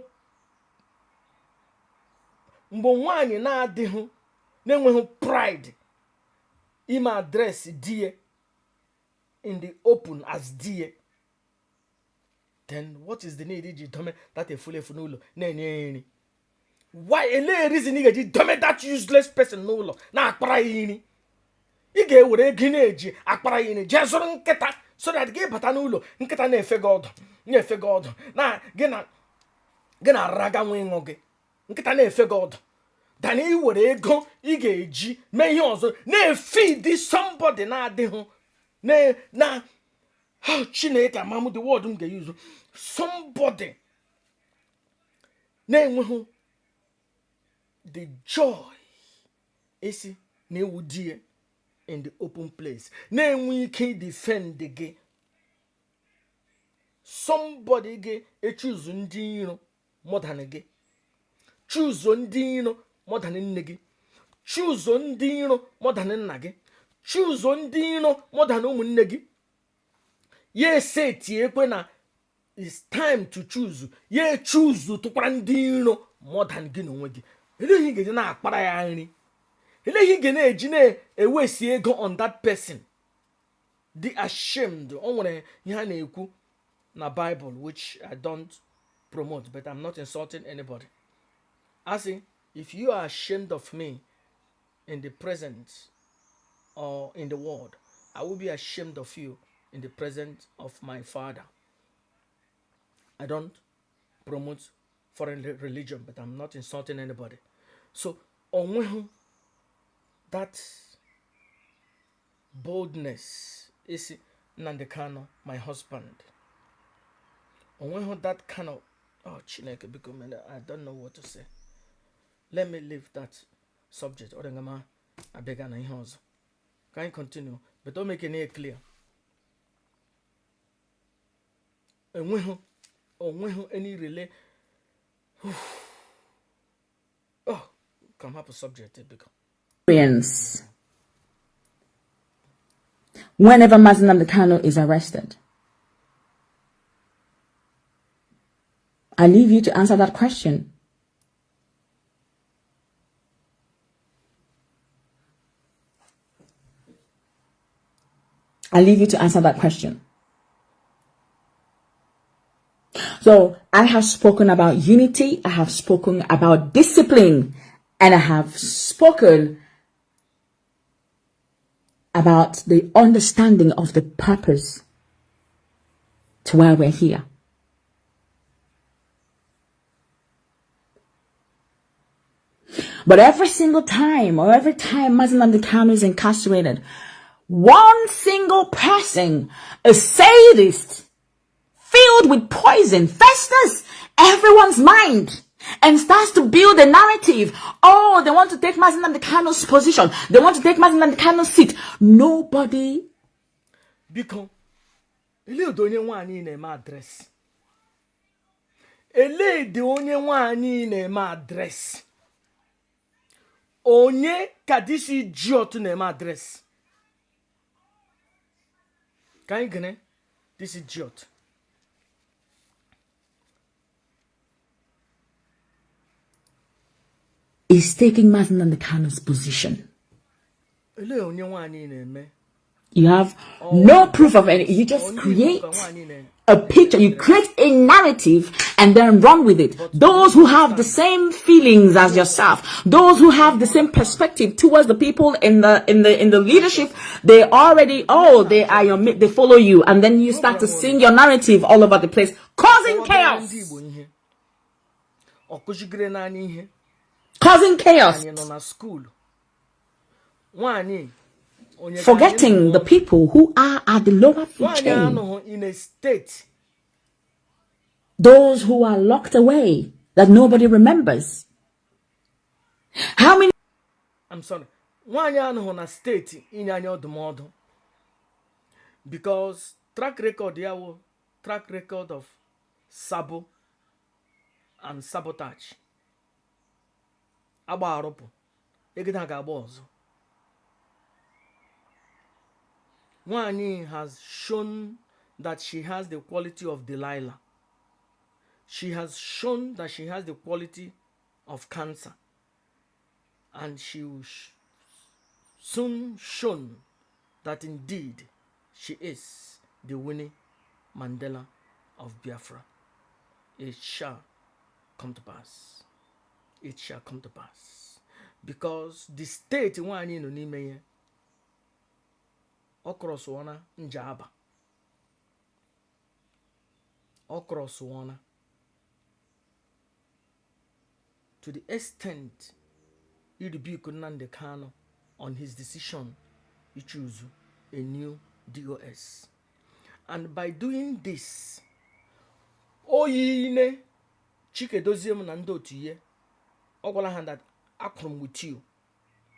mgbe nwaanyị na-adịghị na-enweghị pride ime address di ya in the open as di ya, then what is the need iji dome that efulefu n'ụlọ na-enye ya nri? Why? Elee reason ị ga-eji dome that useless person n'ụlọ na-akpara ya nri? Ị ga-ewere ego ị na-eji akpara ya nri jee zụrụ nkịta so that gị bata n'ụlọ, nkịta na-efe gị ọdụ, na-efe gị ọdụ, na gị na gị na-araga nwa ịṅụ gị, nkịta na-efe gị ọdụ, than ị were ego ị ga-eji mee ihe ọzọ na-efeed somebody na-adịghị na oh, Chineke, amam the word m ga-use, somebody na-enweghị the joy esi na-ewu di ya in the open place, na-enwe ike defend gị, somebody ga-echuzu ndị iro more than gị, chuzo ndị iro more than nne gị, chuzo ndị iro more than nna gị, chuzo ndị iro more than ụmụnne gị. Ya eseti ekwe na it's time to choose, ya echuzu tụkwara ndị iro more than gị n'onwe gị. Eleghị ị ga-eji na-akpara ya nri? Eleghị ị ga na-eji na-ewesi ego on that person? Dị ashamed. O nwere ihe a na-ekwu na Bible which I don't promote, but I'm not insulting anybody. Asị, if you are ashamed of me in the present or in the world, I will be ashamed of you in the presence of my Father. I don't promote foreign religion, but I'm not insulting anybody. So onweghị that boldness isi Nnamdi Kanu my husband, onweghị that kind of, oh Chineke biko mere, I don't know what to say. Let me leave that subject. Ọ dị nga ma abịaga na ihe ọzọ ka anyị continue, but o make it clear, enweghị onweghị any relay. Oh, ka m hapụ subject biko. Whenever Mazi Nnamdi Kanu is arrested? I leave you to answer that question. I leave you to answer that question. So I have spoken about unity, I have spoken about discipline, and I have spoken about the understanding of the purpose to why we're here. But every single time, or every time Mazi Nnamdi Kanu is incarcerated, one single person, a sadist, filled with poison, festers everyone's mind and starts to build a narrative. Oh, they want to take Mazi Nnamdi Kanu's position. They want to take Mazi Nnamdi Kanu's seat. Nobody. Biko, elee ụdị onye nwaanyị na-eme address? Elee dị onye nwaanyị na-eme address? Onye ka this idiot na-eme address? Ka anyị gene this idiot. Is taking Mazi Nnamdi Kanu's position. Elee onye nwaanyị na-eme? You have no proof of any. You just create a picture. You create a narrative and then run with it. Those who have the same feelings as yourself, those who have the same perspective towards the people in the leadership, they already, oh, they are your, they follow you, and then you start to sing your narrative all over the place, causing chaos. Ndị Igbo ihe ọ kụzigire naanị ihe Causing chaos. Anyị nọ na school nwaanyị onye ka anyị Forgetting the people who are at the lower food nwaanyị chain. anọghị in a state. Those who are locked away that nobody remembers. How many I'm sorry, nwaanyị anọghị na state inye anyị ọdụmọdụ, because track record ya wụ track record of sabo and sabotage. Agba arụpụ egide ha ga-agba ọzọ. Nwaanyị has shown that she has the quality of Delilah. She has shown that she has the quality of cancer, and she will soon shown that indeed she is the Winnie Mandela of Biafra. It shall come to pass. It shall come to pass. Because the state nwaanyị nọ n'ime ya, ọ crossụọna njaba, ọ crossụọna to the extent he rebuke Nnamdi Kanu on his decision to choose a new DOS. And by doing this, oyine Chikedozie m na ndị otu ihe ọ gwara ha that akwụrụ m with you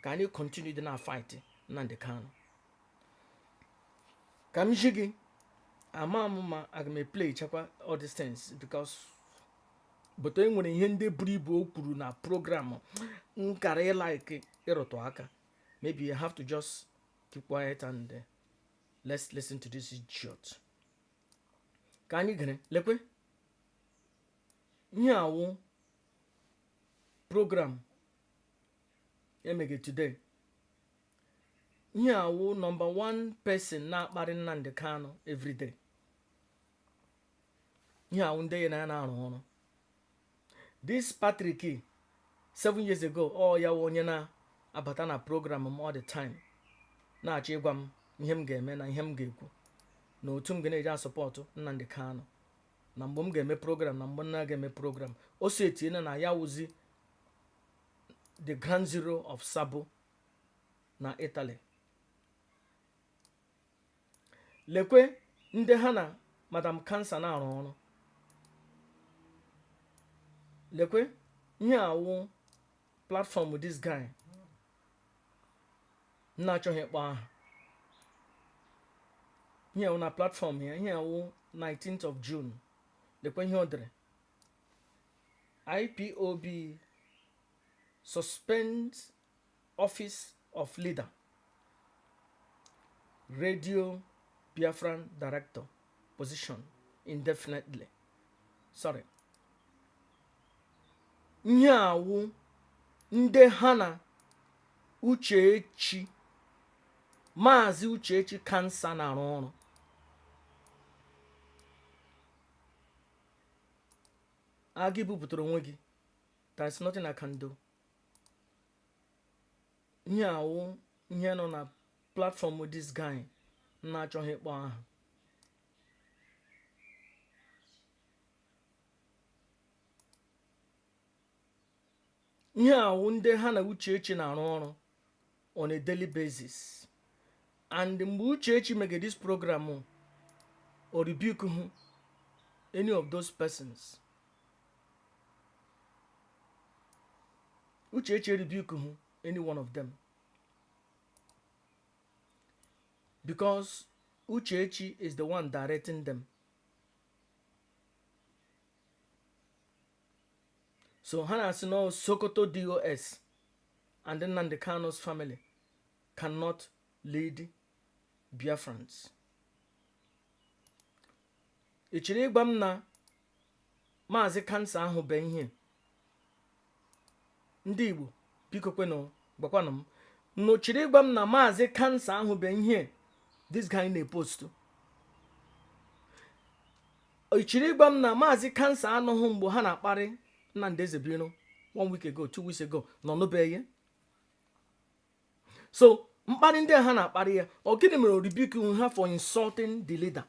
ka anyị continue dị na fight Nnamdi Kanu. Ka m ji gị ama m ma aga m eplay chekwa all these things, because but e nwere ihe ndị buru ibu o kwuru na program m kara ịlike ịrụtụ aka. Maybe you have to just keep quiet and let's listen to this idiot. Ka anyị gere. Lekwe ihe awụ program emege today. Ihe awụ number one person na-akparị Nnamdi Kanu everyday. Ihe awụ ndị ya na ya na-arụ ọrụ, this Patrick, 7 years ago, ọ ya wụ onye na-abata na program m all the time na-achọ ịgwa m ihe m ga-eme na ihe m ga-ekwu na otu m ga na-eji asupport Nnamdi Kanu na mgbe m ga-eme program na mgbe m na-aga eme program. O si etinyela na ya wụzi the ground zero of sabo na Italy. Lekwe ndị ha na Madam Cancer na-arụ ọrụ. Lekwe ihe awụ platform this guy m na-achọghị ịkpọ aha. Ihe awụ na platform ya. Ihe awụ 19th of June. Lekwe ihe o dere: IPOB suspend office of leader, Radio Biafran director position indefinitely. Sorry, ihe awụ ndị ha na Uchechi, Maazị Uchechi Cancer na-arụ ọrụ. Aga ibupụtara onwe gị. There is nothing I can do. Ihe awụ ihe nọ na platform this guy m na-achọghị ịkpọ aha. Ihe a wụ ndị ha na Uchechi na-arụ ọrụ on a daily basis. And mgbe Uchechi mege this program, o rebuke hụ any of those persons. Uchechi rebuke hụ any one of them because Uchechi is the one directing them. So ha na-asị na Sokoto DOS and Nnamdi Kanu's family cannot lead Biafrans. Ị chọrọ ịgwa m na Maazị Kansa ahụ bụ ihe ndị Igbo biko kwenụ gwakwanụ m unu chọrọ ịgwa m na Maazị Kansa ahụ bụ ihe this guy na-epost? Ị chọrọ ịgwa m na Maazị Kansa anụghị mgbe ha na-akparị Nnamdi Ezebiro one week ago, 2 weeks ago, na ọ nụbeghị? So mkparị ndị a ha na-akparị ya, ọ gịnị mere o rebuke ha for insulting the leader?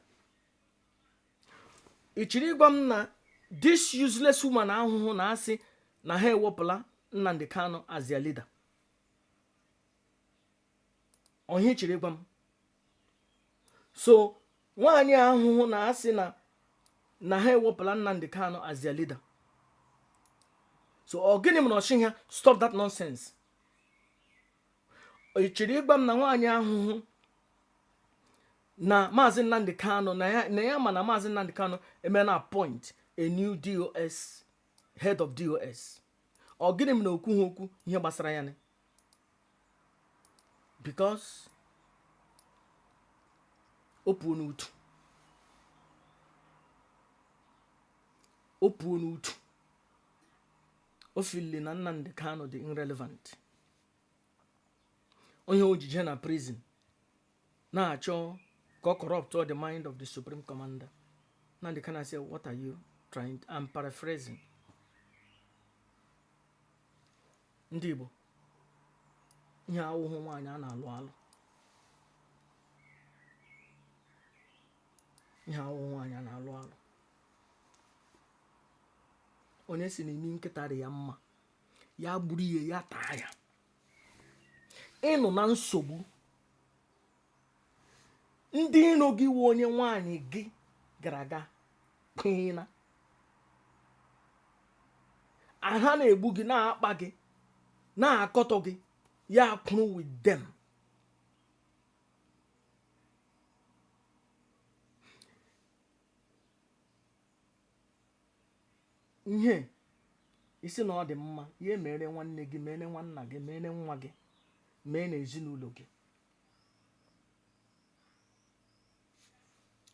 Ị chọrọ ịgwa m na this useless woman ahụhụ na-asị na ha ewepụla Nnamdi Kanu as their leader? Ọ ihe ị chọrọ ịgwa m? So nwaanyị ahụhụ na-asị na ha ewepụla Nnamdi Kanu as their leader, so ọ gịnị mere ọ sị ha stop that nonsense? Ị chọrọ ịgwa m na nwaanyị ahụhụ na Maazị Nnamdi Kanu na ya ma na Maazị Nnamdi Kanu emena appoint a new DOS, head of DOS, ọ gịnị mere o kwughị okwu ihe gbasara ya? Because o puo n'utu, o puo n'utu, o feeli na Nnamdi Kanu dị irrelevant. Onye ojije na prison na-achọ ka ọ corrupt the mind of the supreme commander. Nnamdi Kanu say, "What are you trying?" I'm paraphrasing. Ndị Igbo, ihe awụhụ nwaanyị a na-alụ alụ, ihe awụhụ nwaanyị a na-alụ alụ. Onye si na imi nkịta dị ya mma, ya gburu ihe ya taa ya. Ịnọ na nsogbu, ndị iro gị wụ onye nwaanyị gị gara aga kwena ha na-egbu gị, na-akpa gị, na-akọtọ gị, ya kwụrụ with them. Ihe ị sị na ọ dị mma, ya mere nwanne gị, mere nwanna gị, mere nwa gị, mee na ezinụlọ gị.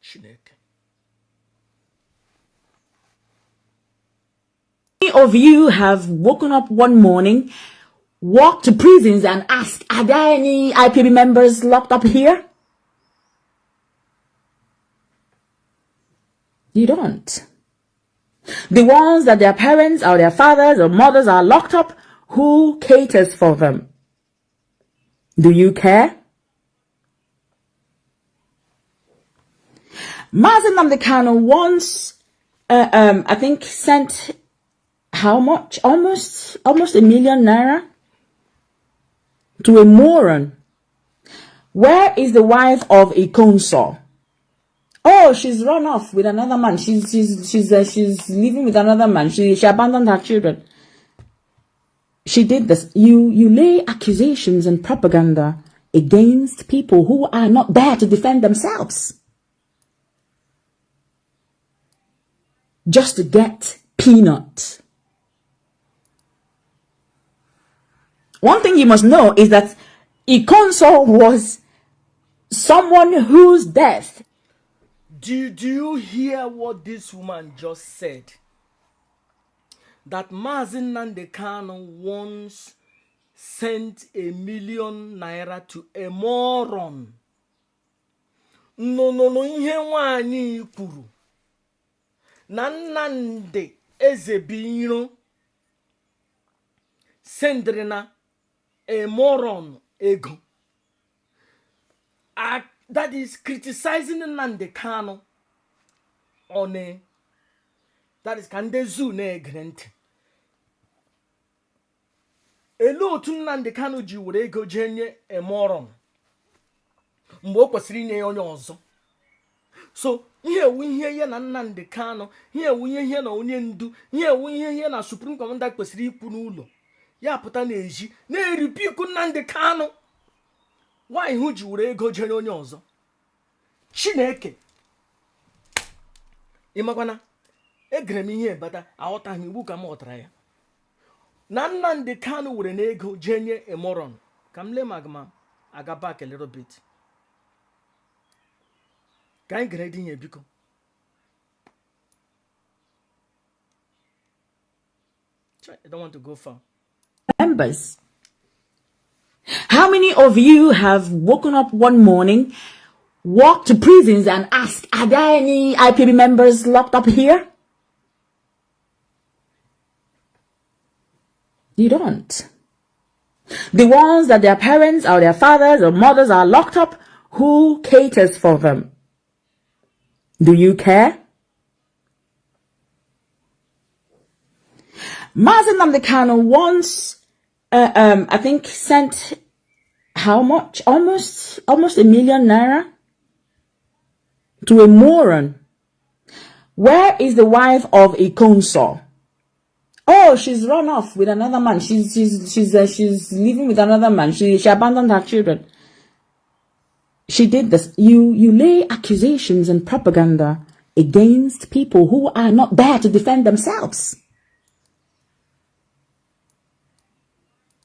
Chineke. Of you have woken up one morning, walked to prisons and asked, "Are there any IPOB members locked up here?" You don't. The ones that their parents or their fathers or mothers are locked up, who caters for them? Do you care? Mazi Nnamdi Kanu once, I think, sent how much? Almost ₦1 million to a moron. Where is the wife of Ikonso? Oh, she's run off with another man. She's living with another man. She abandoned her children. She did this. You lay accusations and propaganda against people who are not there to defend themselves, just to get peanuts. One thing you must know is that Ikonso was someone whose death. Do you hear what this woman just said? That Mazi Nnamdi Kanu once sent ₦1 million to a moron. Nnụnụnụ ihe nwaanyị kwuru na Nnamdi Ezebiro sendịrị na a moron ego. That is criticizing Nnamdi Kanu on a, that is ka ndị zoo na-egere ntị. Elee otu Nnamdi Kanu ji were ego jee nye a moron mgbe o kwesịrị inye ya onye ọzọ? So ihe ewu ihe ya na Nnamdi Kanu, ihe ewu ihe ihe na onye ndu, ihe ewu ihe ihe na Supreme Commander kwesịrị ikwu n'ụlọ, ya pụta n'ezi na-erebuke Nnamdi Kanu. Nwaanyị hụ ji were ego jere onye ọzọ. Chineke, ịmakwana egere m ihe bata, aghọtaghị m igbu ka m ghọtara ya na Nnamdi Kanu were n'ego jee nye a moron. Ka m lee ma aga m aga back a little bit ka anyị gere dị ihe. Biko. I don't want to go far. Members. How many of you have woken up one morning, walked to prisons and asked, "Are there any IPOB members locked up here?" You don't. The ones that their parents or their fathers or mothers are locked up, who caters for them? Do you care? Mazi Nnamdi Kanu once, I think, sent how much? Almost ₦1 million to a moron. Where is the wife of Ikonso? Oh, she's run off with another man. She's living with another man. She abandoned her children. She did this. You lay accusations and propaganda against people who are not there to defend themselves,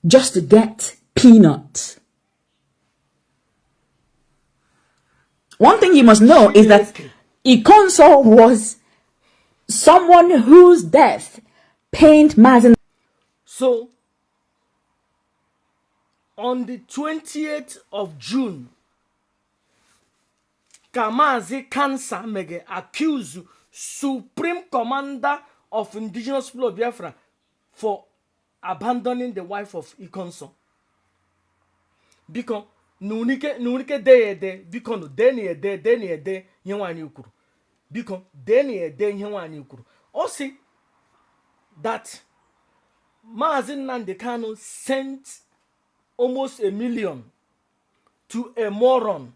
just to get peanut. One thing you must know is that Ikonso was someone whose death pained Mazi. So, on the 20th of June, ka Maazị Kansa mege accuse Supreme Commander of Indigenous People of Biafra for abandoning the wife of Ikonso. Biko, n'unike dee ya ede. Biko nụ, dee na ede, dee na ede ihe nwaanyị kwuru. Biko, dee na ede ihe nwaanyị kwuru. Ọ sị that Maazị Nnamdi Kanu sent almost 1 million to a moron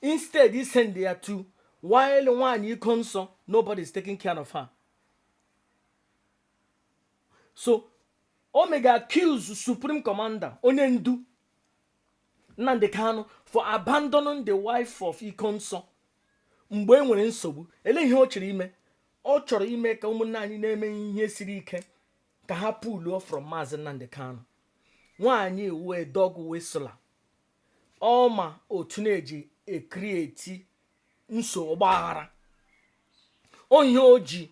instead he send ya to, while nwaanyị Ikonso, nobody is taking care of her. So o mega accuse Supreme Commander, onye ndu Nnamdi Kanu, for abandoning the wife of Ikonso mgbe e nwere nsogbu. Ele ihe ọ chọrọ ime? Ọ chọrọ ime ka ụmụnne anyị na-eme ihe siri ike ka ha puluo from Maazị Nnamdi Kanu. Nwaanyị wee dog whistler. Ọ ma otu na-eji ecreate nso ọgbaghara. Ihe o ji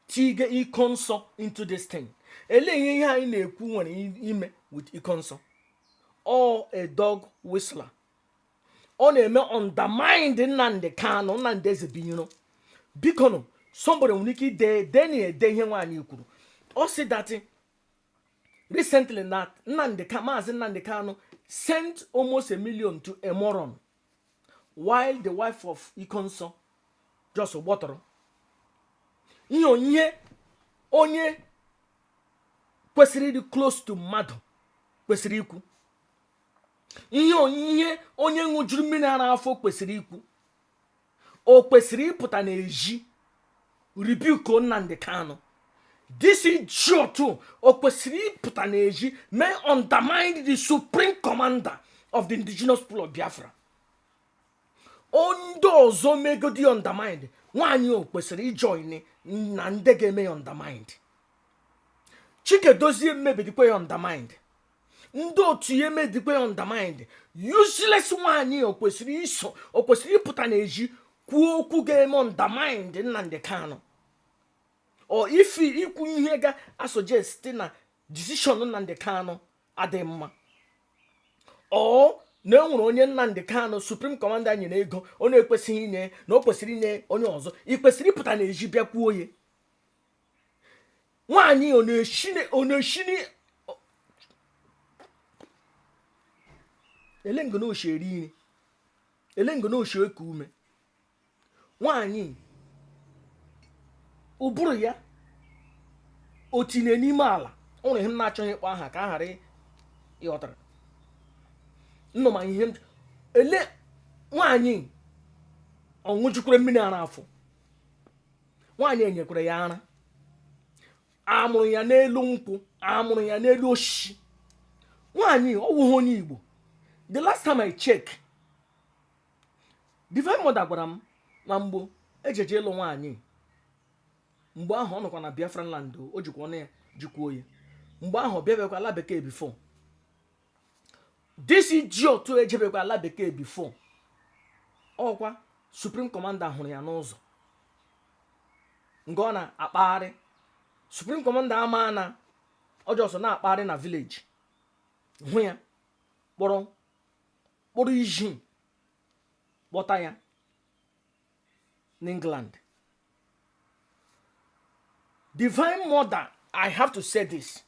tige Ikonso into this thing. Ele ihe anyị na-ekwu nwere ime with Ikonso? Ọ a dog whistler. Ọ na-eme undermine Nnamdi Kanu, Nnamdi Ezebiro. Biko nụ, somebody nwere ike ide ede na ede ihe nwaanyị kwuru. Ọ sị that recently na Nnamdi, Maazị Nnamdi Kanu sent almost 1 million to a moron while the wife of Ikonso just gbọtọrọ ihe onyinye. Onye kwesịrị ịdị close to mmadụ kwesịrị ikwu ihe onyinye, onye ṅụjuru mmiri ara afọ kwesịrị ikwu, o kwesịrị ịpụta n'ezi rebuke Nnamdi Kanu. This idiot, o kwesịrị ịpụta n'ezi may undermine the Supreme Commander of the Indigenous People of Biafra. Ndị ọzọ megodi undermine nwaanyị, o kwesịrị ijoin na ndị ga-eme ya undermine? Chikedozie mebidikwa ya undermine, ndị otu ya emedikwa ya undermine. Useless nwaanyị, o kwesịrị iso, o kwesịrị ịpụta n'ezi kwuo okwu ga-eme undermine Nnamdi Kanu? Ọ ifi ikwu ihe ga-asuggest na decision Nnamdi Kanu adịghị mma, ọ na e nwere onye Nnamdi Kanu, Supreme Commander, nyere ego ọ na-ekwesịghị inye, na o kwesịrị inye onye ọzọ, ị kwesịrị ịpụta n'ezi bịa kwuo ya? Nwaanyị ọ na-eshi ele ngo na oshi eri nri, ele ngo na oshi eku ume. Nwaanyị ụbụrụ ya o tinye n'ime ala. O nwere ihe m na-achọghị ịkpọ aha ka a ghara Ịghọtara nnụ ma ihe m ele nwaanyị ọ ṅụjukwere mmiri ara afọ nwaanyị enyekwere ya ara amụrụ ya n'elu nkwụ amụrụ ya n'elu osisi nwaanyị ọ wụghị onye Igbo. The last time I check, Divine Mother gwara m na mgbe ejeje ịlụ nwaanyị mgbe ahụ ọ nọkwa na Biafran land, o jikwa ọnụ ya jikwuo ya mgbe ahụ ọ bịabekwa ala bekee before this idiot ejebekwa ala bekee before. Ọkwa Supreme Commander hụrụ ya n'ụzọ nga ọ na-akpagharị. Supreme Commander ama na ọ just na-akpagharị na village hụ ya, kpọrọ kpọrọ iji kpọta ya n'England. Divine Mother, I have to say this,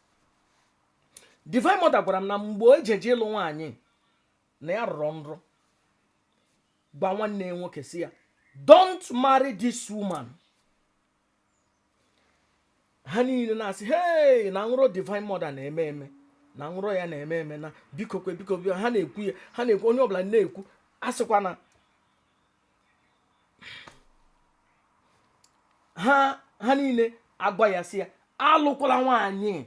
Divine Mother gwara m na mgbe o jeje ịlụ nwaanyị na ya rọrọ nrọ gwa nwanne ya nwoke si ya, "Don't marry this woman." Ha niile na-asị, "Hey," na nrọ Divine Mother na-eme eme, na nrọ ya na-eme eme, na biko kwe, biko biko. Ha na-ekwu ya, ha na-ekwu, onye ọbụla na-ekwu, asịkwa na ha niile agwa ya sị ya alụkwala nwaanyị.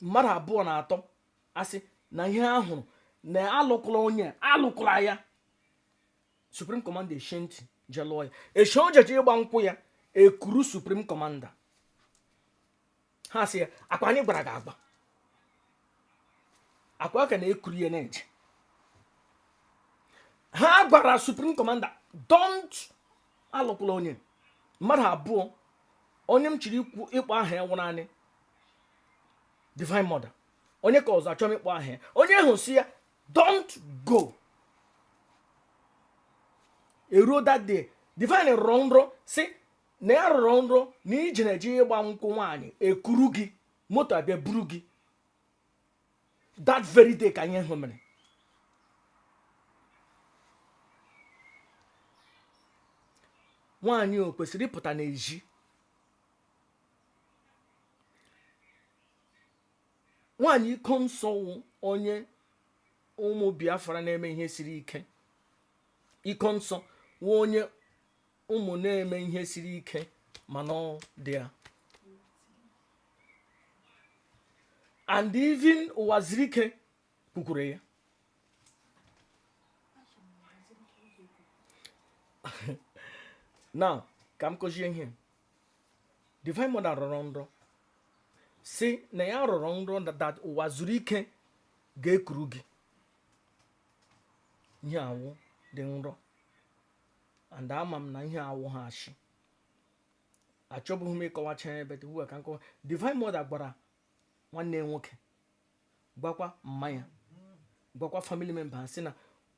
Mmadụ abụọ na atọ asị na ihe ha hụrụ na alụkwala onye, alụkwala ya. Supreme Commander eshie ntị je lụọ ya, eshie o jeje ịgba nkwụ ya, ekuru Supreme Commander. Ha sị ya, "Akwa anyị gwara gị agba akwa ka na-ekuru ya na-eje." Ha gwara Supreme Commander, "Don't, alụkwala onye." Mmadụ abụọ onye m chiri ikwu ịkpọ aha ya nwụrụ naanị Divine Mother, onye ka ọzọ achọrọ m ịkpọ aha ya. Onye ahụ si ya, "Don't go." Eruo that day, Divine rọrọ nrọ si na ya rọrọ nrọ na ije na-eje ịgba nkwụ nwaanyị, ekuru gị, moto abịa buru gị. That very day ka ihe hụ mere. Nwaanyị o kwesịrị ịpụta n'ezi? Nwaanyị iko nsọ wụ onye ụmụ Biafra na-eme ihe siri ike. Iko nsọ wụ onye ụmụ na-eme ihe siri ike, mana ọ dị ya. And even Ụwazirike kwukwuru ya. Now ka m kụzie ihe. Divine Mother rọrọ nrọ si na ya rọrọ nrọ that ụwa zuru ike ga-ekuru gị. Ihe awụ dị nrọ, and ama m na ihe awụ ha ashị. Achọbụghị m ịkọwacha ebe ugbu a ka nkọwa. Divine Mother gwara nwanne ya nwoke, gwakwa mma ya, gwakwa family member ha, sị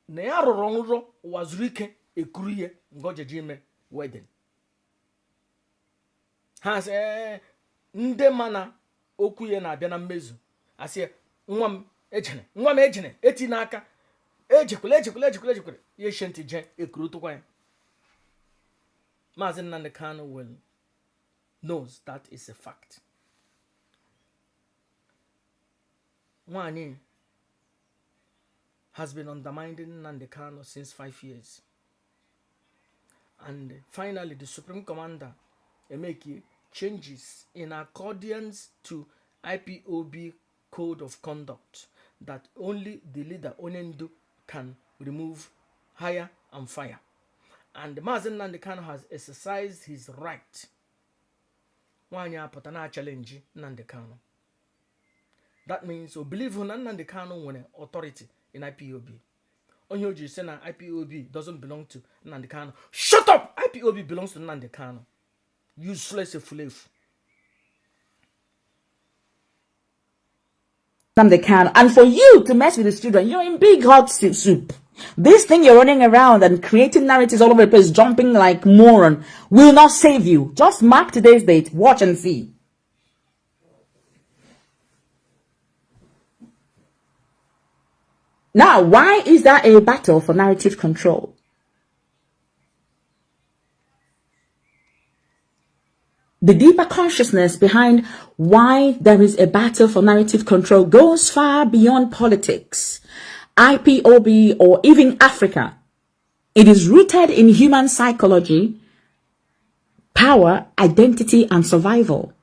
na ya rọrọ nrọ ụwa zuru ike ekuru ihe nga o jeje ime wedding. Ha sị, "Ee," ndị ma na okwu ya na-abịa na mmezu, asị ya, "Nwa m ejere, nwa m ejere, eti n'aka, ejekwala, ejekwala, ejekwala, ejekwala." Ya eche ntị jee, ekuru tụkwa ya. Maazị Nnamdi Kanu will knows that is a fact. Nwaanyị has been undermining Nnamdi Kanu since 5 years, and finally the Supreme Commander emeke changes in accordance to IPOB code of conduct that only the leader, Onyendu, can remove, hire and fire. And Maazị Nnamdi Kanu has exercised his right. Nwaanyị apụta na challenge Nnamdi Kanu. That means o believe na Nnamdi Kanu nwere authority in IPOB. Onye o ji sị na IPOB doesn't belong to Nnamdi Kanu. Shut up! IPOB belongs to Nnamdi Kanu. Useless efulefu. Nnamdi Kanu. And for you to mess with his children, you're in big hot soup. This thing you're running around and creating narratives all over the place, jumping like moron, will not save you. Just mark today's date, watch and see. Now, why is that a battle for narrative control? The deeper consciousness behind why there is a battle for narrative control goes far beyond politics, IPOB, or even Africa. It is rooted in human psychology, power, identity, and survival.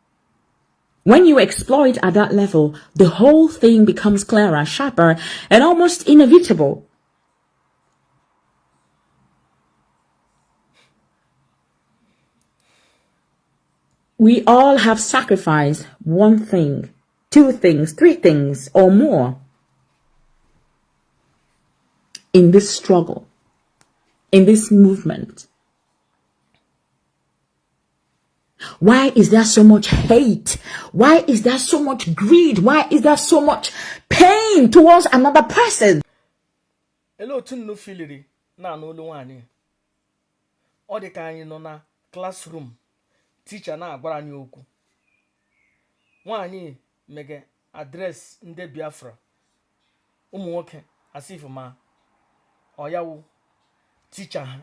When you explore it at that level, the whole thing becomes clearer, sharper, and almost inevitable. We all have sacrificed one thing, two things, three things, or more in this struggle, in this movement. Why is there so much hate? Why is there so much greed? Why is there so much pain towards another person? Elee otu unu filiri na-anụ olu nwaanyị? Ọ dị ka anyị nọ na classroom, teacher na-agwara anyị okwu. Nwaanyị mege address ndị Biafra ụmụ nwoke as if ma ọ ya wụ teacher ha.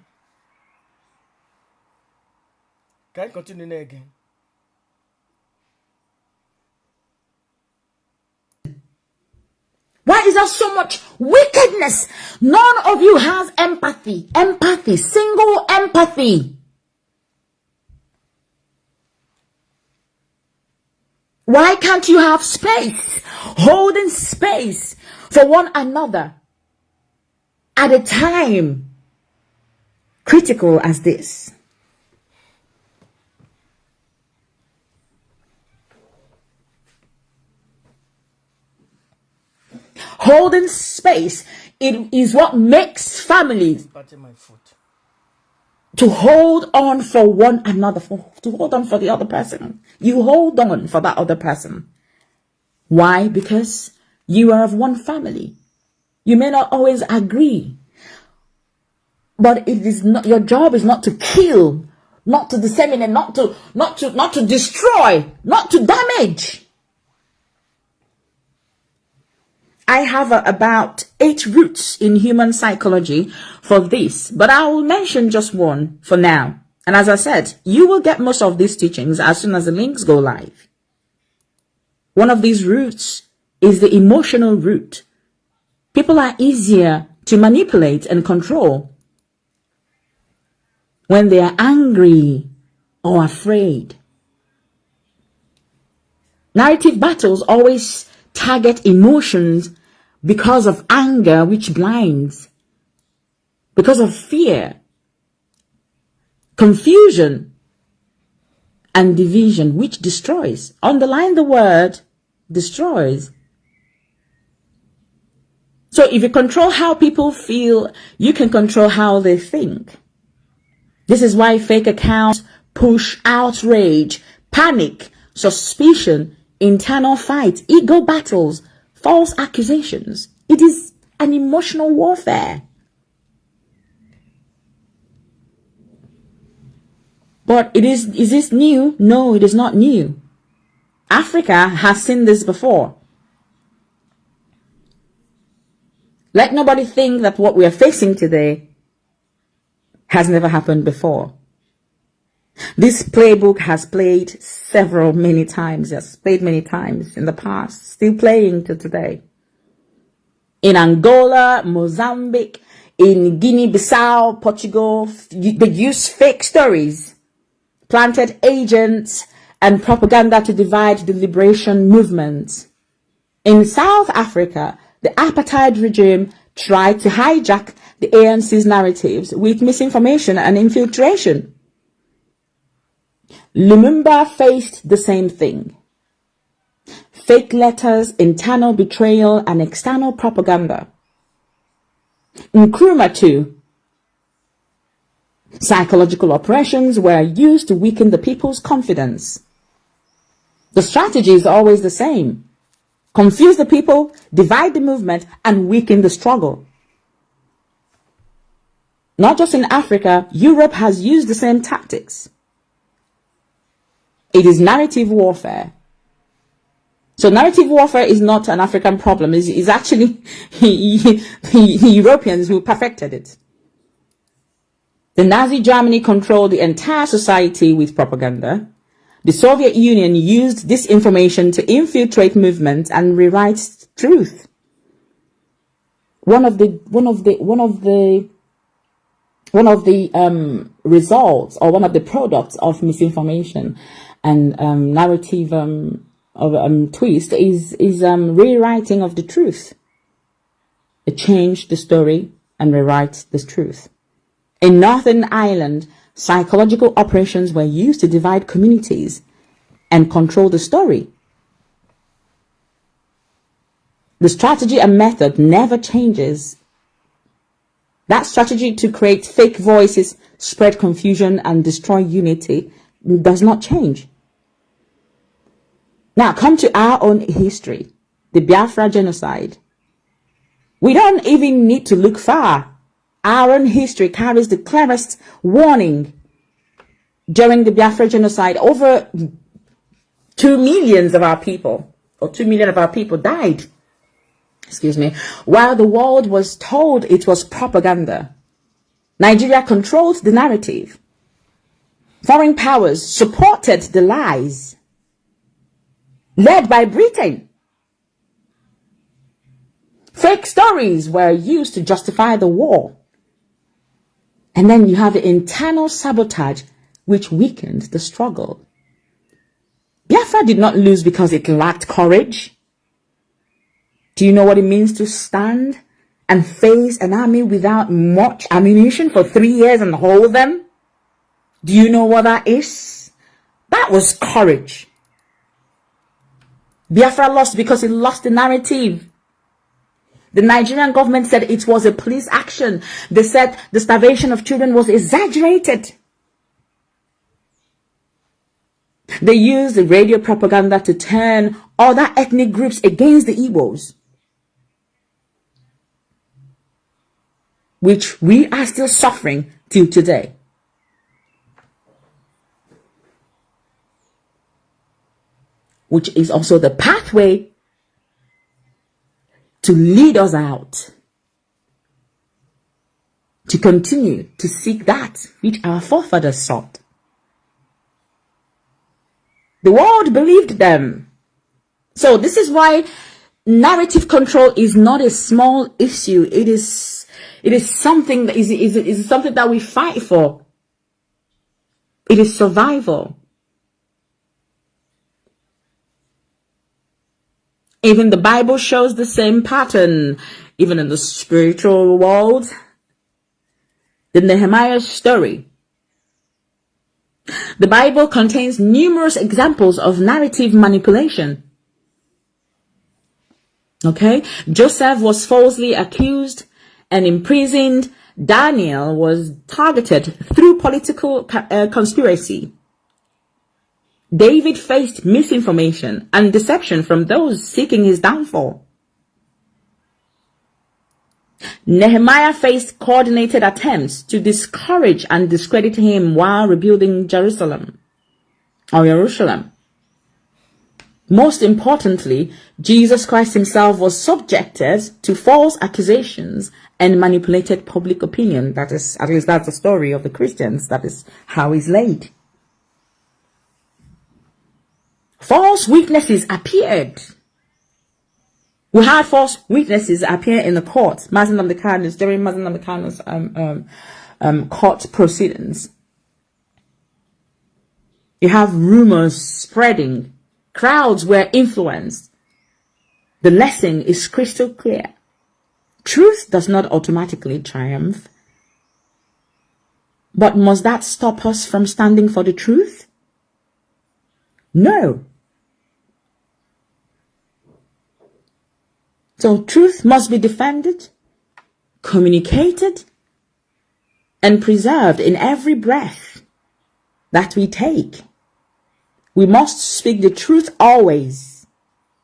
Ka anyị continue na-ege. Why is there so much wickedness? None of you has empathy. Empathy. Single empathy. Why can't you have space? Holding space for one another at a time critical as this. Holding space, it is what makes families Biting my foot. To hold on for one another, to hold on for the other person. You hold on for that other person. Why? Because you are of one family. You may not always agree, but it is not your job is not to kill, not to disseminate, not to destroy, not to damage. I have about 8 roots in human psychology for this, but I will mention just one for now. And as I said, you will get most of these teachings as soon as the links go live. One of these roots is the emotional root. People are easier to manipulate and control when they are angry or afraid. Narrative battles always target emotions because of anger, which blinds, because of fear, confusion, and division, which destroys. Underline the word destroys. So if you control how people feel, you can control how they think. This is why fake accounts push outrage, panic, suspicion, internal fights, ego battles, false accusations. It is an emotional warfare. But is this new? No, it is not new. Africa has seen this before. Let nobody think that what we are facing today has never happened before. This playbook has played several many times, has played many times in the past, still playing to today. In Angola, Mozambique, in Guinea-Bissau, Portugal, they use fake stories, planted agents and propaganda to divide the liberation movement. In South Africa, the apartheid regime tried to hijack the ANC's narratives with misinformation and infiltration. Lumumba faced the same thing. Fake letters, internal betrayal, and external propaganda. Nkrumah too. Psychological operations were used to weaken the people's confidence. The strategy is always the same. Confuse the people, divide the movement, and weaken the struggle. Not just in Africa, Europe has used the same tactics. It is narrative warfare. So narrative warfare is not an African problem. It's actually the Europeans who perfected it. The Nazi Germany controlled the entire society with propaganda. The Soviet Union used disinformation to infiltrate movements and rewrite truth. One of the results or one of the products of misinformation and narrative of twist is rewriting of the truth. It change the story and rewrite the truth. In Northern Ireland, psychological operations were used to divide communities and control the story. The strategy and method never changes. That strategy to create fake voices, spread confusion, and destroy unity does not change. Now, come to our own history, the Biafra genocide. We don't even need to look far. Our own history carries the clearest warning. During the Biafra genocide, over 2 millions of our people, or 2 million of our people died. Excuse me. While the world was told it was propaganda, Nigeria controlled the narrative. Foreign powers supported the lies, led by Britain. Fake stories were used to justify the war. And then you have the internal sabotage, which weakened the struggle. Biafra did not lose because it lacked courage. Do you know what it means to stand and face an army without much ammunition for 3 years and hold them? Do you know what that is? That was courage. Biafra lost because it lost the narrative. The Nigerian government said it was a police action. They said the starvation of children was exaggerated. They used the radio propaganda to turn other ethnic groups against the Igbos, which we are still suffering till today. Which is also the pathway to lead us out to continue to seek that which our forefathers sought. The world believed them. So this is why narrative control is not a small issue. It is something that is something that we fight for. It is survival. Even the Bible shows the same pattern, even in the spiritual world. The Nehemiah story. The Bible contains numerous examples of narrative manipulation. Okay, Joseph was falsely accused and imprisoned. Daniel was targeted through political conspiracy. David faced misinformation and deception from those seeking his downfall. Nehemiah faced coordinated attempts to discourage and discredit him while rebuilding Jerusalem or Jerusalem. Most importantly, Jesus Christ himself was subjected to false accusations and manipulated public opinion. That is, at least that's the story of the Christians. That is how it's laid. False witnesses appeared. We had false witnesses appear in the court, Mazi Nnamdi Kanu's, during Mazi Nnamdi Kanu's court proceedings. You have rumors spreading. Crowds were influenced. The lesson is crystal clear. Truth does not automatically triumph. But must that stop us from standing for the truth? No. So truth must be defended, communicated, and preserved in every breath that we take. We must speak the truth always,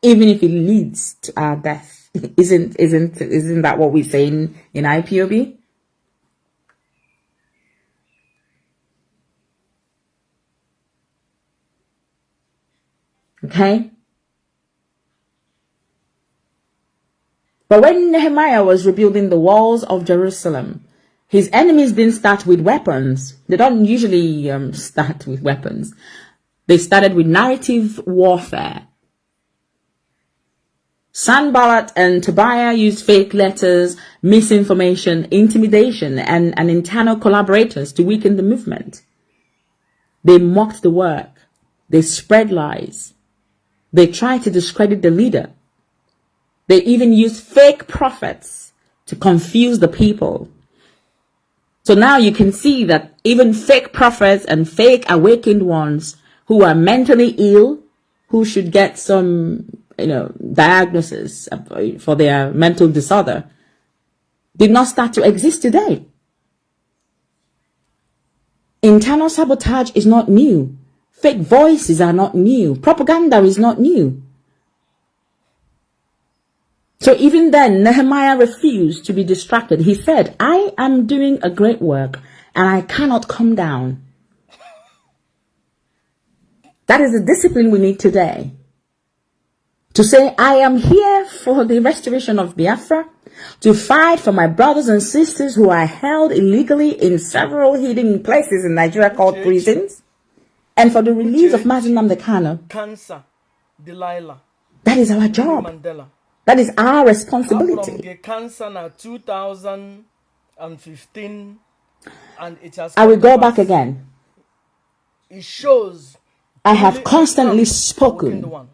even if it leads to our death. Isn't that what we say in IPOB? Okay? But when Nehemiah was rebuilding the walls of Jerusalem, his enemies didn't start with weapons. They don't usually start with weapons. They started with narrative warfare. Sanballat and Tobiah used fake letters, misinformation, intimidation, and internal collaborators to weaken the movement. They mocked the work. They spread lies. They tried to discredit the leader. They even used fake prophets to confuse the people. So now you can see that even fake prophets and fake awakened ones who are mentally ill, who should get some diagnosis for their mental disorder, did not start to exist today. Internal sabotage is not new. Fake voices are not new. Propaganda is not new. So even then, Nehemiah refused to be distracted. He said, "I am doing a great work and I cannot come down." That is the discipline we need today. To say, "I am here for the restoration of Biafra, to fight for my brothers and sisters who are held illegally in several hidden places in Nigeria called prisons, and for the release of Mazi Nnamdi Kanu." Cancer Delilah. That is our job. Mandela. That is our Akpọrọ m responsibility. Gị cancer na 2015 and it has I will come to go back pass. Again. It shows I have truly I constantly am spoken awakened one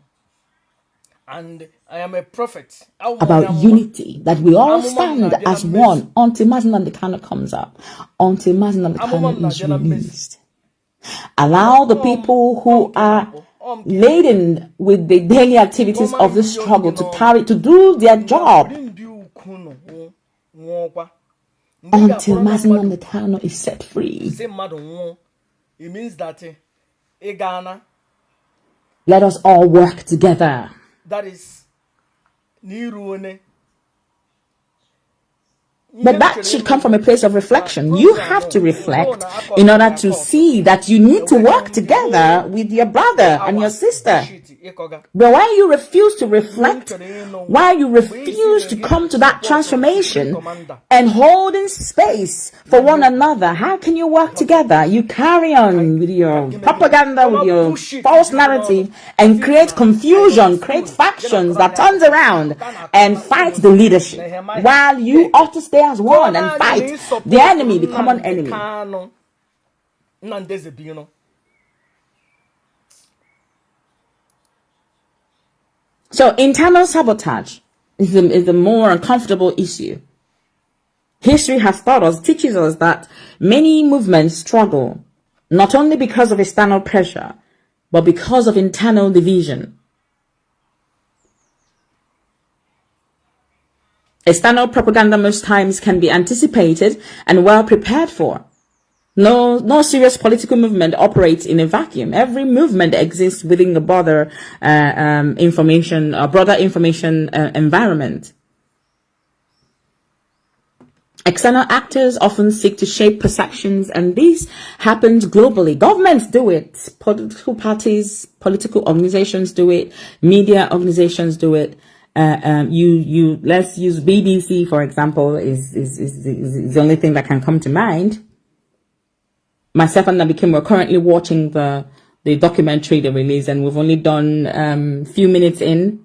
and I am a prophet. Awụ m onye about amụma. Unity, that we all Amụma m stand na-abịa na as mmezu. One until Mazi Nnamdi Kanu comes up, until Mazi Nnamdi Amụma m Kanu is na-abịa na mmezu. Released. Allow the people who are laden with the daily activities of the struggle to carry, to do their job until Mazi Nnamdi Kanu is set free. Sị mmadụ nwụọ, it means that ị gaana. Let us all work together. That is n'iru one. But that should come from a place of reflection. You have to reflect in order to see that you need to work together with your brother and your sister. But why you refuse to reflect, why you refuse to come to that transformation and holding space for one another, how can you work together? You carry on with your propaganda, with your false narrative, and create confusion, create factions that turns around and fight the leadership, while you ought to stay as one and fight the enemy, the common enemy. Kanu Nnamdi Ezebino. So internal sabotage is the more uncomfortable issue. History has taught us, teaches us that many movements struggle not only because of external pressure, but because of internal division. External propaganda most times can be anticipated and well prepared for. No serious political movement operates in a vacuum. Every movement exists within a broader information environment. External actors often seek to shape perceptions, and this happens globally. Governments do it, political parties, political organizations do it, media organizations do it. Let's use BBC, for example, is the only thing that can come to mind. Myself and Nabikim were currently watching the documentary they released, and we've only done few minutes in.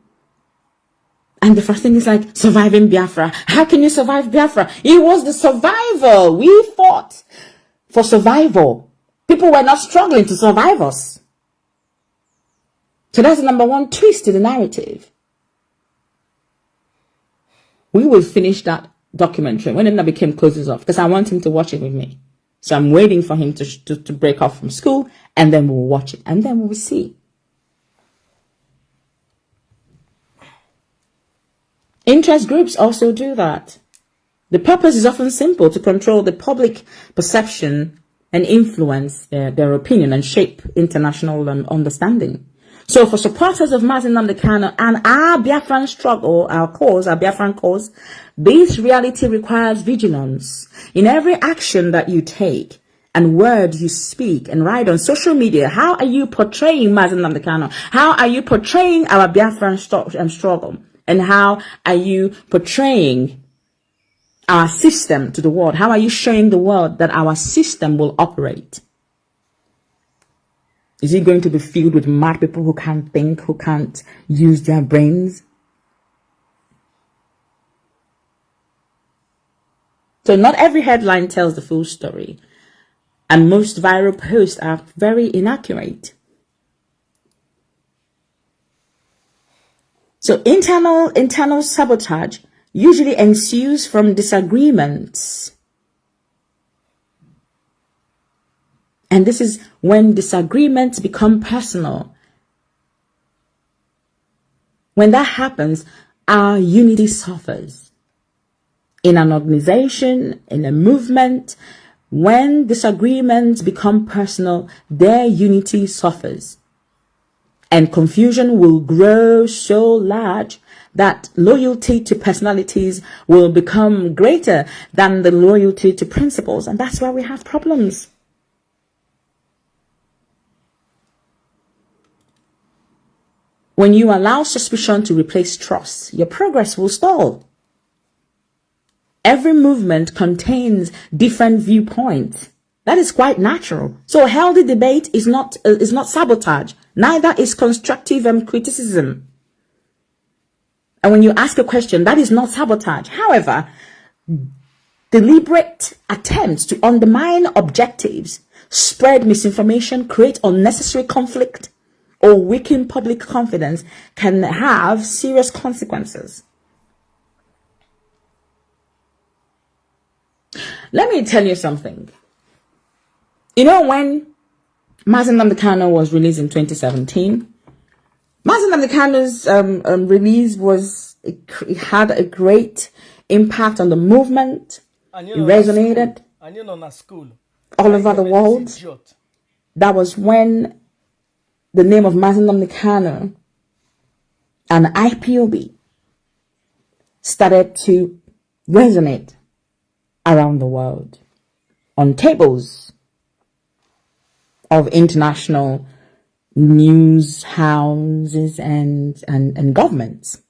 And the first thing is like, "Surviving Biafra. How can you survive Biafra?" It was the survival. We fought for survival. People were not struggling to survive us. So that's the number one twist to the narrative. We will finish that documentary when Nabikim closes off, because I want him to watch it with me. So I'm waiting for him to break off from school, and then we'll watch it, and then we'll see. Interest groups also do that. The purpose is often simple: to control the public perception and influence their opinion and shape international understanding. So for supporters of Mazi Nnamdi Kanu and our Biafran struggle, our cause, our Biafran cause, this reality requires vigilance. In every action that you take and word you speak and write on social media, how are you portraying Mazi Nnamdi Kanu? How are you portraying our Biafran struggle? And how are you portraying our system to the world? How are you showing the world that our system will operate? Is it going to be filled with mad people who can't think, who can't use their brains? So not every headline tells the full story, and most viral posts are very inaccurate. So internal sabotage usually ensues from disagreements. And this is when disagreements become personal. When that happens, our unity suffers. In an organization, in a movement, when disagreements become personal, their unity suffers. And confusion will grow so large that loyalty to personalities will become greater than the loyalty to principles. And that's why we have problems. When you allow suspicion to replace trust, your progress will stall. Every movement contains different viewpoints. That is quite natural. So healthy debate is not sabotage. Neither is constructive criticism. And when you ask a question, that is not sabotage. However, deliberate attempts to undermine objectives, spread misinformation, create unnecessary conflict, or weaken public confidence can have serious consequences. Let me tell you something. When Mazi Nnamdi Kanu was released in 2017, Mazi Nnamdi Kanu's release it had a great impact on the movement. Anyị It nọ na school. resonated Anyị nọ na school. all Anyị over the ga-eme this world. idiot. That was when the name of Mazi Nnamdi Kanu and IPOB started to resonate around the world on tables of international news houses and governments.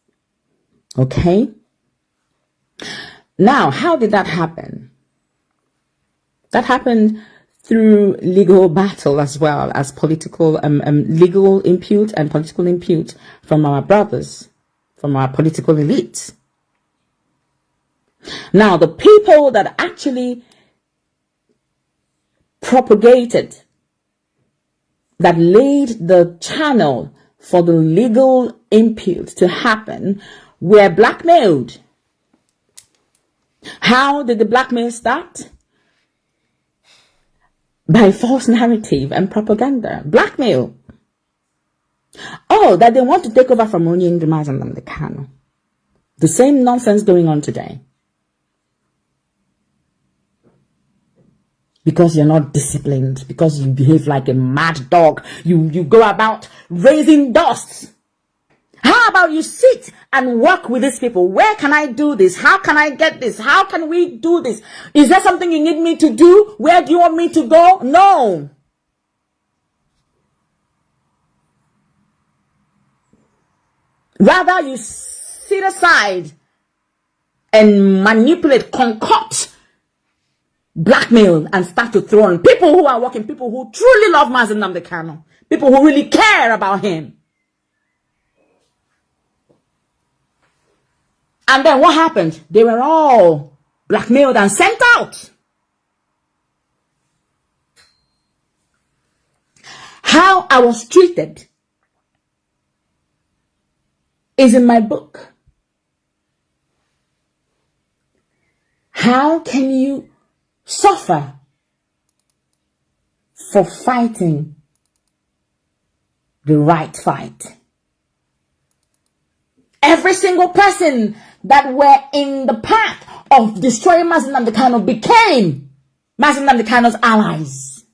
Okay? Now, how did that happen? That happened through legal battle as well as political, legal input and political input from our brothers, from our political elites. Now, the people that actually propagated, that laid the channel for the legal input to happen, were blackmailed. How did the blackmail start? By false narrative and propaganda. Blackmail. Oh, that they want to take over from Onyendu Mazi Nnamdi Kanu. The same nonsense going on today. Because you're not disciplined, because you behave like a mad dog, you go about raising dust. How about you sit and work with these people? Where can I do this? How can I get this? How can we do this? Is there something you need me to do? Where do you want me to go? No. Rather, you sit aside and manipulate, concoct blackmail and start to throw on people who are working, people who truly love Mazi Nnamdi Kanu, people who really care about him. And then what happened? They were all blackmailed and sent out. How I was treated is in my book. How can you suffer for fighting the right fight? Every single person that were in the path of destroying Mazi Nnamdi Kanu became Mazi Nnamdi Kanu's allies.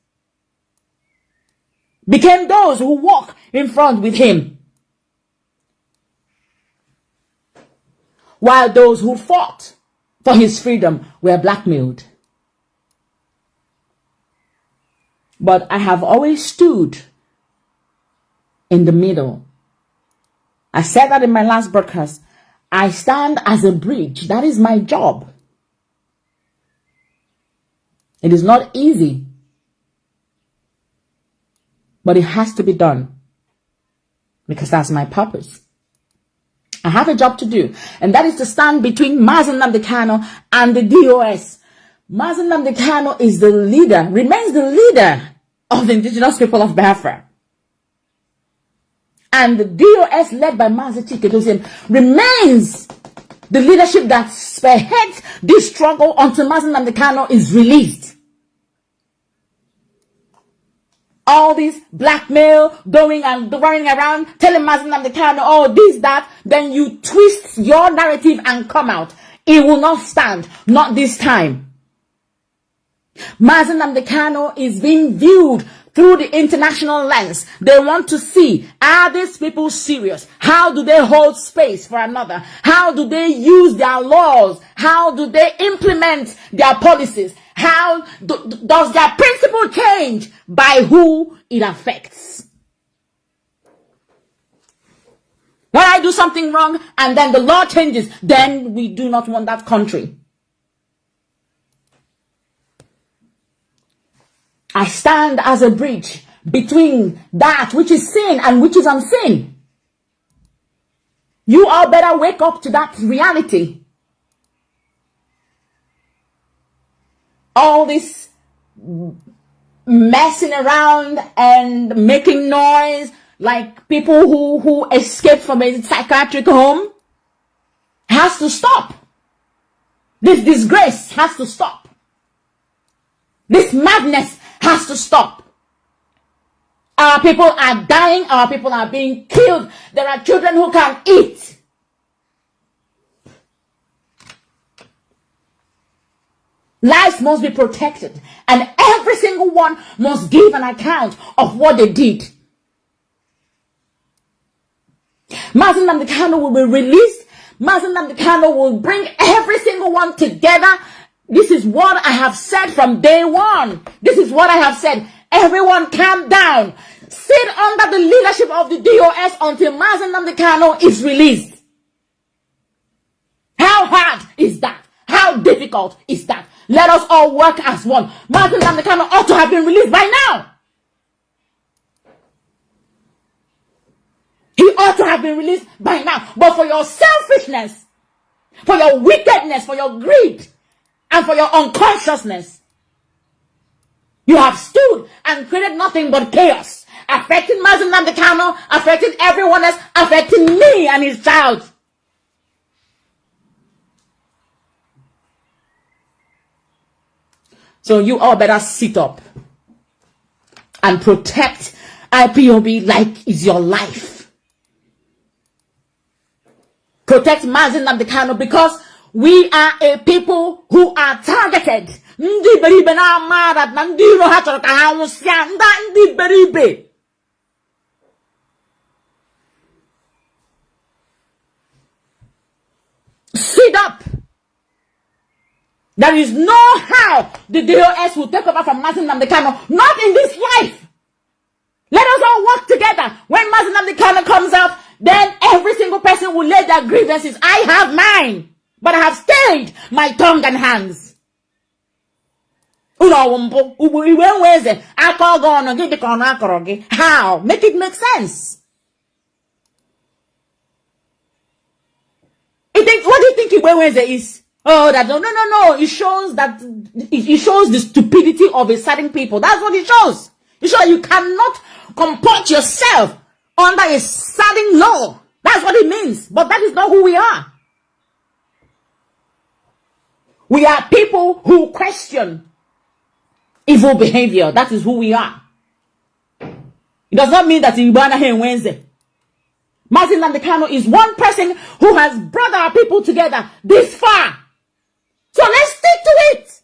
Became those who walk in front with him. While those who fought for his freedom were blackmailed. But I have always stood in the middle. I said that in my last broadcast. I stand as a bridge. That is my job. It is not easy. But it has to be done because that's my purpose. I have a job to do, and that is to stand between Mazi Nnamdi Kanu and the DOS. Mazi Nnamdi Kanu is the leader, remains the leader of the Indigenous People of Biafra. And the DOS led by Mazi Chika Edoziem remains the leadership that spearheads this struggle until Mazi Nnamdi Kanu is released. All this blackmail going and running around telling Mazi Nnamdi Kanu, oh, this, that, then you twist your narrative and come out. It will not stand. Not this time. Mazi Nnamdi Kanu is being viewed through the international lens. They want to see, are these people serious? How do they hold space for another? How do they use their laws? How do they implement their policies? How does their principle change by who it affects? When I do something wrong and then the law changes, then we do not want that country. I stand as a bridge between that which is sin and which is unseen. You all better wake up to that reality. All this messing around and making noise like people who escaped from a psychiatric home has to stop. This disgrace has to stop. This madness has to stop. Our people are dying. Our people are being killed. There are children who can't eat. Lives must be protected, and every single one must give an account of what they did. Mazi Nnamdi Kanu will be released. Mazi Nnamdi Kanu will bring every single one together. This is what I have said from day one. This is what I have said. Everyone calm down. Sit under the leadership of the DOS until Mazi Nnamdi Kanu is released. How hard is that? How difficult is that? Let us all work as one. Mazi Nnamdi Kanu ought to have been released by now. He ought to have been released by now. But for your selfishness, for your wickedness, for your greed, and for your unconsciousness, you have stood and created nothing but chaos, affecting Mazi Nnamdi Kanu, affecting everyone else, affecting me and his child. So you all better sit up and protect IPOB like it's your life. Protect Mazi Nnamdi Kanu, because we are a people who are targeted. Ndị iberibe na-ama na ndị iro ha chọrọ ka ha nwụsịa, ndị iberibe. Sit up. There is no how the DOS will take over from Mazi Nnamdi Kanu. Not in this life. Let us all work together. When Mazi Nnamdi Kanu comes out, then every single person will lay their grievances. I have mine, but I have stayed my tongue and hands. How? Make it make sense. You think, what do you think Igwe is? Oh, that no, no, no, no. It shows that it shows the stupidity of a certain people. That's what it shows. It shows you cannot comport yourself under a certain law. That's what it means. But that is not who we are. We are people who question evil behavior. That is who we are. It does not mean that in Wednesday, Mazi Nnamdi Kanu is one person who has brought our people together this far. So let's stick to it.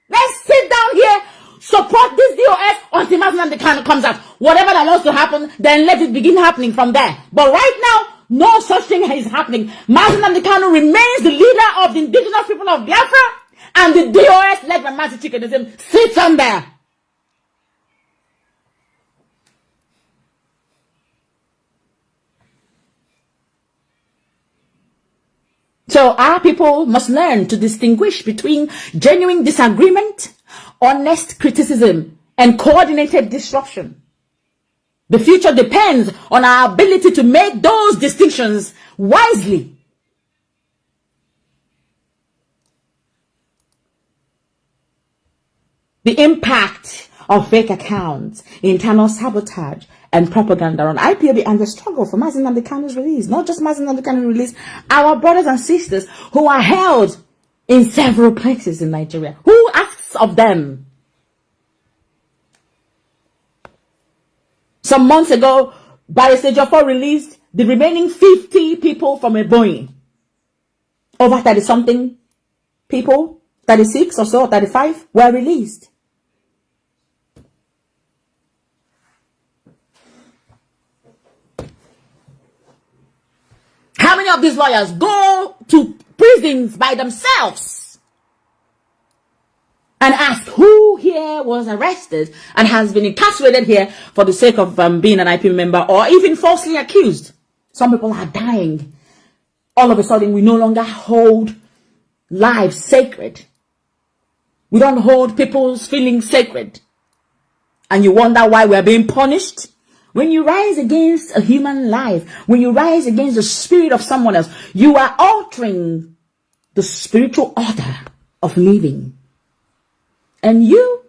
Let's sit down here, support this DOS until Mazi Nnamdi Kanu comes out. Whatever that wants to happen, then let it begin happening from there. But right now, no such thing is happening. Mazi Nnamdi Kanu remains the leader of the Indigenous People of Biafra, and the DOS led by Mazi Chika Edoziem sits on there. So our people must learn to distinguish between genuine disagreement, honest criticism, and coordinated disruption. The future depends on our ability to make those distinctions wisely. The impact of fake accounts, internal sabotage, and propaganda on IPOB and the struggle for Mazi Nnamdi Kanu's release. Not just Mazi Nnamdi Kanu's release, our brothers and sisters who are held in several places in Nigeria. Who asks of them? Some months ago, Barrister Ejiofor released the remaining 50 people from Ebonyi. Over 30 something people, 36 or so, 35, were released. How many of these lawyers go to prisons by themselves and ask who here was arrested and has been incarcerated here for the sake of being an IP member or even falsely accused? Some people are dying. All of a sudden, we no longer hold lives sacred. We don't hold people's feelings sacred. And you wonder why we're being punished? When you rise against a human life, when you rise against the spirit of someone else, you are altering the spiritual order of living. And you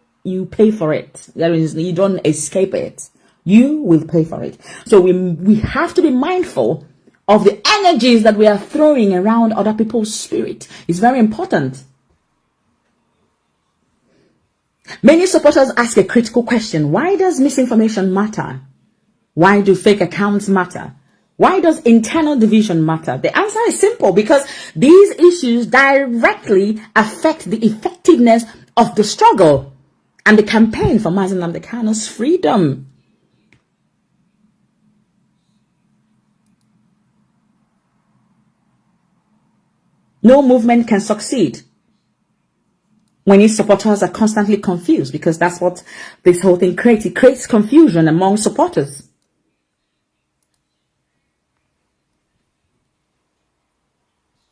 pay for it. You don't escape it. You will pay for it. So we have to be mindful of the energies that we are throwing around other people's spirit. It's very important. Many supporters ask a critical question. Why does misinformation matter? Why do fake accounts matter? Why does internal division matter? The answer is simple, because these issues directly affect the effectiveness of the struggle and the campaign for Mazi Nnamdi Kanu's freedom. No movement can succeed when its supporters are constantly confused, because that's what this whole thing creates. It creates confusion among supporters.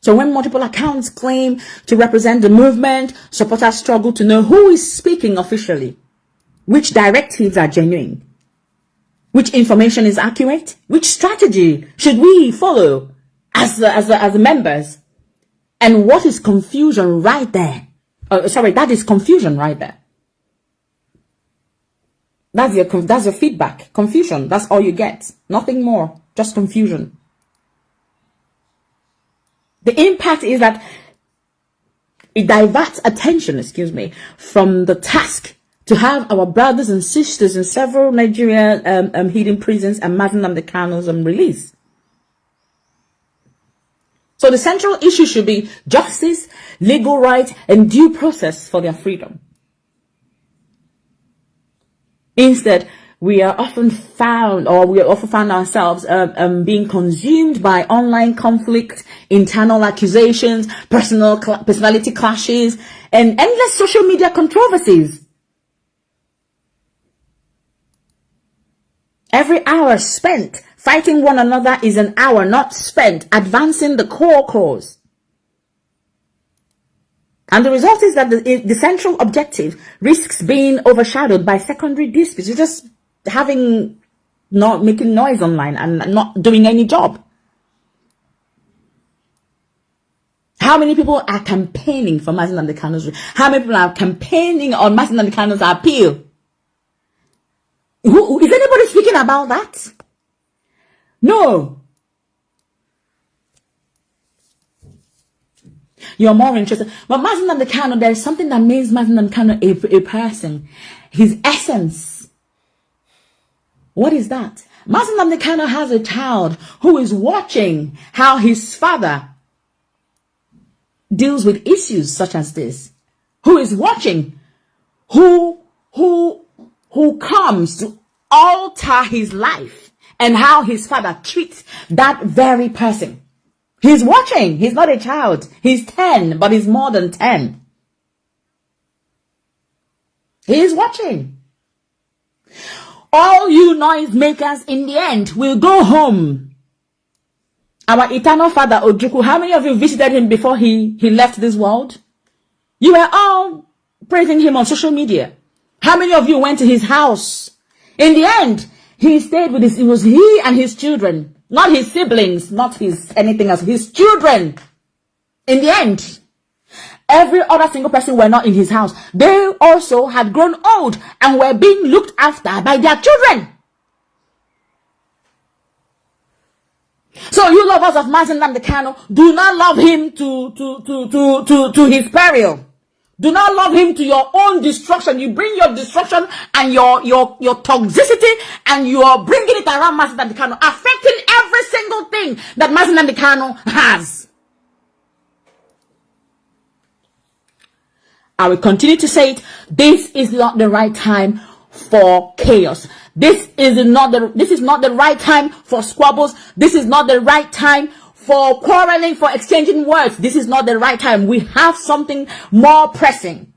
So when multiple accounts claim to represent the movement, supporters struggle to know who is speaking officially, which directives are genuine, which information is accurate, which strategy should we follow as the members, and what is confusion right there? Sorry, that is confusion right there. That's your feedback. Confusion. That's all you get. Nothing more. Just confusion. The impact is that it diverts attention, excuse me, from the task to have our brothers and sisters in several Nigerian hidden prisons and Mazi Nnamdi Kanu's release. So the central issue should be justice, legal rights, and due process for their freedom. Instead, we are often found, or we often found ourselves being consumed by online conflict, internal accusations, personality clashes, and endless social media controversies. Every hour spent fighting one another is an hour not spent advancing the core cause. And the result is that the central objective risks being overshadowed by secondary disputes. You're just having not making noise online and not doing any job. How many people are campaigning for Mazi Nnamdi Kanu's? How many people are campaigning on Mazi Nnamdi Kanu's appeal? Who is anybody speaking about that? No. You're more interested. But Mazi Nnamdi Kanu, there is something that makes Mazi Nnamdi Kanu a person. His essence. What is that? Mazi Nnamdi Kanu has a child who is watching how his father deals with issues such as this. Who is watching, who comes to alter his life and how his father treats that very person. He's watching. He's not a child. He's 10, but he's more than 10. He's watching. All you noise makers in the end will go home. Our eternal father, Ojukwu, how many of you visited him before he left this world? You were all praising him on social media. How many of you went to his house? In the end, he stayed with his, it was he and his children, not his siblings, not his anything else, his children. In the end, every other single person were not in his house. They also had grown old and were being looked after by their children. So you lovers of Mazi Nnamdi Kanu, do not love him to his peril. Do not love him to your own destruction. You bring your destruction and your toxicity and you are bringing it around Mazi Nnamdi Kanu, affecting every single thing that Mazi Nnamdi Kanu has. I will continue to say it. This is not the right time for chaos. This is not the right time for squabbles. This is not the right time for quarreling, for exchanging words. This is not the right time. We have something more pressing.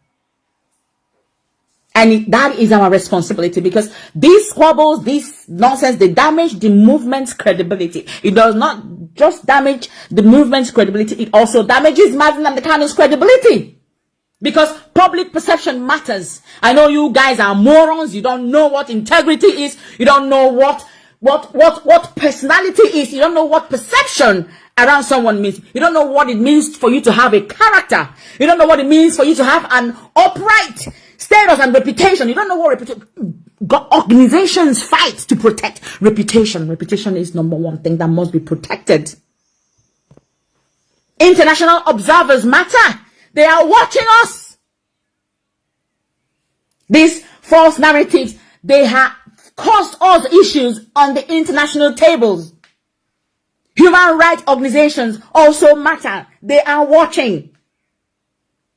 And that is our responsibility, because these squabbles, this nonsense, they damage the movement's credibility. It does not just damage the movement's credibility, it also damages Mazi Nnamdi Kanu's credibility. Because public perception matters. I know you guys are morons. You don't know what integrity is. You don't know what personality is. You don't know what perception around someone means. You don't know what it means for you to have a character. You don't know what it means for you to have an upright status and reputation. You don't know what reputation. Organizations fight to protect reputation. Reputation is number one thing that must be protected. International observers matter. They are watching us. These false narratives, they have caused us issues on the international tables. Human rights organizations also matter. They are watching.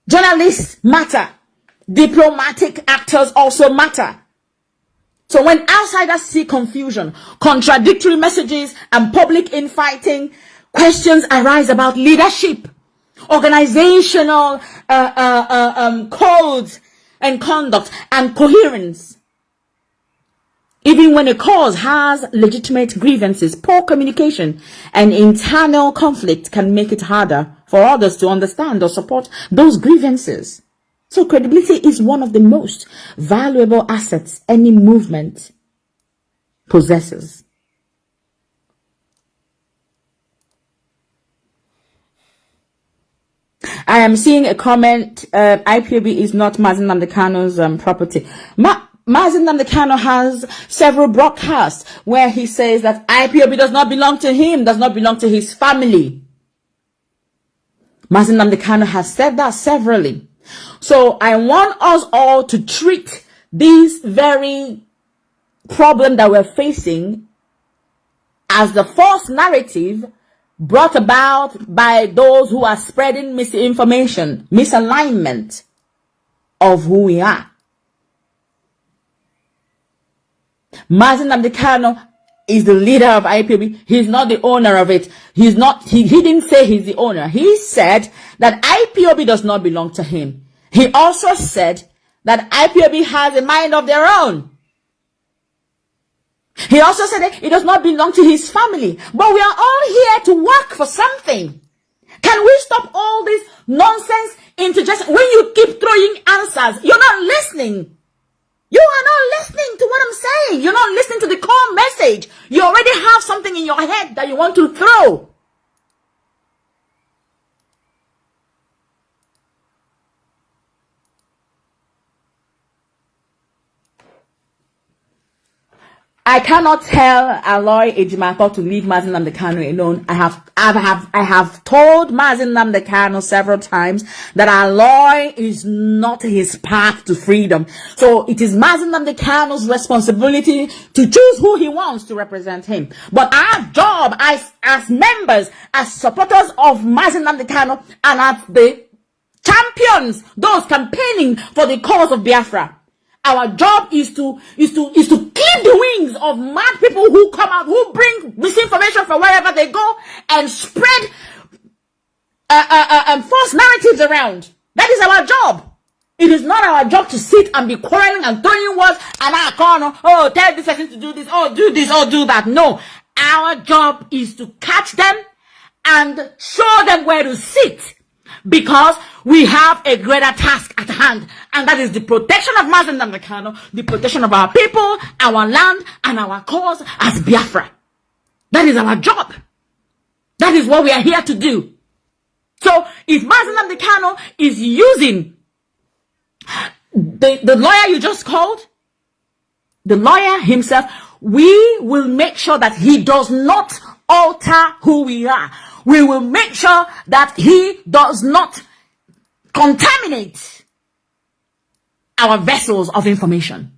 Journalists matter. Diplomatic actors also matter. So when outsiders see confusion, contradictory messages, and public infighting, questions arise about leadership, organizational codes and conduct, and coherence. Even when a cause has legitimate grievances, poor communication and internal conflict can make it harder for others to understand or support those grievances. So credibility is one of the most valuable assets any movement possesses. I am seeing a comment, IPOB is not Mazi Nnamdi Kanu's property. Mazi Nnamdi Kanu has several broadcasts where he says that IPOB does not belong to him, does not belong to his family. Mazi Nnamdi Kanu has said that severally. So I want us all to treat this very problem that we're facing as the false narrative brought about by those who are spreading misinformation, misalignment of who we are. Mazi Nnamdi Kanu is the leader of IPOB. He's not the owner of it. He's not, he didn't say he's the owner. He said that IPOB does not belong to him. He also said that IPOB has a mind of their own. He also said that it does not belong to his family. But we are all here to work for something. Can we stop all this nonsense interjection? When you keep throwing answers, you're not listening. You are not listening to what I'm saying. You're not listening to the core message. You already have something in your head that you want to throw. I cannot tell Aloy Ejimakor to leave Mazi Nnamdi Kanu alone. I have told Mazi Nnamdi Kanu several times that Aloy is not his path to freedom. So it is Mazi Nnamdi Kanu's responsibility to choose who he wants to represent him. But our job as members, as supporters of Mazi Nnamdi Kanu, and as the champions, those campaigning for the cause of Biafra, our job is to clip the wings of mad people who come out, who bring misinformation from wherever they go and spread false narratives around. That is our job. It is not our job to sit and be quarreling and throwing words and I oh, tell this person to do this, oh, do this, oh, do that. No, our job is to catch them and show them where to sit, because we have a greater task at hand, and that is the protection of Mazi Nnamdi Kanu, the protection of our people, our land, and our cause as Biafra. That is our job. That is what we are here to do. So if Mazi Nnamdi Kanu is using the lawyer you just called, the lawyer himself, we will make sure that he does not alter who we are. We will make sure that he does not contaminate our vessels of information.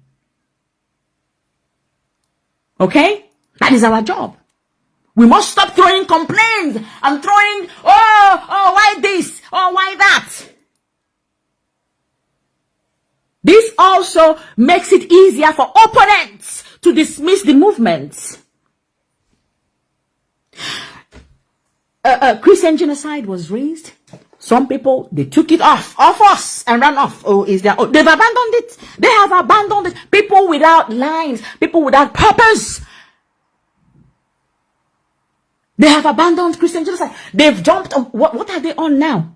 Okay? That is our job. We must stop throwing complaints and throwing, oh, why this? Oh, why that? This also makes it easier for opponents to dismiss the movement. Christian genocide was raised. Some people, they took it off us and ran off. Oh, is there? Oh, they've abandoned it. They have abandoned it. People without lines, people without purpose. They have abandoned Christian genocide. They've jumped on, what are they on now?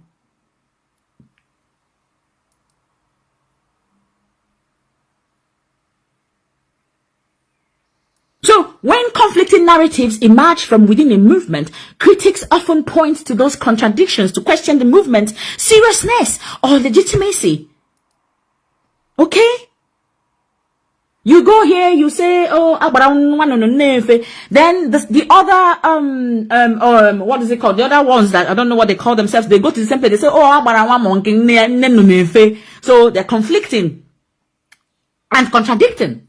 So when conflicting narratives emerge from within a movement, critics often point to those contradictions to question the movement's seriousness or legitimacy. Okay? You go here, you say, oh, then the other, what is it called? The other ones that I don't know what they call themselves, they go to the same place, they say, oh, so they're conflicting and contradicting.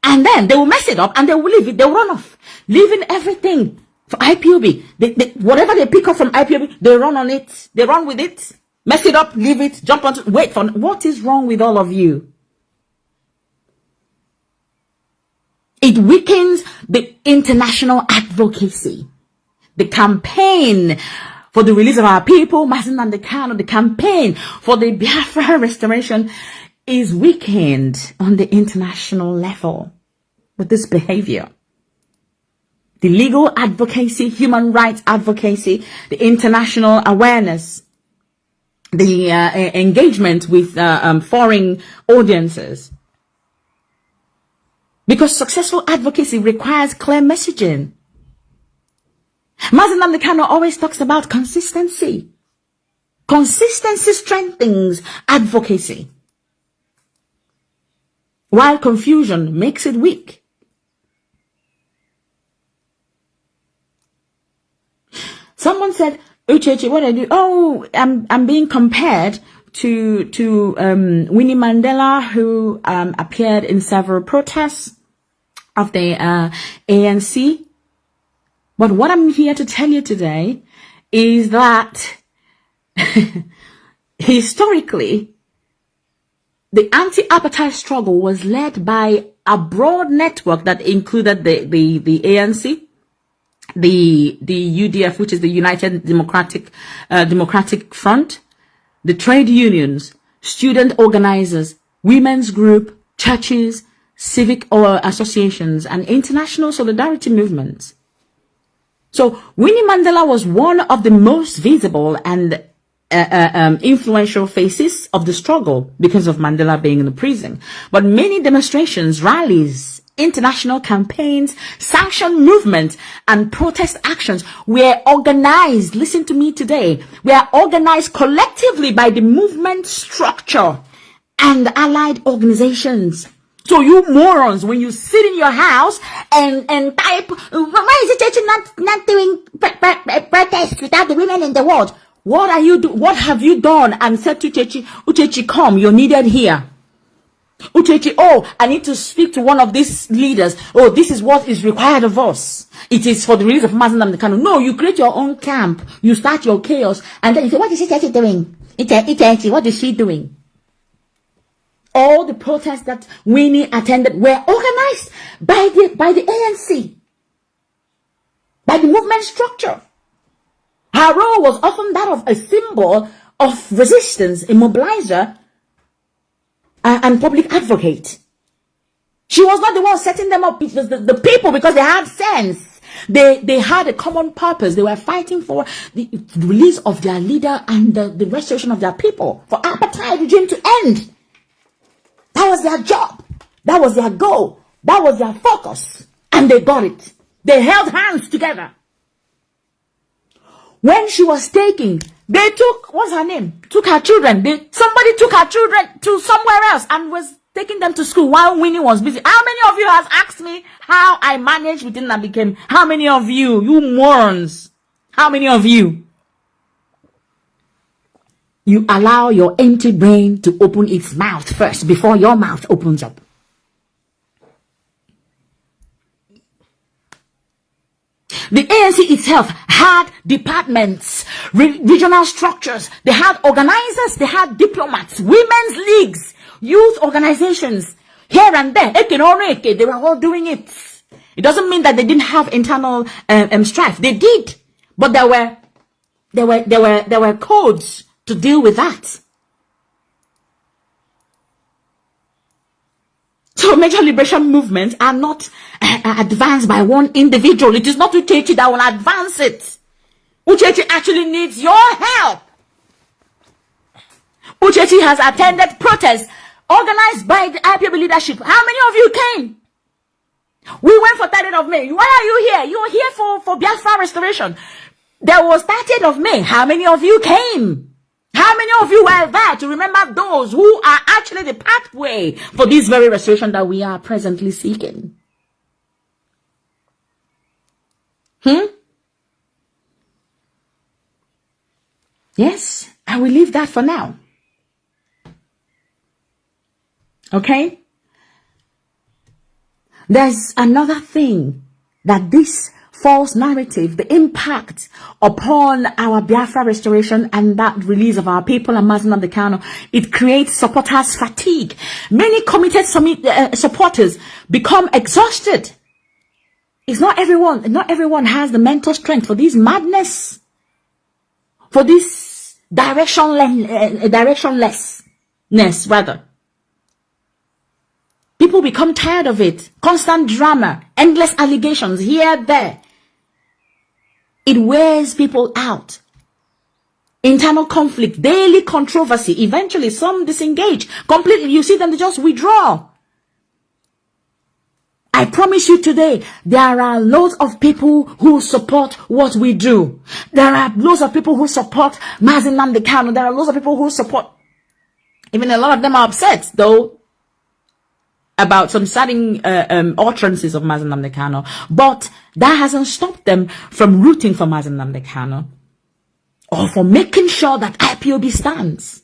And then they will mess it up and they will leave it. They will run off, leaving everything for IPOB. Whatever they pick up from IPOB, they run on it. They run with it, mess it up, leave it, jump onto, wait for, what is wrong with all of you? It weakens the international advocacy, the campaign for the release of our people, Mazi Nnamdi Kanu, the campaign for the Biafra restoration is weakened on the international level with this behavior. The legal advocacy, human rights advocacy, the international awareness, the engagement with foreign audiences. Because successful advocacy requires clear messaging. Mazi Nnamdi Kanu always talks about consistency. Consistency strengthens advocacy, while confusion makes it weak. Someone said, Uchechi, what I do? Oh, I'm being compared to Winnie Mandela, who appeared in several protests of the ANC. But what I'm here to tell you today is that historically, the anti-apartheid struggle was led by a broad network that included the ANC, the UDF, which is the United Democratic Front, the trade unions, student organizers, women's group, churches, civic or associations, and international solidarity movements. So Winnie Mandela was one of the most visible and influential faces of the struggle because of Mandela being in the prison. But many demonstrations, rallies, international campaigns, sanction movements, and protest actions were organized. Listen to me today. Were organized collectively by the movement structure and allied organizations. So you morons, when you sit in your house and type, why is the church not doing protests without the women in the world? What are you do? What have you done and said to Uchechi, Uchechi, come, you're needed here. Uchechi, oh, I need to speak to one of these leaders. Oh, this is what is required of us. It is for the release of Mazi Nnamdi Kanu. No, you create your own camp. You start your chaos. And then you say, what is Uchechi doing? Uchechi, what is she doing? All the protests that Winnie attended were organized by the ANC, by the movement structure. Her role was often that of a symbol of resistance, a mobilizer, and public advocate. She was not the one setting them up. It was the people, because they had sense. They had a common purpose. They were fighting for the release of their leader and the restoration of their people, for apartheid regime to end. That was their job. That was their goal. That was their focus. And they got it. They held hands together. When she was taken, they took, what's her name? Took her children. Somebody took her children to somewhere else and was taking them to school while Winnie was busy. How many of you has asked me how I managed within Nnamdi? How many of you, you morons? How many of you? You allow your empty brain to open its mouth first before your mouth opens up. The ANC itself had departments, regional structures. They had organizers, they had diplomats, women's leagues, youth organizations, here and there. They were all doing it. It doesn't mean that they didn't have internal strife. They did, but there were codes to deal with that. So major liberation movements are not advanced by one individual. It is not Uchechi that will advance it. Uchechi actually needs your help. Uchechi has attended protests organized by the IPOB leadership. How many of you came? We went for 30th of May. Why are you here? You're here for Biafra restoration. There was 30th of May. How many of you came? How many of you were there to remember those who are actually the pathway for this very restoration that we are presently seeking? Yes, I will leave that for now. Okay? There's another thing that this false narrative, the impact upon our Biafra restoration and that release of our people and Mazi Nnamdi Kanu, it creates supporters fatigue. Many committed supporters become exhausted. It's not everyone has the mental strength for this madness, for this directionlessness, rather. People become tired of it. Constant drama, endless allegations here, there. It wears people out. Internal conflict, daily controversy. Eventually, some disengage completely. You see them, they just withdraw. I promise you today, there are loads of people who support what we do. There are loads of people who support Mazi Nnamdi Kanu. There are loads of people who support. Even a lot of them are upset, though, about some certain utterances of Mazi Nnamdi Kanu. But that hasn't stopped them from rooting for Mazi Nnamdi Kanu or for making sure that IPOB stands.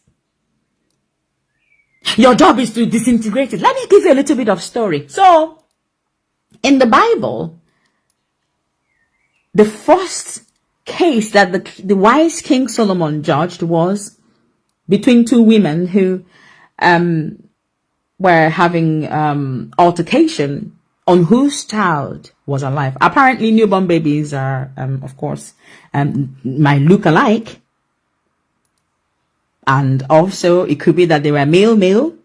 Your job is to disintegrate it. Let me give you a little bit of story. So, in the Bible, the first case that the wise King Solomon judged was between two women who were having altercation on whose child was alive. Apparently, newborn babies are, of course, might look alike. And also, it could be that they were male, male.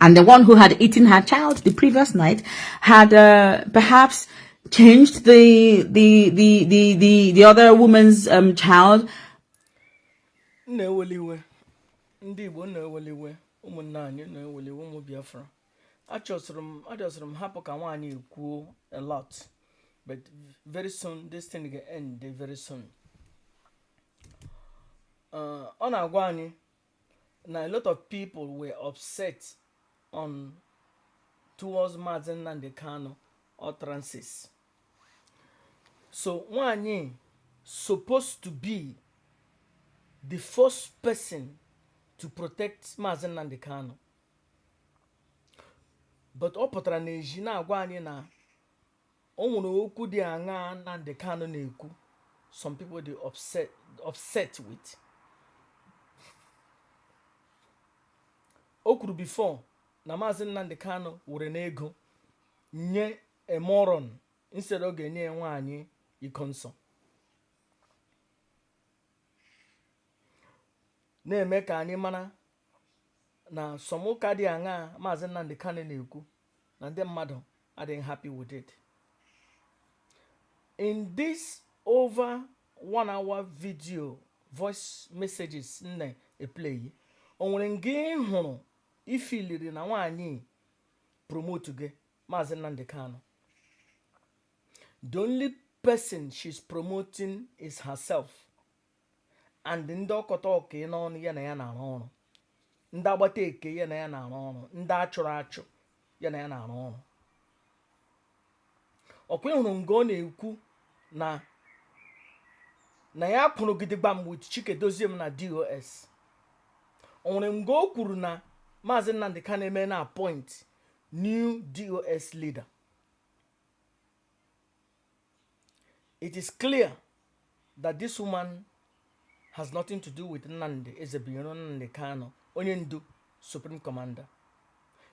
And the one who had eaten her child the previous night had perhaps changed the other woman's child. Na-eweli iwe ndị Igbo, na-eweli iwe ụmụnne anyị, na-eweli iwe ụmụ Biafra. Achọsịrị m hapụ ka nwaanyị kwuo a lot, but very soon this thing ga end very soon. Ọ na-agwa anyị na a lot of people were upset on towards Mazi Nnamdi Kanu utterances. So nwaanyị supposed to be the first person to protect Mazi Nnamdi Kanu, but ọ pụtara n'ezi na-agwa anyị na o nwere okwu dị aṅaa Nnamdi Kanu na-ekwu some people dey upset with. O kwuru before na Maazị Nnamdi Kanu were n'ego nye a moron instead ọ ga-enye ya nwaanyị iko nsọ, na-eme ka anyị mara na some ụka dị aṅaa Maazị Nnamdi Kanu na-ekwu na ndị mmadụ adịghị happy with it. In this over 1 hour video, voice messages m na-eplay, o nwere nga ị hụrụ ifiliri na nwaanyị promote gị Maazị Nnamdi Kanu? The only person she's promoting is herself and ndị ọkọta ọka n'ọnụ ya na ya na-arụ ọrụ, ndị agbata eke ya na ya na-arụ ọrụ, ndị achụrụ achụ ya na ya na-arụ ọrụ. Ọkwa ịhụrụ nga ọ na-ekwu na ya kwụrụ gidigbam with Chikedozie m na DOS? O nwere nga o kwuru na Maazị Nnamdi Kanu eme na appoint new DOS leader? It is clear that this woman has nothing to do with Nnamdi Ezebiro, Nnamdi Kanu, onye ndu, supreme commander.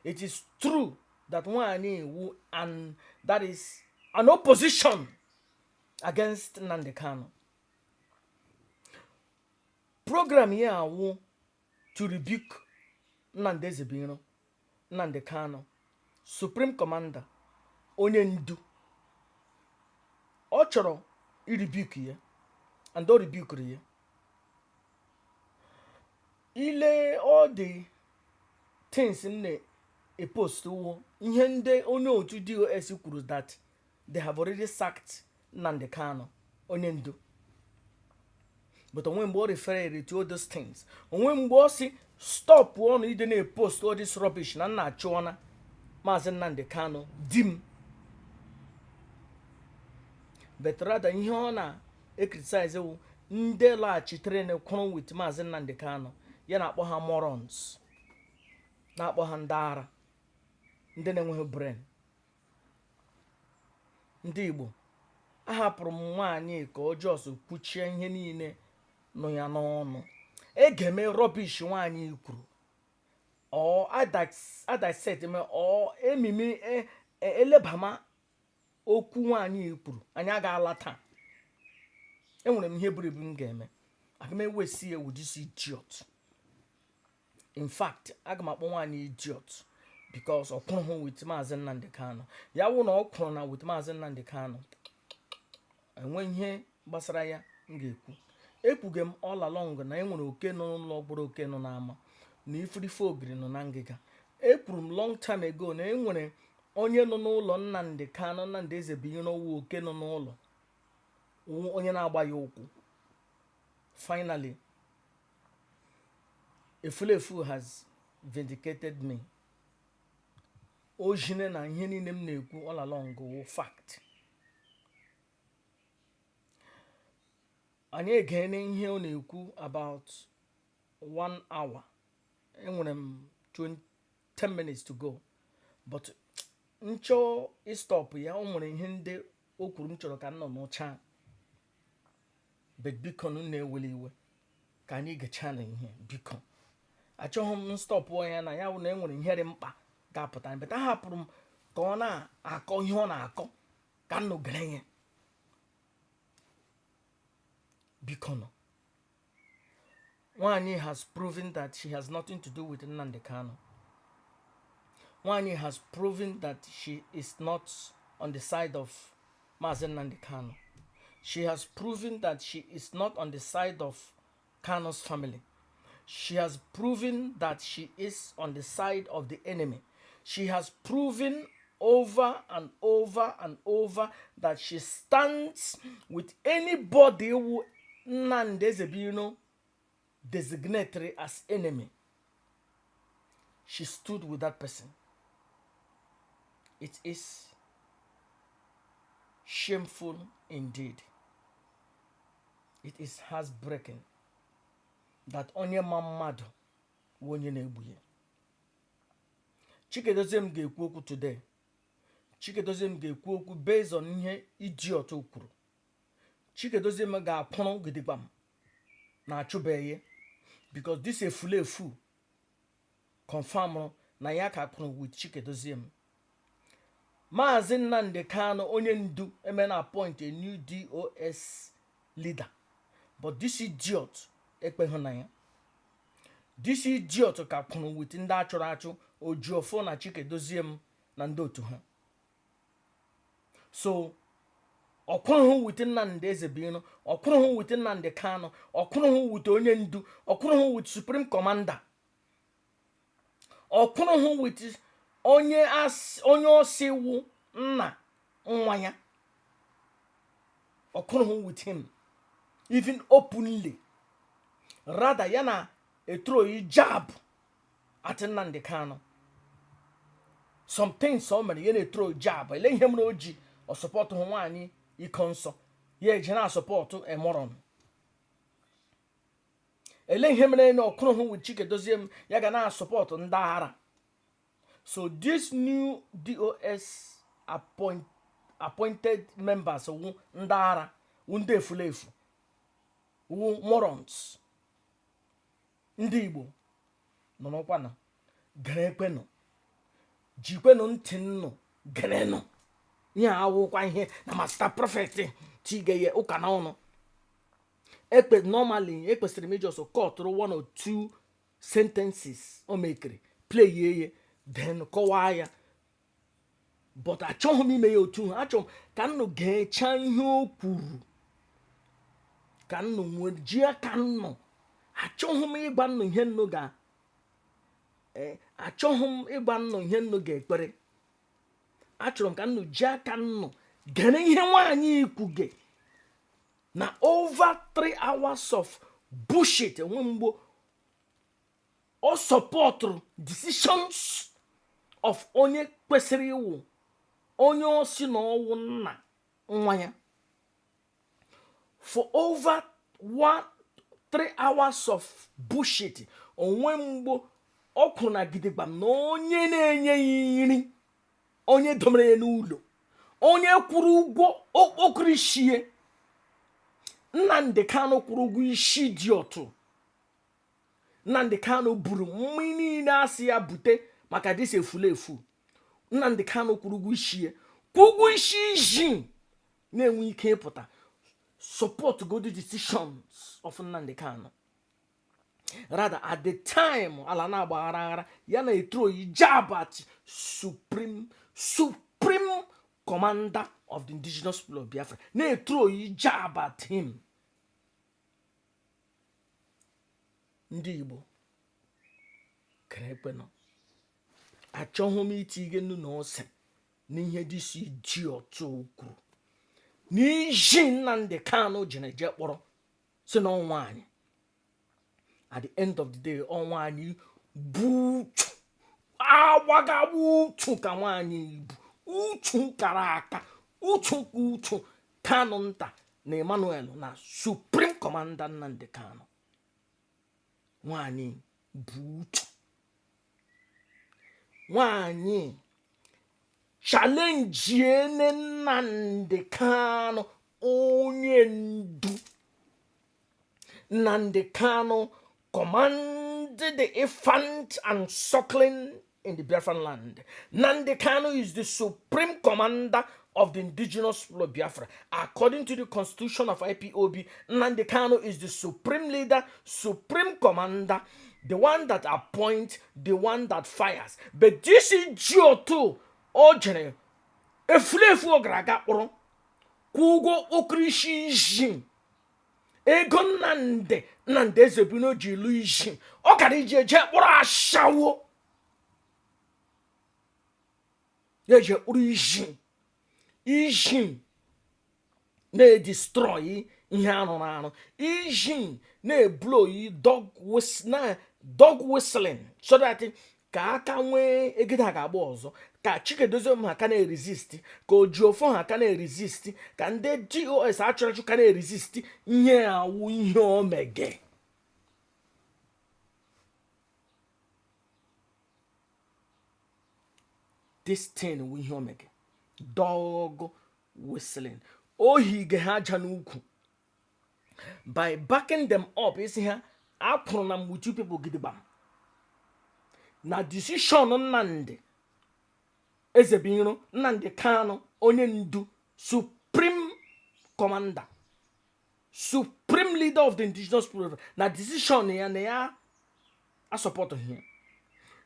It is true that nwaanyị wu and that is an opposition against Nnamdi Kanu. Program ya awụ to rebuke Nnamdi Ezebiro, Nnamdi Kanu, supreme commander, onye ndu. Ọ chọrọ irebuke ya and o rebukuru ya. Ile all the things m na-epost wụ ihe ndị onye otu DOS kwuru that they have already sacked Nnamdi Kanu, onye ndu, but onwe mgbe o referred to all those things. Onwe mgbe ọ si stop ọnụ ide na-epost all this rubbish na nna achụọna Maazị Nnamdi Kanu di m, but rather ihe ọ na-ecriticize wụ ndị laghachitere na kwụrụ with Maazị Nnamdi Kanu. Ya na-akpọ ha morons, na-akpọ ha ndị ara, ndị na-enweghị brain. Ndị Igbo, ahapụrụ m nwaanyị ka ọ just kwuchie ihe niile nọ ya n'ọnụ. Egeme rubbish nwaanyị kwuru, ọ adicet ọ emimi elebama okwu nwaanyị kwuru. Anyị agaala taa, enwere m ihe buru ibu m ga-eme. Aga m ewesi ya with this idiot. In fact, aga m akpọ nwaanyị idiot because ọ kwụrụ with Maazị Nnamdi Kanu. Ya wụ na ọ kwụrụ na with Maazị Nnamdi Kanu, enwe ihe gbasara ya m ga-ekwu. Ekwuge m all along na enwere oke nọ n'ụlọ gburu oke nọ n'ama, na ifirife ogiri nọ na ngịga. Ekwuru m long time ago na enwere onye nọ n'ụlọ Nnamdi Kanu, Nnamdi Ezebiro, wu oke nọ n'ụlọ, wụ onye na-agba ya ụkwụ. Finally, efulefu has vindicated me. Ojine na ihe niile m na-ekwu all along wụ fact. Anyị egeene ihe ọ na-ekwu about one hour. Enwere m 10 minutes to go, but nchọ ịstop ya. O nwere ihe ndị o kwuru m chọrọ ka m nọ n'ụcha, but biko nụ, na-eweli iwe ka anyị gechaa na ihe. Biko, achọghị m stop ya na ya wụ na enwere ihe dị mkpa ga-apụta, but ahapụrụ m ka ọ na-akọ ihe ọ na-akọ ka m nụ gere ya. Biko nọ, nwaanyị has proven that she has nothing to do with Nnamdi Kanu. Nwaanyị has proven that she is not on the side of Maazị Nnamdi Kanu. She has proven that she is not on the side of Kanu's family. She has proven that she is on the side of the enemy. She has proven over and over and over that she stands with anybody who Nnamdi Ezebino designatory as enemy. She stood with that person. It is shameful indeed. It is heartbreaking that onye ma mmadụ wụ onye na-egbu ya. Chikedozie m ga-ekwu okwu today. Chikedozie m ga-ekwu okwu based on ihe idiot kwuru. Chikedozie m ga-akwụrụ gidigbam na achụbeghị, because this efulefu confirm na ya ka kwụrụ with Chikedozie m. Maazị Nnamdi Kanu, onye ndu, emena appoint a new DOS leader, but this idiot ekpeghị na ya. This idiot ka kwụrụ with ndị achụrụ achụ, Ojiofo na Chikedozie m na ndị otu ha. So Ọkwụrụhụ with Nnamdi Ezebiro, ọkwụrụhụ with Nnamdi Kanu, ọkwụrụhụ with onye ndu, ọkwụrụhụ with Supreme Commander, ọkwụrụhụ with onye onye ọ sị wụ nna nwa ya, ọkwụrụhụ with him even openly. Rather ya na ethrow jab at Nnamdi Kanu. Some things o mere, ya na-ethrow jab. Ele ihe mere o ji ọ supportụ nwaanyị Ikonso, ya eje na supportụ a moron? Ele ihe mere na ọkwụrụhụ with Chika Edoziem, ya ga na supportụ ndị ara? So this new DOS appointed members wụ ndị ara, wụ ndị efulefu, wụ morons. Ndị Igbo nọrọkwanụ gerekwenụ, jikwenụ ntị nnụ gerenụ ihe awụkwa ihe na Master Prophet tige ya ụka n'ọnụ. Ekpe normally ekwesịrị m ijust cutụrụ one or two sentences o mekiri, play ye, then kọwaa ya, but achọghị m ime ya otu ha. Achọrọ m ka nnụ ga-echa ihe o kwuru, ka nnụ nwee ji aka nnụ. Achọghị m ịgwa nnụ ihe nnụ ga achọghị m ịgwa nnụ ihe nnụ ga-ekpere. Achọrọ m ka nnụ ji aka nnụ gere ihe nwaanyị kwuge na over 3 hours of bullshit. Enwe mgbo ọ supportụrụ decisions of onye kwesịrị ịwụ onye ọ sị na ọwụ nna nwa ya for over 1 3 hours of bullshit. Onwe mgbo ọ kwuru na gidigbam na onye na-enye ya nri, onye domere ya n'ụlọ, onye kwụrụ ụgwọ okpokoro ishie Nnamdi Kanu, kwụrụ ụgwọ isi dị otu Nnamdi Kanu buru mmiri niile asị ya bute maka dịsi efulefu. Nnamdi Kanu kwụrụ ụgwọ isi ya, kwụ ụgwọ isi iji na-enwe ike ịpụta support good decisions of Nnamdi Kanu. Rather, at the time ala na-agba aghara aghara, ya na ethrow jab at supreme commander of the Indigenous People of Biafra, na-ethrow jab at him. Ndị Igbo kere ekwenụ, achọghị m itinye nnu na ose n'ihe dị si ji otu kwuru n'iji Nnamdi Kanu jere je kpọrọ si na ọnwa anyị. At the end of the day, ọnwa anyị bụ uchu agbagawa uchu ka nwaanyị bụ uchu kara aka, uchu ka uchu Kanu nta na Emmanuel na Supreme Commander Nnamdi Kanu. Nwaanyị bụ uchu, nwaanyị challenge Nnamdi Kanu, onye ndu Nnamdi Kanu commanded the infant and suckling in the Biafran land. Nnamdi Kanu is the supreme commander of the Indigenous People of Biafra. According to the constitution of IPOB, Nnamdi Kanu is the supreme leader, supreme commander, the one that appoints, the one that fires. But this idiot too, o jere efulefu ọ gara aga kpọrọ kwụ ụgwọ okirisi iji ego Nnamdi Ezebino ji lụ iji ọ gara iji eje kpọrọ ashawo, ya eji kpụrụ iji iji na-edestroy ihe arụrụ arụ, iji na-eblow na dog whistling so that ka aka nwee egide a ga-agba ọzọ, ka Chikedozie ha ka na-eresist, ka Ojiofo ha ka na-eresist, ka ndị DOS achọrọ achụ ka na-eresist. Ihe awụ ihe o mege. This thing wụ ihe o mege, dog whistling. Ohi ge ha aja n'ukwu by backing them up, isi ha akwụrụ na mgbuchi people gidigbam na decision Nnamdi Ezebiro, Nnamdi Kanu, onye ndu, supreme commander, supreme leader of the Indigenous People, na decision ya na ya asupportụghị ya.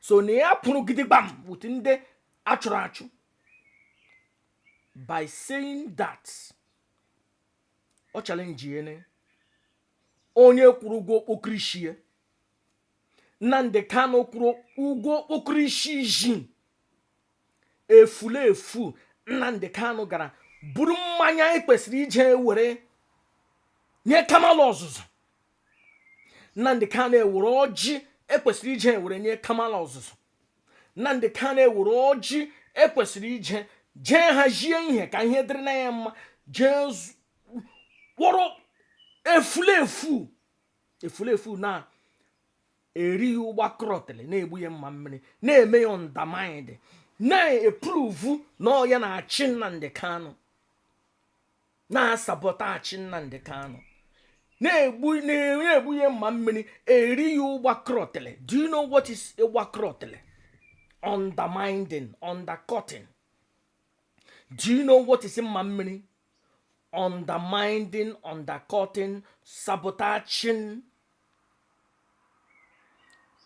So na ya kwụrụ gidigbam with ndị achụrụ achụ by saying that. Ọ challenge ene onye kwụrụ ụgwọ okpokoro isi ya. Nnamdi Kanu kwụrụ ụgwọ okpokoro isi ji efulefu. Nnamdi Kanu gara buru mmanya ekwesịrị ije were nye Kamala ọzụzụ. Nnamdi Kanu ewere ọjị ekwesịrị ije were nye Kamala ọzụzụ. Nnamdi Kanu ewere ọjị ekwesịrị ije jee hazie ihe ka ihe dịrị na ya mma, jee kpọrọ efulefu efulefu na-eri ya ụgbakọrọtịrị, na-egbu ya mma mmiri, na-eme ya undermined, na-eprove na ọ ya na-achị Nnamdi Kanu, na-asabotage Nnamdi Kanu, na-egbu ya mma mmiri, eri ya ụgbakọrọtịrị. Do you know what is ụgbakọrọtịrị? Undermining, undercutting. Do you know what is mma mmiri? Undermining, undercutting, sabotaging,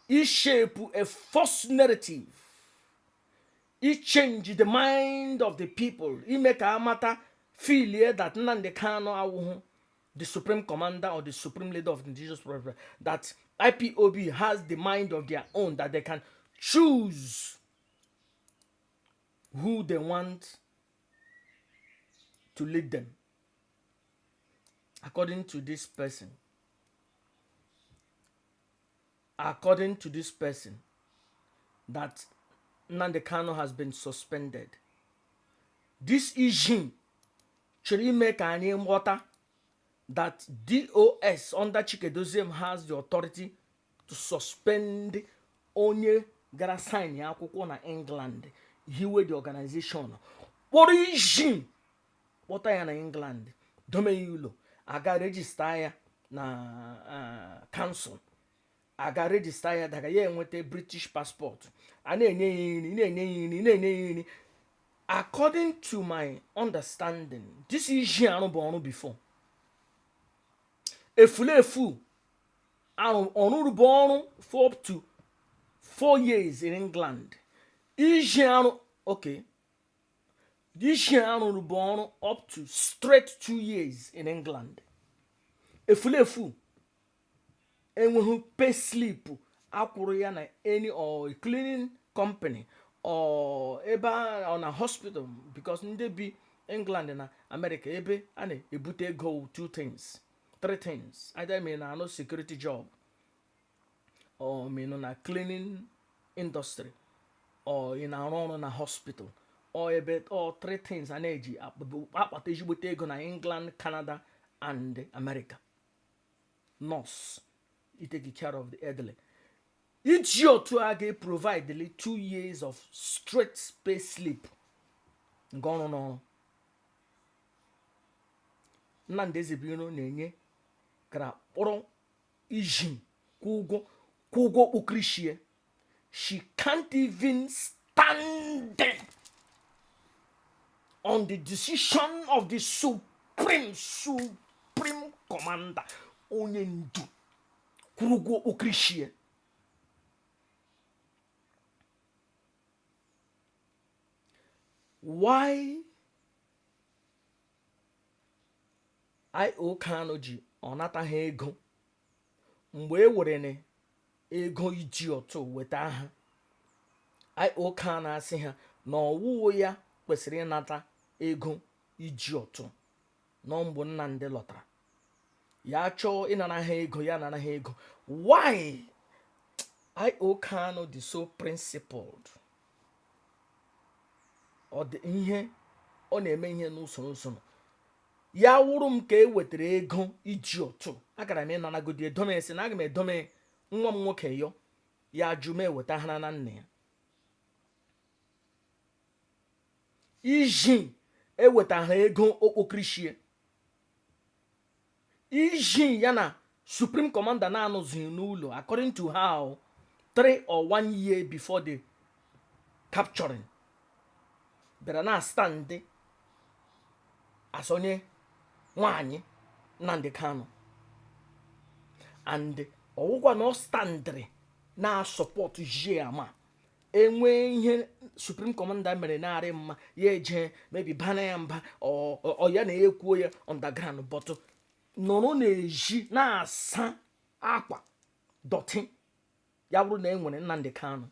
ishape a false narrative, change the mind of the people, ime ka amata feel that Nnamdi Kanu awụhụ the supreme commander or the supreme leader of the indigenous people, that IPOB has the mind of their own, that they can choose who they want to lead them. According to this person, according to this person, that Nnamdi Kanu has been suspended. This issue chọrọ ime ka anyị nghọta that DOS under Chikedoziem has the authority to suspend onye gara sign ya akwụkwọ na England, hiwe the organization, kpọrọ iji kpọta ya na England, dome ya ụlọ, aga register ya na council, aga register ya, daga ya enweta British passport, a na-enye ya nri, na-enye ya nri, na-enye ya nri. According to my understanding, this iji arụ bụ ọrụ before efulefu arụ ọrụ bụ ọrụ for up to 4 years in England. Iji arụ, okay, iji arụ bụ ọrụ up to straight 2 years in England. Efulefu enweghị pay slip akwụrụ ya na any or cleaning company or ebe ọ na hospital, because ndị bi England na America, ebe a na-ebute ego, two things, three things: either may na anụ security job, or may nọ na cleaning industry, or ị na-arụ ọrụ na hospital, or ebe or three things a na-eji akpata ezigbote ego na England, Canada and America: nurse, take care of the elderly. Iji otu a ga-provide 2 years of straight pay slip nke ọrụ n'ọrụ Nnamdi Ezebiro na-enye gara kpọrọ iji kwụ ụgwọ okpukirichie. She can't even stand on the decision of the supreme commander, onye ndu kwụrụ ụgwọ okpukirichie. Why IO Kanu ji ọ nataghị ego mgbe e were ego iji ọtụ weta ha? IO Kanu asị ha na ọwụwụ ya kwesịrị ịnata ego iji ọtụ nọ mgbe Nnamdi lọtara, ya chọọ ịnara ha ego, ya nara ha ego. Why IO Kanu dị so principled? Ọ dị ihe ọ na-eme ihe n'usoro usoro. Ya wụrụ m ka e wetara ego iji ọtụ, agara m ịnanagodi edome, sị na aga m edome nwa m nwoke yọ ya jụ m eweta ha na nna ya. Iji ewetara ego okpokirishie iji ya na supreme commander na-anọzighị n'ụlọ, according to how 3 or 1 year before the capturing, bịara na stand as onye nwanyị Nnamdi Kanu, and ọwụkwa na ọ standịrị na support jie ama enwee ihe supreme commander mere narị mma, ya eje maybe bana ya mba, ọ ya na ekwuo ya underground, but Nọrọ n'ezi na-asa akwa dirty, ya bụrụ na e nwere Nnamdi Kanu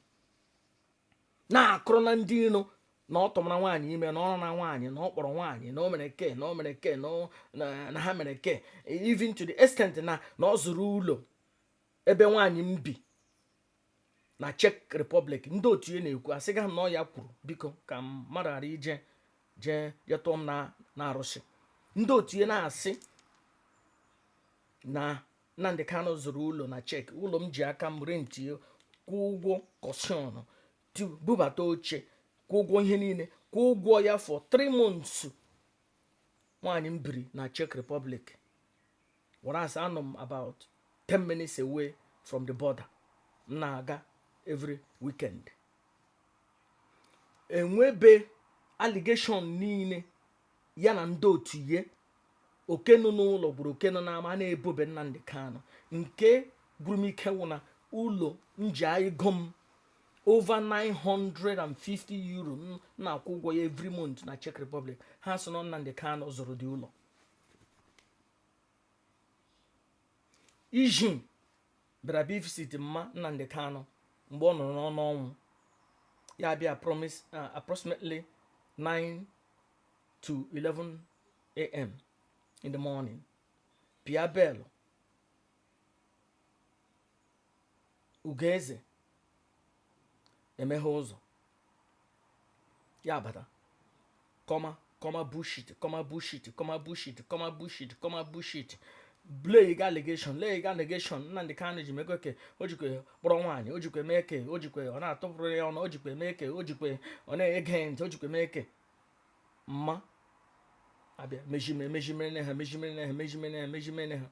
na-akụrụ na ndị iro na ọ tụmara nwaanyị ime, na ọ na nwaanyị, na ọ kpọrọ nwaanyị, na o mere ke, na o mere ke, na ha mere ke, even to the extent na ọ zụrụ ụlọ ebe nwaanyị m bi na Czech Republic. Ndị otu ya na-ekwu, asịga m na ọ ya kwuru, biko ka mmadụ ghara ije jee jee tụọ m na arụsị. Ndị otu ya na-asị na Nnamdi Kanu zụrụ ụlọ na Czech, ụlọ m ji aka m rent, kwụọ ụgwọ caution, bubata oche, kwụọ ụgwọ ihe niile, kwụọ ụgwọ ya for 3 months nwaanyị m biri na Czech Republic, whereas anọ m about 10 minutes away from the border, m na-aga every weekend. Enwebe allegation niile ya na ndị otu ya, oke nọ n'ụlọ gburu oke nọ n'ama, a na-ebobe Nnamdi Kanu. Nke gwuru m ike wụ na ụlọ m ji ego m over €950 m na-akwụ ụgwọ ya every month na Czech Republic, ha sị na Nnamdi Kanu zụrụ dị ụlọ. Iji bịara bịa visit mma Nnamdi Kanu mgbe ọ nọrọ n'ọnụ ọnwụ ya, bịa promise approximately 9 to 11 a.m. in the morning, pịa bell. Ugoeze emeghe ụzọ, ya bata, kọma kọma bullshit, kọma bullshit, kọma bullshit, kọma bullshit, kọma bullshit, lay allegation, lay allegation. Nnamdi Kanu ji mekwe ke o jikwe kpọrọ nwaanyị, o jikwe mee ke, o jikwe ọ na-atụpụrụ ya ọnụ, o jikwe mee ke, o jikwe ọ na-ege ntị, o jikwe mee ke. Mma abịa mejime mejimere ha, mejimere ha, mejimere ha, mejimere ha.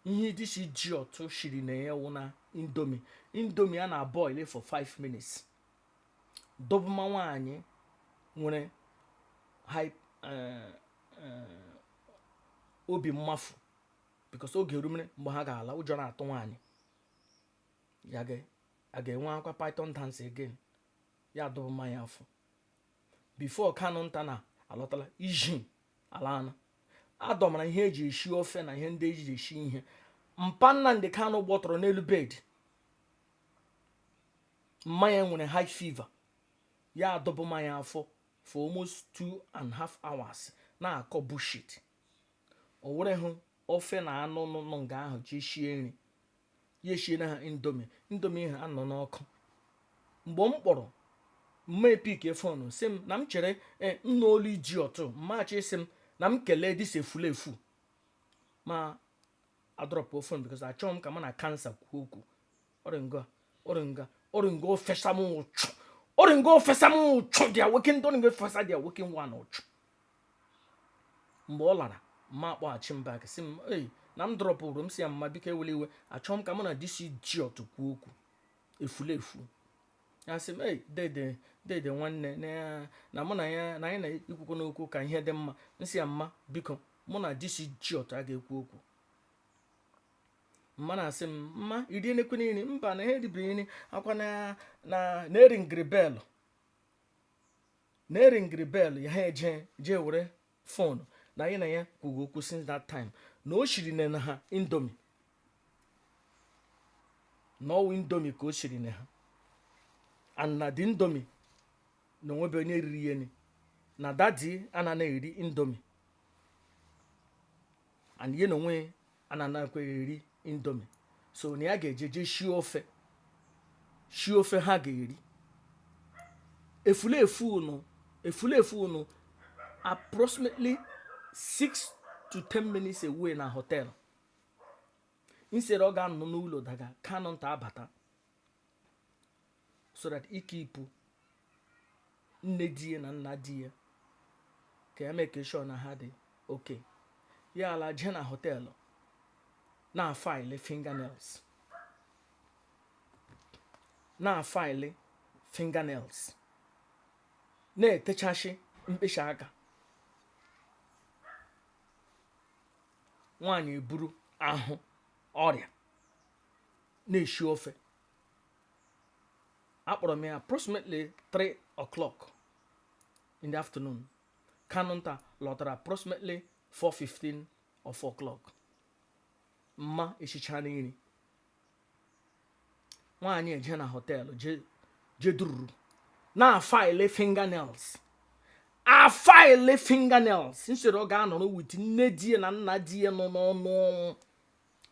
Ihe this idiot shiri na ya wụ na Indomie, Indomie a na-boil for 5 minutes, dọbụma nwaanyị nwere high obi mmafu, because oge erumere mgbe ha ga-ala, ụjọ na-atụ nwaanyị ya a ga-enwe akwa python dance again. Ya dọbụma ya afọ before Kanu nta na alọtala iji ala anụ adọmara ihe eji esi ofe na ihe ndị eji esi ihe. Mpa Nnamdi Kanu gbọtọrọ n'elu bed, mma ya nwere high fever, ya adọbụma ya afọ for almost 2.5 hours na-akọ bullshit. O were hụ ofe na anụ nọ nga ahụ ji shie nri, ya eshiere ha Indomie. Indomie ha anọ n'ọkụ. Mgbe m kpọrọ mma, epike phone, sị m na m chere nna olu idiot mmachi, sị m na m kelee this efulefu, ma adropụ phone because achọghị m ka m na cancer kwuo okwu. Ọrịnga ọrịnga ọrịnga ofesa m ụchụ, ọrịnga ofesa m ụchụ, the awakened ọrịnga ofesa the awakened one ụchụ. Mgbe ọ lara, mma akpọghachi m back, sị m ei na m dropụrụ m, si ya mma biko ewele iwe, achọghị m ka mụ na this idiot kwuo okwu, efulefu. Ya sị m ei, dede dede nwanne, na mụ na ya na anyị na-ekwukwo n'okwu ka ihe dị mma. M sị ya mma biko, mụ na this idiot a ga-ekwu okwu. Mma na-asị m, mma iri enekwe nri, mba na ha eribiri nri akwa na na na-eringiri bell, na-eringiri bell ya, ha eje jee were phone na anyị na ya kwugo okwu since that time, na o shiri na ha Indomie, na ọwụ Indomie ka o shiri na ha, and na the Indomie na onwebe onye riri ya ni, na daddy anaghị eri Indomie, and ye na onwe anaghịkwa eri Indomie, so na ya ga-eje je shie ofe, shie ofe ha ga-eri. Efulefu unu, efulefu unu approximately 6 to 10 minutes away na hotel. Instead ọ ga-anọ n'ụlọ daga Kanu nta abata so that ike ịpụ nne di ya na nna di ya ka ya make sure na ha dị okay. Ya ala jee na hotel na file fingernails, na file fingernails, na-etechasị mkpịsị aka. Nwaanyị eburu ahụ ọrịa na-eshi ofe. Akpọrọ m ya approximately 3 o'clock in the afternoon. Kanu nta lọtara approximately 4:15. or 4 o'clock mma esichana nri nwaanyị eje na hotel je dururu na-afile fingernails afile fingernails nsoro ọ ga-anọrọ with nne di ya na nna di ya nọ n'ọnụ ọnwụ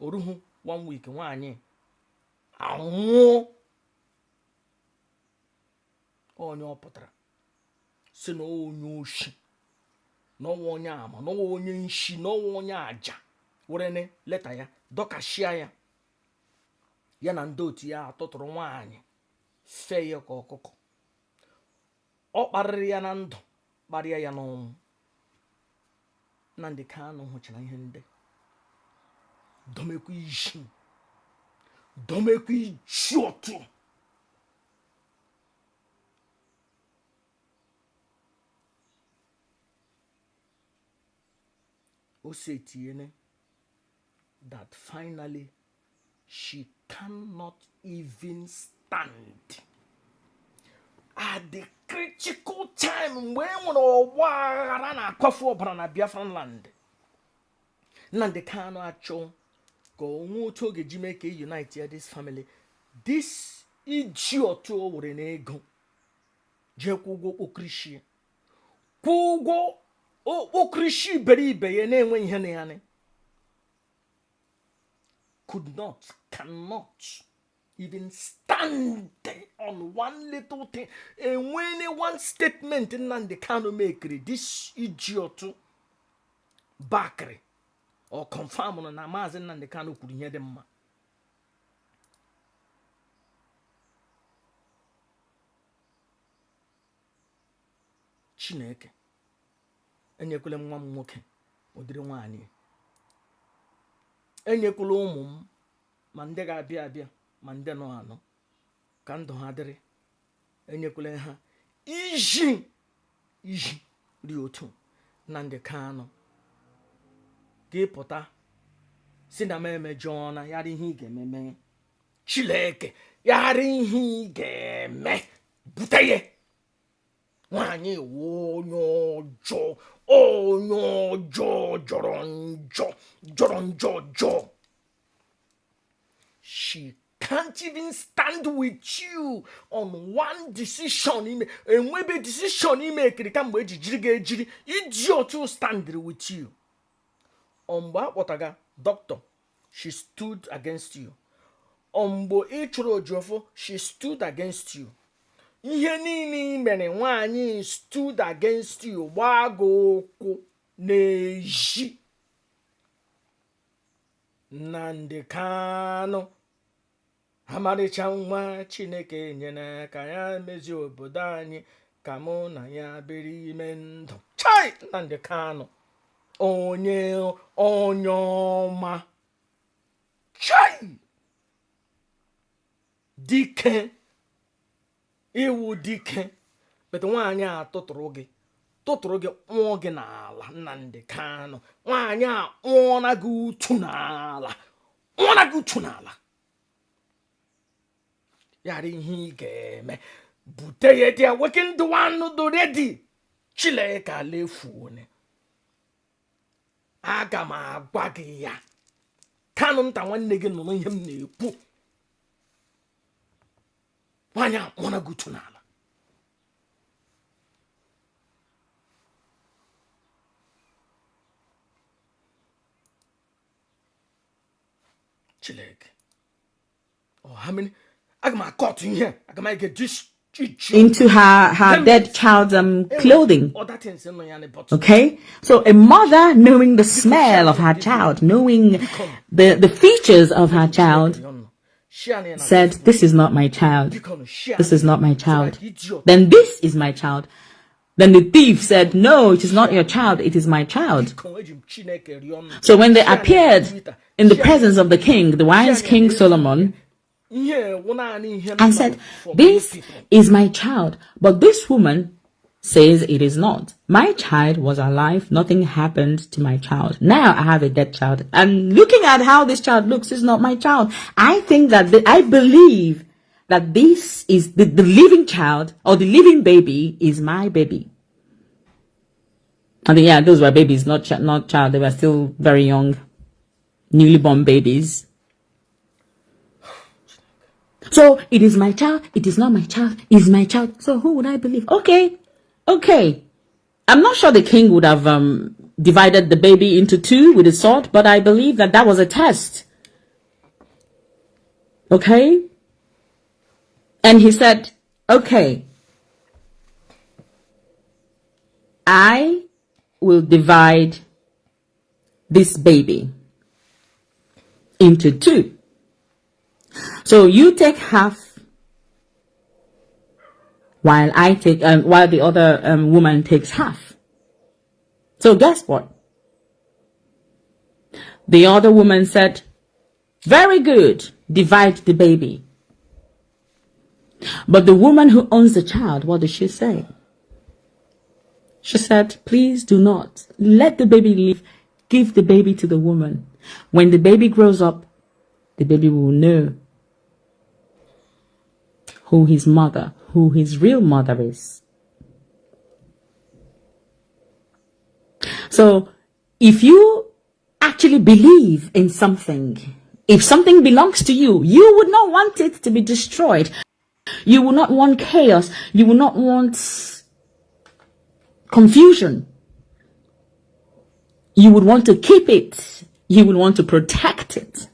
oruhu one week nwaanyị anwụọ. Onye ọ pụtara si na onye oshi na ọwa onye ama na ọwa onye nshi na ọwa onye aja were letter ya dọkashia ya ya na ndị otu ya atụtụrụ nwaanyị fee ya ka ọkụkọ. Ọ kparịrị ya na ndụ, kparịa ya n'ọnwụ. Nnamdi Kanu hụchara ihe ndị domekwa isi domekwa isi otu o si etinyene that finally she cannot even stand at the critical time mgbe e nwere ọgba aghara na-akwafu ọbara na Biafran land. Nnamdi Kanu achọ ka o nwee otu ọ ga-eji mee ka e unite ya this family. This idiot o were na ego jee kwụ ụgwọ okpokirishi, kwụ ụgwọ okpokirishi iberibe ya na-enwe ihe na ya could not, cannot even stand on one little thing. Enwene one statement Nnamdi Kanu mekiri, this idiot bakịrị or confirm na Maazị Nnamdi Kanu kwuru ihe dị mma. Chineke enyekwala nwa m nwoke ụdịrị nwaanyị, enyekwala ụmụ m ma ndị ga-abịa abịa ma ndị nọ anọ ka ndụ ha dịrị, enyekwala ha iji iji dị otu Nnamdi Kanu gị pụta si na m emejọọ na yara ihe ị ga-eme mee. Chineke yara ihe ị ga-eme bute ya. Nwaanyị wụ onye ọjọọ, onye ọjọọ jọrọ njọ, jọrọ njọ ọjọọ. She can't even stand with you on one decision ime enwebe decision ime ekiri kamgbe eji jiri gị ejiri idiot stand with you. Ọ mgbe a kpọtaga doctor, she stood against you. Ọ mgbe ị chụrụ Ojiọfọ, she stood against you. Ihe niile ị mere nwaanyị stood against you, gbaa gị ụkwụ n'ezi. Nnamdi Kanu amarịcha nwa Chineke nyere ka ya mezie obodo anyị ka mụ na ya biri ime ndụ. Chai! Nnamdi Kanu onye onye ọma, chai, dike iwu dike bete. Nwaanyị a tụtụrụ gị tụtụrụ gị kpụọ gị n'ala. Nnamdi Kanu, nwaanyị a kpụọna gị utu n'ala, kpụọna gị utu n'ala. Yara ihe ị ga-eme bute ya dị awakened one dị ready. Chineke alaefuone aga m agwa gị ya. Kanu nta nwanne gị nụrụ ihe m na-ekwu. Nwaanyị a kpụọna gị utu n'ala. Chineke oh, how many aga m akọtụ ihe aga m ege this into her dead child's clothing. Other things nọ ya but Okay? So a mother knowing the smell of her child, knowing the features of her child, said, "This is not my child. This is not my child." Then this is my child. Then the thief said, "No, it is not your child, it is my child." So when they appeared in the presence of the king, the wise King Solomon, and said, "This is my child." But this woman says it is not. My child was alive. Nothing happened to my child. Now I have a dead child. And looking at how this child looks, is not my child. I think that I believe that this is the living child or the living baby is my baby. I think, yeah, those were babies, not child. They were still very young, newly born babies. So it is my child. It is not my child. It is my child. So who would I believe? Okay. Okay. I'm not sure the king would have divided the baby into two with a sword, but I believe that that was a test. Okay? And he said, okay, I will divide this baby into two. So you take half while the other woman takes half. So guess what? The other woman said, very good, divide the baby. But the woman who owns the child, what did she say? She said, please do not let the baby live. Give the baby to the woman. When the baby grows up, the baby will know who his mother, who his real mother is. So if you actually believe in something, if something belongs to you, you would not want it to be destroyed. You will not want chaos. You will not want confusion. You would want to keep it. You would want to protect it.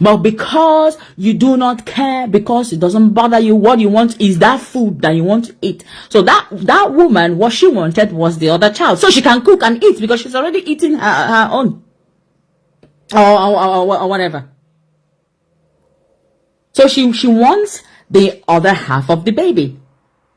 But because you do not care, because it doesn't bother you, what you want is that food that you want to eat. So that woman, what she wanted was the other child. So she can cook and eat because she's already eating her own. Or whatever. So she wants the other half of the baby,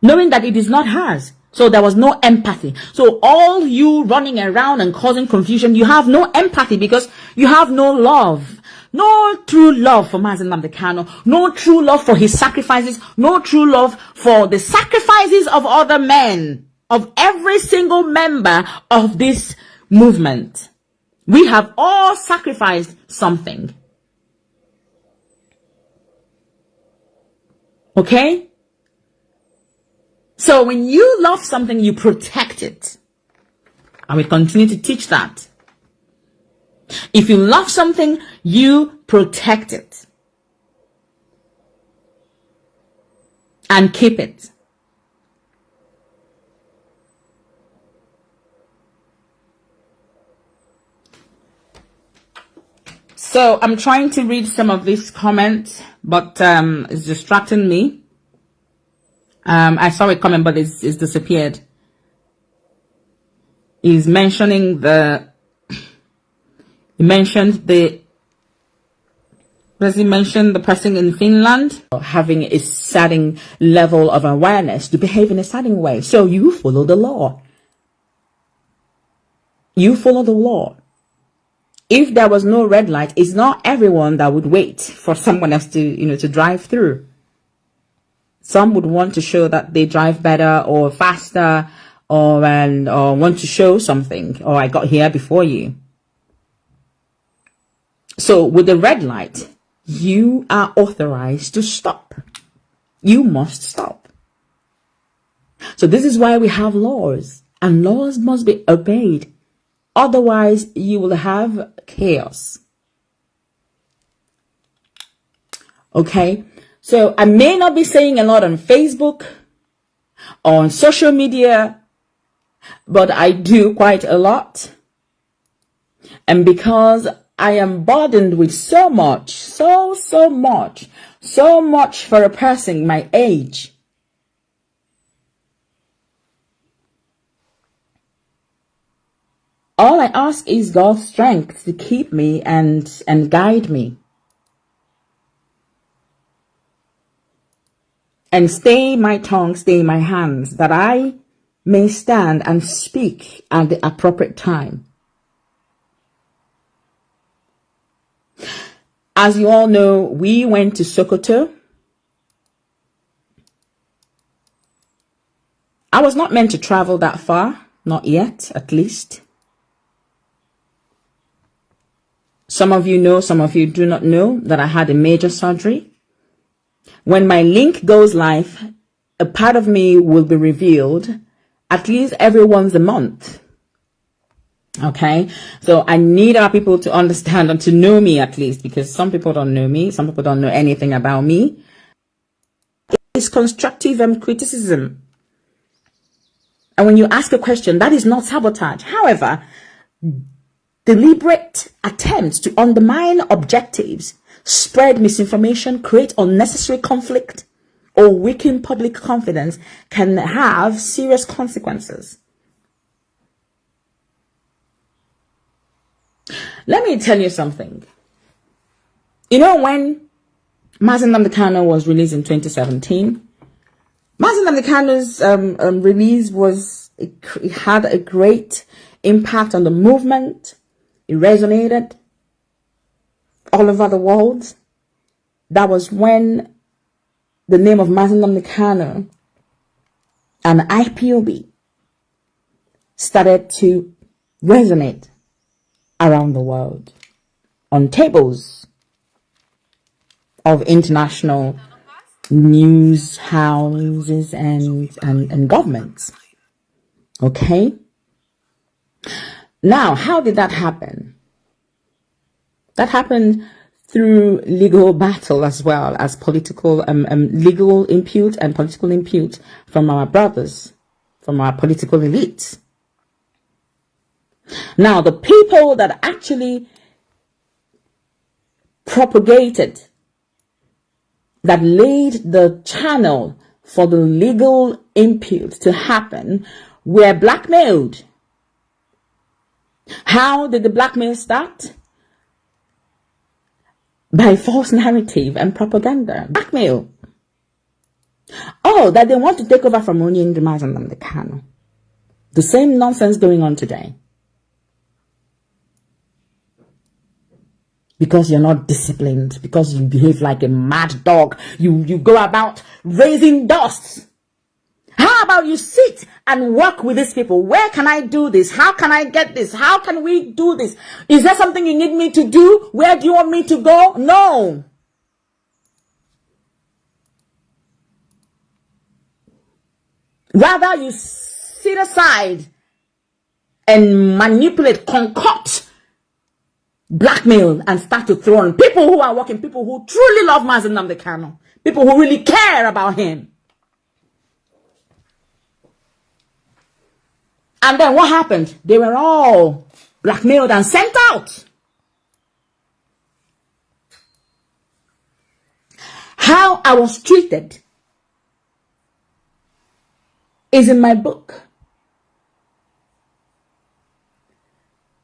knowing that it is not hers. So there was no empathy. So all you running around and causing confusion, you have no empathy because you have no love. No true love for Mazi Nnamdi Kanu. No true love for his sacrifices. No true love for the sacrifices of other men, of every single member of this movement. We have all sacrificed something. Okay? So when you love something, you protect it. I will continue to teach that. If you love something, you protect it. And keep it. So I'm trying to read some of these comments, but it's distracting me. I saw a comment, but it's disappeared. He's mentioning the... He mentioned the... Does he mention the person in Finland? Having a certain level of awareness to behave in a certain way. So you follow the law. You follow the law. If there was no red light, it's not everyone that would wait for someone else to drive through. Some would want to show that they drive better or faster or want to show something, or I got here before you. So with the red light, you are authorized to stop. You must stop. So this is why we have laws, and laws must be obeyed. Otherwise, you will have chaos. Okay? So I may not be saying a lot on Facebook or on social media, but I do quite a lot. And because I am burdened with so much, so, so much, so much for a person my age. All I ask is God's strength to keep me and guide me. And stay my tongue, stay my hands, that I may stand and speak at the appropriate time. As you all know, we went to Sokoto. I was not meant to travel that far, not yet, at least. Some of you know, some of you do not know that I had a major surgery. When my link goes live, a part of me will be revealed At least every once a month. Okay, so I need our people to understand and to know me at least, because some people don't know me, some people don't know anything about me. It's constructive criticism. And when you ask a question, that is not sabotage. However, deliberate attempts to undermine objectives, spread misinformation, create unnecessary conflict, or weaken public confidence can have serious consequences. Let me tell you something. When Mazi Nnamdi Kanu was released in 2017, Mazi Nnamdi Kanu's release it had a great impact on the movement. It resonated all over the world. That was when the name of Mazi Nnamdi Kanu and IPOB started to resonate around the world on tables of international news houses and governments. Okay? Now, how did that happen? That happened through legal battle as well as political, legal input and political input from our brothers, from our political elites. Now, the people that actually propagated, that laid the channel for the legal input to happen, were blackmailed. How did the blackmail start? By false narrative and propaganda. Blackmail. Oh, that they want to take over from Onyendu Mazi Nnamdi Kanu. The same nonsense going on today. Because you're not disciplined, because you behave like a mad dog, you go about raising dust. How about you sit and work with these people? Where can I do this? How can I get this? How can we do this? Is there something you need me to do? Where do you want me to go? No. Rather, you sit aside and manipulate, concoct blackmail and start to throw on people who are working, people who truly love Mazi Nnamdi Kanu, people who really care about him. And then what happened? They were all blackmailed and sent out. How I was treated is in my book.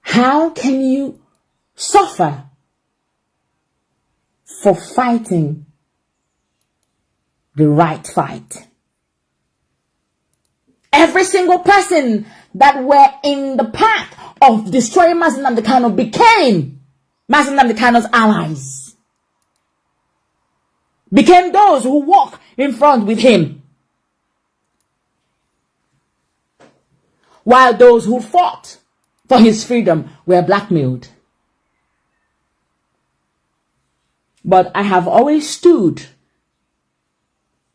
How can you suffer for fighting the right fight? Every single person that were in the path of destroying Mazi Nnamdi Kanu became Mazi Nnamdi Kanu's allies. Became those who walk in front with him. While those who fought for his freedom were blackmailed. But I have always stood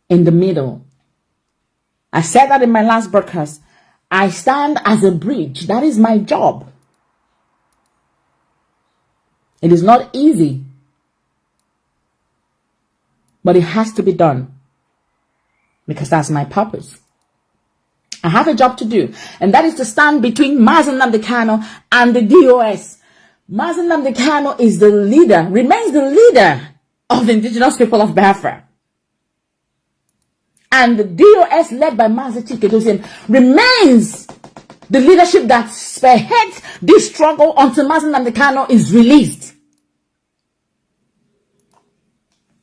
in the middle. I said that in my last broadcast. I stand as a bridge. That is my job. It is not easy, but it has to be done because that's my purpose. I have a job to do, and that is to stand between Mazi Nnamdi Kanu and the DOS. Mazi Nnamdi Kanu is the leader, remains the leader of the indigenous people of Biafra. And the DOS led by Mazi Chika Edoziem remains the leadership that spearheads this struggle until Mazi Nnamdi Kanu is released.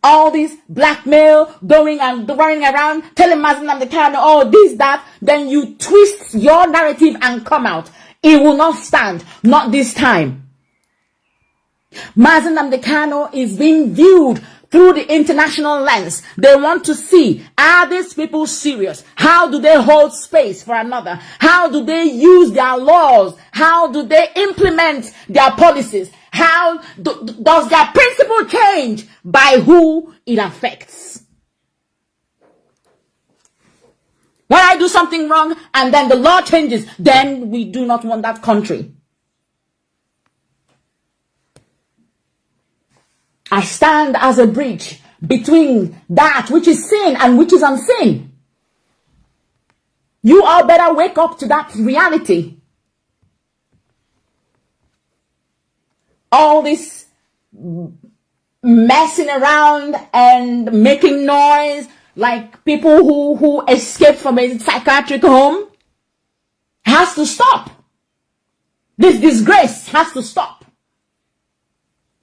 All this blackmail going and running around telling Mazi Nnamdi Kanu, oh, this, that, then you twist your narrative and come out. It will not stand. Not this time. Mazi Nnamdi Kanu is being viewed through the international lens. They want to see, are these people serious? How do they hold space for another? How do they use their laws? How do they implement their policies? How does their principle change by who it affects? When I do something wrong and then the law changes, then we do not want that country. I stand as a bridge between that which is sin and which is unseen. You all better wake up to that reality. All this messing around and making noise like people who escaped from a psychiatric home has to stop. This disgrace has to stop.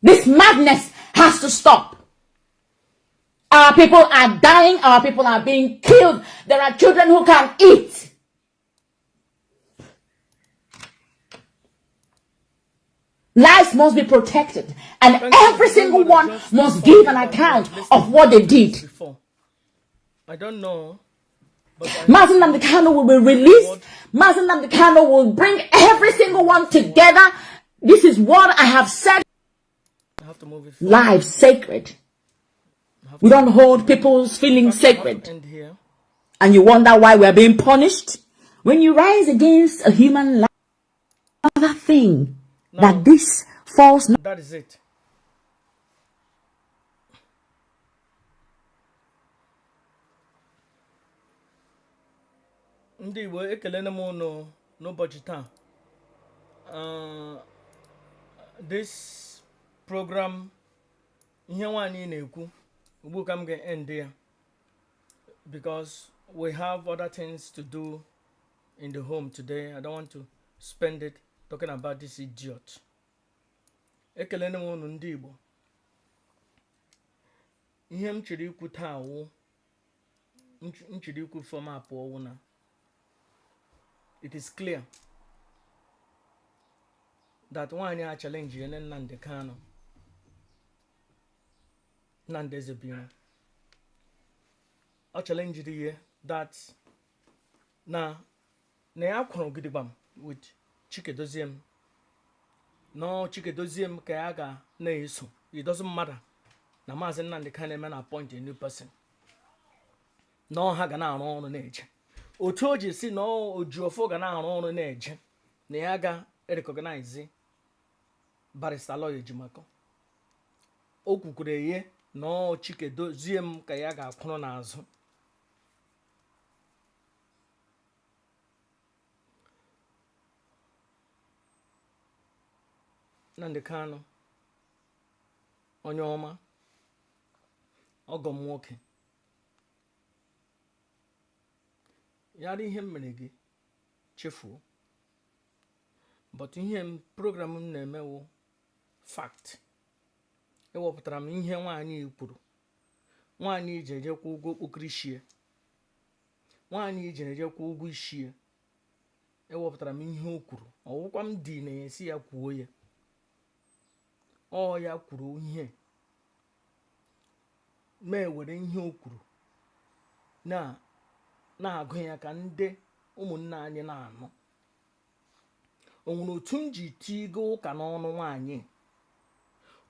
This madness has to stop. Our people are dying. Our people are being killed. There are children who can't eat. Lives must be protected, and Thank you. every single Somebody one just must informed give me an that we account have of listened what to they this did. before. I don't know, but I have Mazi to Nnamdi Kanu will be move released. forward. Mazi Nnamdi Kanu will bring every single Move one it forward. together. This is what I have said. I have to move it forward. Lives sacred. I have We to don't move it hold forward. people's In feelings fact, I have to sacred. end here. And you wonder why we're being punished? When you rise against a human life, another thing that Now, this false that is it. Ndị Igbo, ekelene m unu n'ụbọchị taa. This program, ihe nwaanyị na-ekwu ugbu ka m ga-end ya because we have other things to do in the home today. I don't want to spend it talking about this idiot. Ekelene m unu ndị Igbo. Ihe m chọrọ ikwu taa wụ m chọrọ ikwu from apụọ wụ na it is clear that nwaanyị a challenge ya Nnamdi Kanu, Nnamdi Ezebiro, ọ challenge ihe that na ya kwụrụ gidigbam with Chikedoziem, na Chikedoziem ka ya ga na-eso. It doesn't matter na Maazị Nnamdi Kanu eme na appoint a new person, na ọha ga na-arụ ọrụ na-eje otu o ji si na Ojuofo ga na-arụ ọrụ na-eje, na ya ga recognize Barrister Lawyer Ejimakor. O kwukwere ihe na ọ Chikedoziem ka ya ga-akwụrụ n'azụ. Nnamdi Kanu, onye ọma, ọgọ m nwoke, yara ihe m mere gị chefuo, but ihe m program m na-emewo fact. Ewepụtara m ihe nwaanyị kwuru. Nwaanyị ije ejekwa ụgwọ okpokoro ishie, nwaanyị ije ejekwa ụgwọ ishie. Ewepụtara m ihe o kwuru. Ọwụkwa m dị na-esi ya kwuo ya, ọ ya kwuru ihe ma ewere ihe o kwuru na na-agụ ya ka ndị ụmụnne anyị na-anụ. O nwere otu m ji tigo ụka n'ọnụ nwaanyị?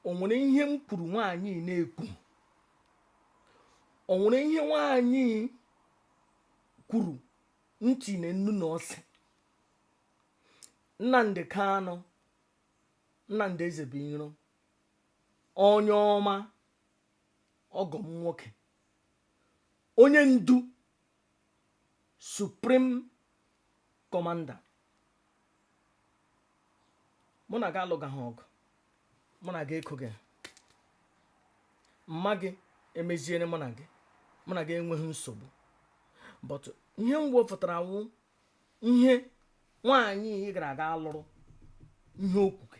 O nwere ihe m kwuru nwaanyị na-ekwu? O nwere ihe nwaanyị kwuru ntị na nnu na ose? Nnamdi Kanu, Nnamdi Ezebiro, onye ọma, ọgọ m nwoke, onye ndu, supreme commander, mụ na gị alụgaghị ọgụ, mụ na gị ekoghị mma gị emeziere, mụ na gị enweghị nsogbu, but ihe m wepụtara wụ ihe nwaanyị gara aga alụrụ, ihe okwuke.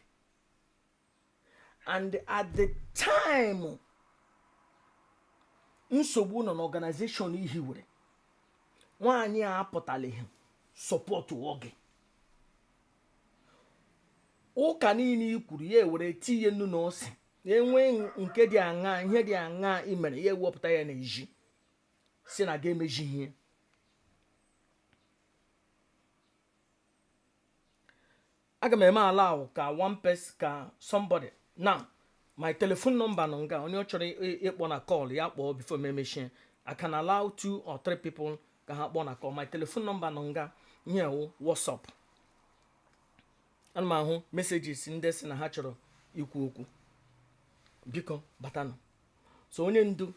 And at the time nsogbu nọ n'organization ihiwere, nwaanyị a apụtalighị support gị. Ụka niile i kwuru ya ewere tinye nnu na ose, enwe nke dị aṅa, ihe dị aṅa i mere ya ewepụta ya n'ezi si na ga emeji ihe. Aga m eme allow ka one person, ka somebody now, my telephone number nọ nga. Onye ọ chọrọ ịkpọ na call ya kpọọ before m emechie. I can allow two or three people. Ka ha kpọọ na call my telephone number nọ nga ihe wụ WhatsApp. Ana m ahụ messages ndị sị na ha chọrọ ikwu okwu. Biko batanụ. So onye ndu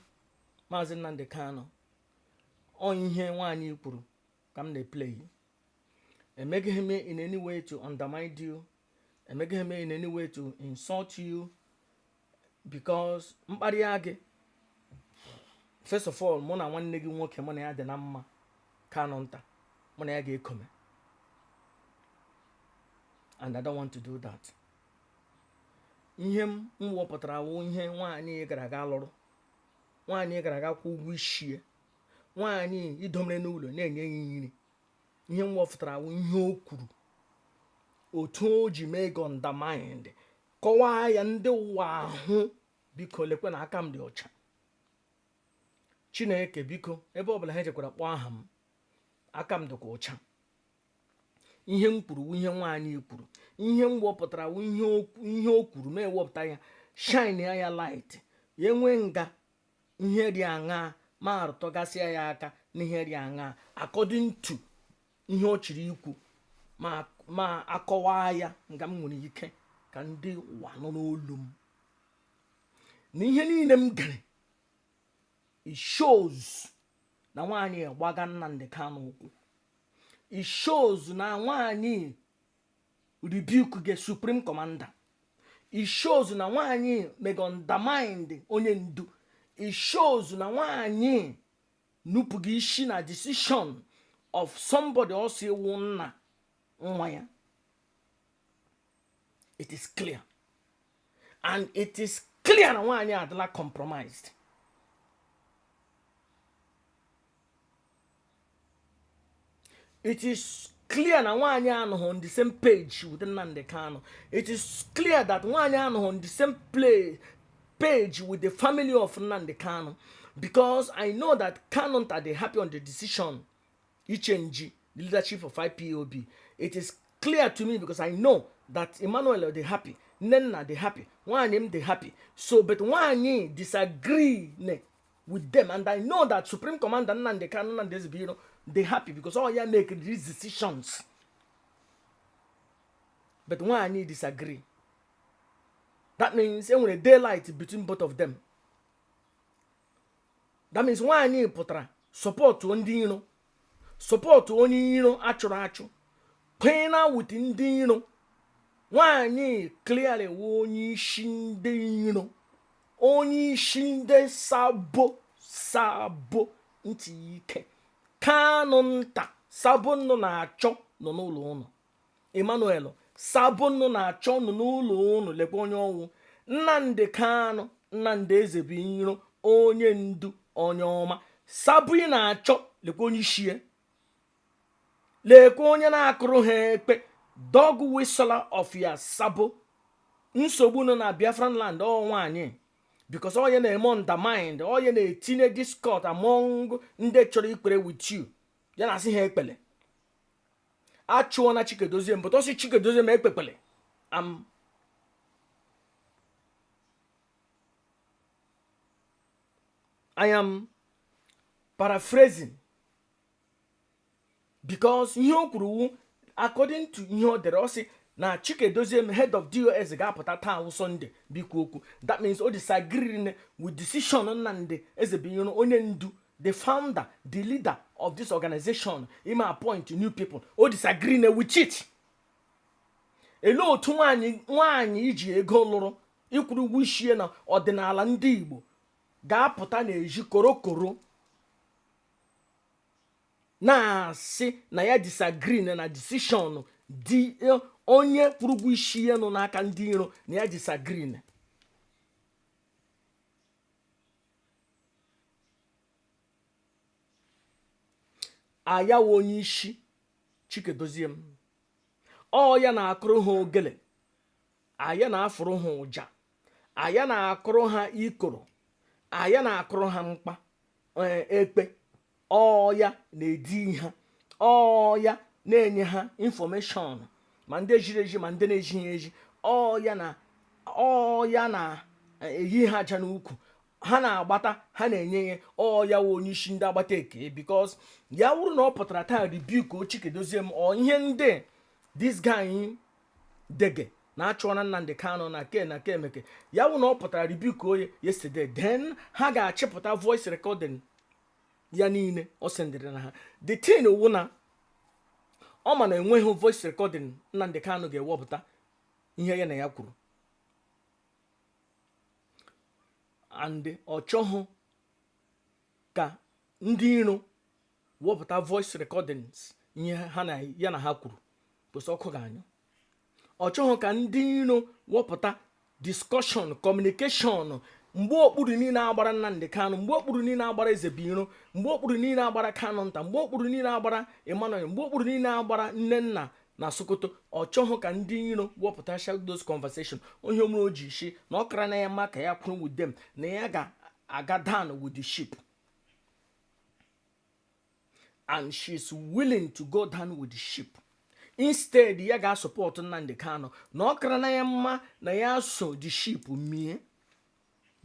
Maazị Nnamdi Kanu, ọ ihe nwaanyị kwuru ka m na-eplay. Emeghị m in any way to undermine you, emeghị m in any way to insult you, because mkparịa gị, first of all, mụ na nwanne gị nwoke, mụ na ya dị na mma, Kanu nta, mụ na ya ga-ekome, and I don't want to do that. Ihe m wepụtara wụ ihe nwaanyị gara aga lụrụ, nwaanyị gara aga kwụ ụgwọ ishie, nwaanyị idomere n'ụlọ na-enye ya nri. Ihe m wepụtara wụ ihe o kwuru, otu o ji mee gị undermined, kọwaa ya ndị ụwa ahụ. Biko lekwe na aka m dị ọcha. Chineke, biko, ebe ọbụla ha jekwara kpọọ aha m, aka m dịkwa ọcha. Ihe m kwuru wụ ihe nwaanyị kwuru. Ihe m wepụtara wụ ihe o kwuru, ma ewepụta ya, shine ya light ya, enwe nga ihe dị aṅaa ma arụtọgasịa ya aka n'ihe dị aṅaa according to ihe ọ chịrị ikwu, ma akọwaa ya nga m nwere ike ka ndị ụwa nọ n'olu m na ihe niile m gere. It shows na nwaanyị gbaga Nnamdi Kanu ụkwụ. It shows na nwaanyị rebuke the supreme commander. It shows na nwaanyị mega undermined onye ndu. It shows na nwaanyị nupụghị isi na decision of somebody ọsọ iwu nna nwa ya. It is clear, and it is clear na nwaanyị adịla compromised. It is clear na nwaanyị anọghị on the same page with Nnamdi Kanu. It is clear that nwaanyị anọghị on the same page with the family of Nnamdi Kanu, because I know that Kanu are they happy on the decision ichange the leadership of IPOB. It is clear to me because I know that Emmanuel dey happy, Nnenna dey happy, nwaanyị m dey happy. So, but nwaanyị disagree ne with them, and I know that Supreme Commander Nnamdi Kanu, Nnamdi Ezebiro, dey happy because all ya make these decisions, but nwaanyị disagree. That means enwere daylight between both of them. That means nwaanyị pụtara support ndị iro, support onye iro achụrụ achụ, kwena with ndị iro. Nwaanyị clearly wụ onye isi ndị iro, onye isi ndị sabo. Sabo ntị ike Kanu nta, sabo nnụ na-achọ nọ n'ụlọ ụnụ. Emmanuel, sabo nnụ na-achọ nọ n'ụlọ ụnụ. Lekwa onye ọnwụ Nnamdi Kanu, Nnamdi Ezebiro, onye ndu, onye ọma. Sabo ị na-achọ, lekwa onye ishie, lekwa onye na-akụrụ ha ekpe, dog whistler of ya sabo. Nsogbu nọ na Biafran land, ọ nwaanyị, because onye na-eme undermined, onye na-etinye discord among ndị chọrọ ikpere with you. Ya na asị ha ekpele achụọ na Chikedozie mbụ, tọsị Chikedozie ma ekpekpele am. I am paraphrasing because ihe o kwuru wu according to ihe o dere. Ọ sị na Chikedozie, head of DOS, ga-apụta taa wụ Sunday bikwu okwu. That means o disagree with decision Nnamdi Ezebiro, onye ndu, the founder, the leader of this organization, ime appoint new people. O disagree with it. Elee otu nwaanyị, nwaanyị iji ego lụrụ, ịkwụrụ ụgwọ ishie na ọdịnala ndị Igbo, ga-apụta n'ezi korokoro na-asị na ya disagree na decision dị onye kwụrụ ụgwọ isi ya nọ n'aka ndị iro, na ya disagree na ayawa onye isi Chikedozie m? Ọ ya na-akụrụ ha ogele, aya na-afụrụ ha ụja, aya na-akụrụ ha ikoro, aya na-akụrụ ha mkpa ekpe. Ọ ya na-edi ha, ọ ya na-enye ha information, ma ndị ejiri eji ma ndị na-ejighị eji. Ọ ya na ọ ya na-eyi ha aja n'ukwu. Ha na-agbata, ha na-enye ya. Ọ ya wụ onye isi ndị agbata eke, because ya wụrụ na ọ pụtara taa rebuke Chike Doziem ọ ihe ndị this guy dege na achụọna Nnamdi Kanu na ke na ke emeke, ya wụ na ọ pụtara rebuke onye yesterday, then ha ga-achịpụta voice recording ya niile ọ sendịrị na ha. The thing wụ na ọ ma na enweghị voice recording Nnamdi Kanu ga-ewepụta ihe ya na ya kwuru, and ọ chọghị ka ndị iro wepụta voice recordings ihe ha na ya na ha kwuru, kwụsị ọkụ ga-anyụ. Ọ chọghị ka ndị iro wepụta discussion, communication, mgbe okpuru niile agbara Nnamdi Kanu, mgbe okpuru niile agbara Ezebiro, mgbe okpuru niile agbara Kanu nta, mgbe okpuru niile agbara Emmanuel, mgbe okpuru niile agbara Nnenna na Sokoto. Ọ chọghị ka ndị iro wepụta those conversation. Onye mere o ji shi na ọ kara na ya mma ka ya kwuru with them, na ya ga-aga down with the ship, and she's willing to go down with the ship instead ya ga-asupport Nnamdi Kanu, na ọ kara na ya mma na ya so the ship mie,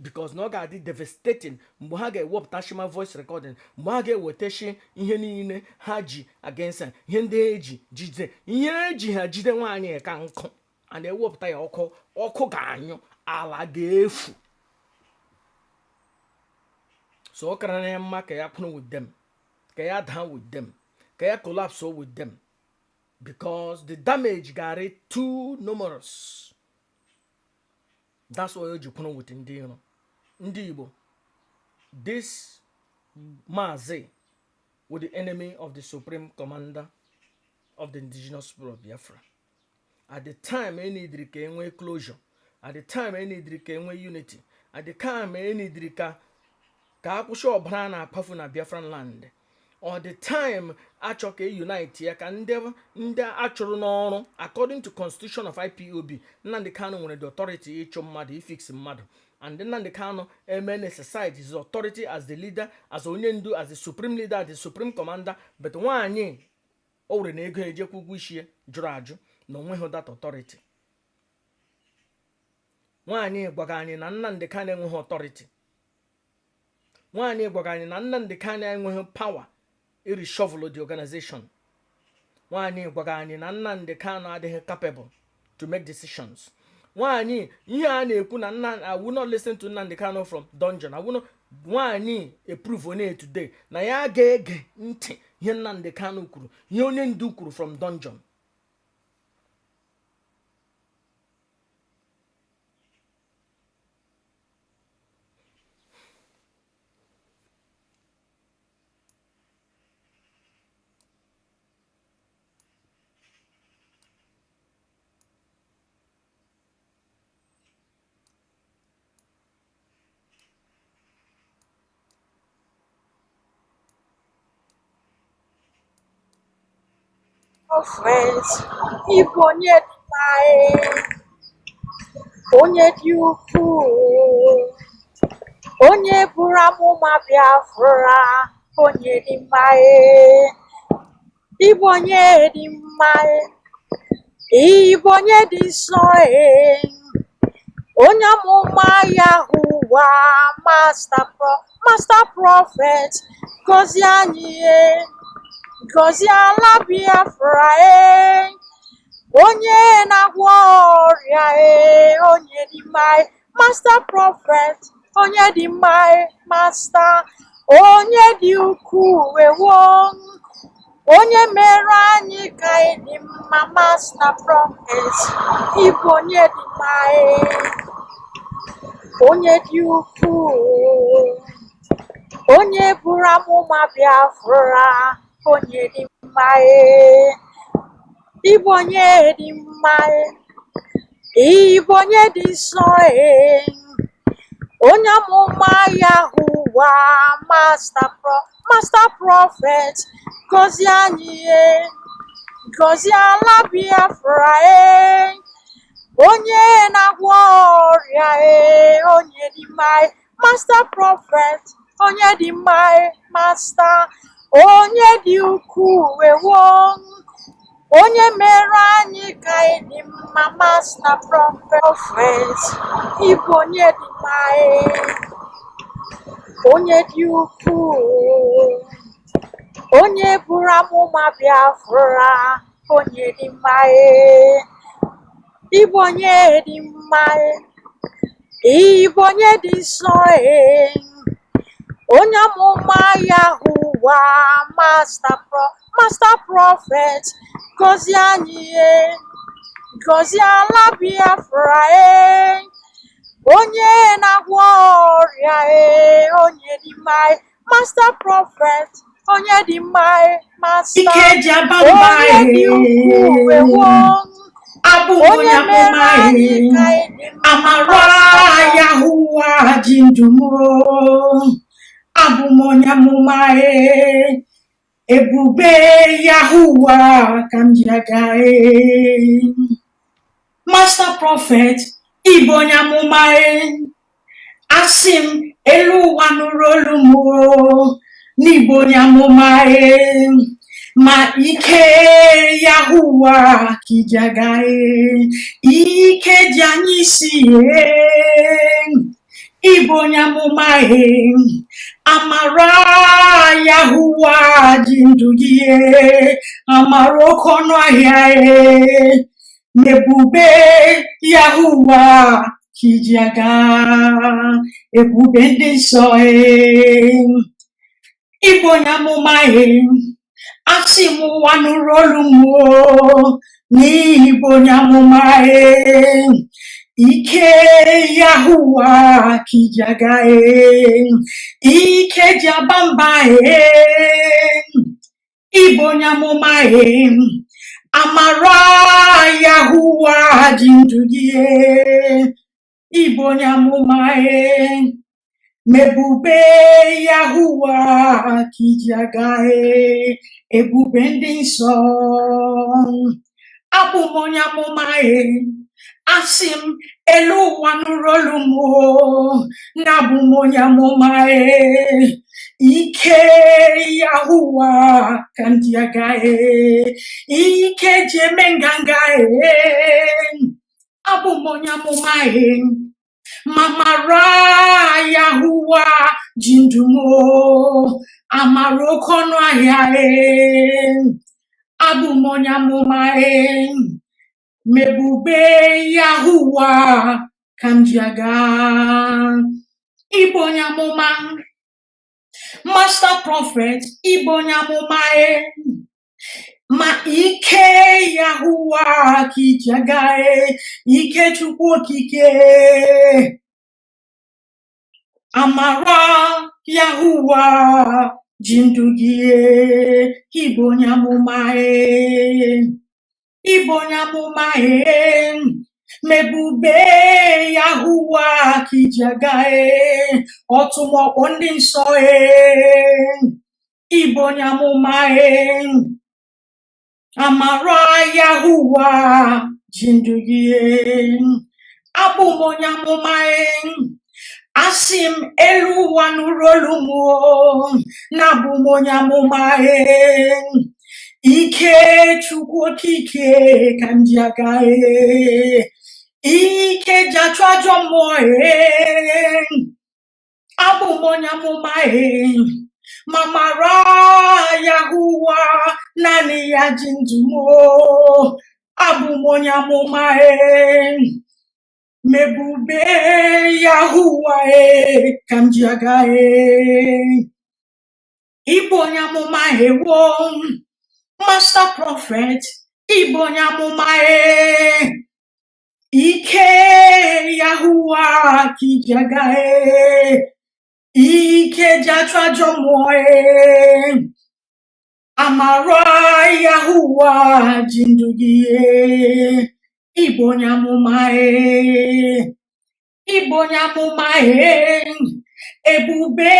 because na ọ ga-adị devastating mgbe ha ga-ewepụta shima voice recording, mgbe ha ga-ewetashi ihe niile ha ji against ha, ihe ndị eji jide, ihe eji ha jide nwaanyị ka nkụ a na-ewepụta ya, ọkụ ọkụ ga-anyụ, ala ga-efu. So ọ kara na ya mma ka ya kwụrụ with them, ka ya daa with them, ka ya collapse with them, because the damage ga-arị too numerous. That's why o ji kwụrụ with ndị iro ndị Igbo. This Mazi with the enemy of the supreme commander of the indigenous people of Biafra at the time e neediri ka enwee closure, at the time e neediri ka enwee unity, at the time e neediri ka akwụsị ọbara na-akpafu na Biafran land, or the time achọ ka e unite ya ka ndị achụrụ n'ọrụ according to constitution of IPOB. Nnamdi Kanu nwere the authority ịchụ mmadụ, ifix mmadụ, and Nnamdi Kanu eme exercise his authority as the leader, as onye ndu, as the supreme leader, as the supreme commander. But nwaanyị o were na ego ejekwa ụgwọ isi ya jụrụ ajụ na onweghị that authority. Nwaanyị gwaga anyị na Nnamdi Kanu enweghị authority. Nwaanyị gwaga anyị na Nnamdi Kanu enweghị power ireshuffle the organization. Nwaanyị gwaga anyị na Nnamdi Kanu adịghị capable to make decisions. Nwaanyị ihe a na-ekwu na nna, I will not listen to Nnamdi Kanu from dungeon. I will not. Nwaanyị approve onye today na ya ga-ege ntị ihe Nnamdi Kanu kwuru, ihe onye ndu kwuru from dungeon. Prophet, ịbụ onye dị mma, onye dị ukwuu, onye buru amụma Biafra, onye dị mma, ịbụ onye dị mma, ịbụ onye dị nsọ, onye amụma Yahuwa, master prophet, gọzie anyị, gọzie ala Biafra, onye na-agwọ ọrịa, onye dị mma, master prophet, onye dị mma, master, onye dị ukwuu, ewo, onye mere anyị ka anyị dị mma, master prophet, ịbụ onye dị mma, onye dị ukwuu, onye buru amụma Biafra, onye dị mma, ịbụ onye dị mma, ịbụ onye dị nsọ, onye amụma Yahuwa, master prophet, gọzie anyị, gọzie ala Biafra, onye na-agwọ ọrịa, onye dị mma, master prophet, onye dị mma, master, onye dị ukwuu, ewo, onye mere anyị ka anyị dị mma, master prophet, ịbụ onye dị mma, Onye dị ukwuu, onye buru amụma Biafra, onye dị mma e, ịbụ onye dị mma e, ịbụ onye dị nsọ e, onye amụma Yahuwa, master prophet, gọzie anyị e, gọzie ala Biafra e, onye na-agwọ ọrịa e, onye dị mma e, master prophet, onye dị mma e, master, Ike ji aba mba. Onye dị ukwuu ewo. Abụ m onye onye mere amụma. anyị ka anyị dị mma. Amara Yahuwa ji ndụ m. Abụ m onye amụma. Ebube Yahuwa ka m ji aga. Master prophet, ịbụ onye amụma. Asị m elu ụwa nụrụ olu m n'ịbụ onye amụma. Ma ike Yahuwa ka iji aga, ike ji anyị isi. Ịbụ onye amụma, amara Yahuwa ji ndụ gị, amara oke ọnụ ahịa, ebube Yahuwa ka iji aga, ebube ndị nsọ. Ịbụ onye amụma, asị m ụwa nụrụ olu m n'ịbụ onye amụma. Ike Yahuwa ka iji aga, ike ji aba mba. Ịbụ onye amụma, amara Yahuwa ji ndụ gị. Ịbụ onye amụma, mebube Yahuwa ka iji aga, ebube ndị nsọ. Abụ m onye amụma. Asị m elu ụwa nụrụ olu m na abụ m onye amụma. Ike Yahuwa ka m ji aga, ike ji eme nganga. Abụ m onye amụma, ma mara Yahuwa ji ndụ m, amara oke ọnụ ahịa. Abụ m onye amụma, mebube Yahuwa ka m ji aga. Ịbụ onye amụma, master prophet, ịbụ onye amụma. Ma ike Yahuwa ka iji aga, ike Chukwu Okike, amara Yahuwa ji ndụ gị. Ịbụ onye amụma, ịbụ onye amụma, mebube Yahuwa ka iji aga, ọtụmọkpọ ndị nsọ. Ịbụ onye amụma, amara Yahuwa ji ndụ gị. Abụ m onye amụma. Asị m elu ụwa nụrụ olu m na abụ m onye amụma. Ike Chukwu Okike ka m ji aga, ike ji achụ ajọ mmụọ. Abụ m onye amụma, ma mara Yahuwa naanị ya ji ndụ m. Abụ m onye amụma, mebube Yahuwa ka m ji aga. Ịbụ onye amụma ewo, master prophet, ịbụ onye amụma. Ike Yahuwa ka iji aga, ike ji achụ ajọ mmụọ. Amara Yahuwa ji ndụ gị. Ịbụ onye amụma, ịbụ onye amụma, ebube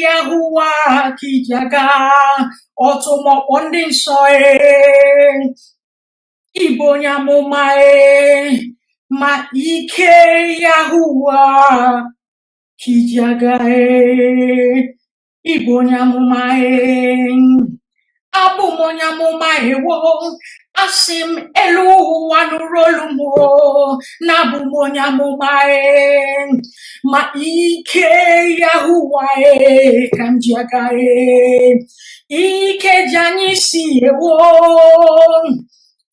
Yahuwa ka iji aga, ọtụmọkpọ ndị nsọ. Ịbụ onye amụma, ma ike Yahuwa ka iji aga. Ịbụ onye amụma. Abụ m onye amụma ewo. Asị m elu ụwa nụrụ olu m o, na abụ m onye amụma e. Ma ike Yahuwa e ka m ji aga e. Ike ji anyị si ewo.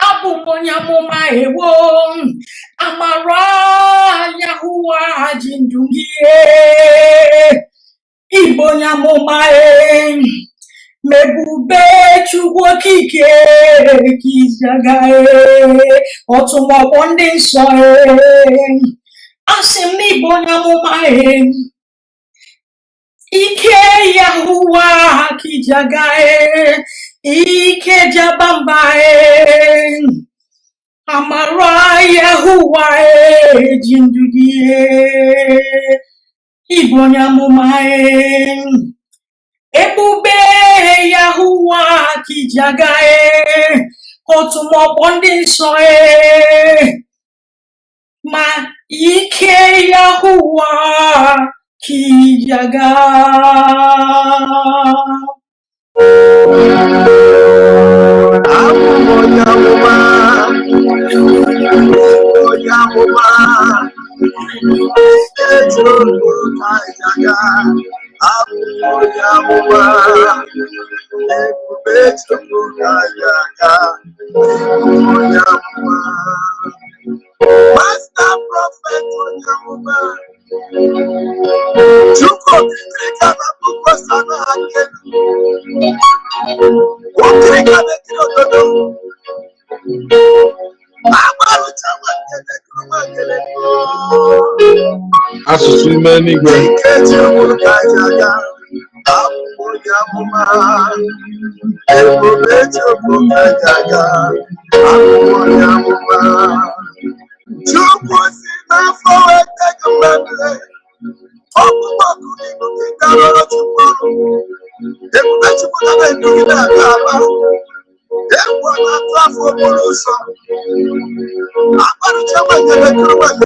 Abụ m onye amụma ewo. Amara Yahuwa ji ndụ gị e. Ịbụ onye amụma e. Ma ebube Chukwu okike ka iji aga e. Ọtụmọkpọ ndị nsọ e. Asị m na ịbụ onye amụma e. Ike Yahuwa ka iji aga e. Ike ji aba mba e. Amara Yahuwa e ji ndụ gị e. Ịbụ onye amụma e. Ebube Yahuwa ka iji aga e. Ọtụmọkpọ ndị nsọ e. Ma ike Yahuwa ka iji aga. Abụ m onye amụma, onye amụma, eji okwu ka eji aga. Abụ m onye amụma, ebube Chukwu ka eji aga. Abụ m onye amụma. Master Prophet onye amụma, Chukwu okirikiri ka na-abụkwa sana aka elu. Okirika na-ekiri ododo. Agbarụcha nwakele kuru nwakele. Asụsụ ime eluigwe. Ike Chukwu ka eji aga. Abụ m onye amụma. Ebube Chukwu ka eji aga. Abụ m onye amụma. Chukwu si n'afọ weta gị mmadụ. Ọkpụkpọ ọkụ gị bụ ka ị garọrọ Chukwu ọrụ. Ebube Chukwu ga na-edu gị na-aga aba. Egwu ọ na-atụ afọ okporo ụzọ. Agbarụcha nwakele kuru nwakele.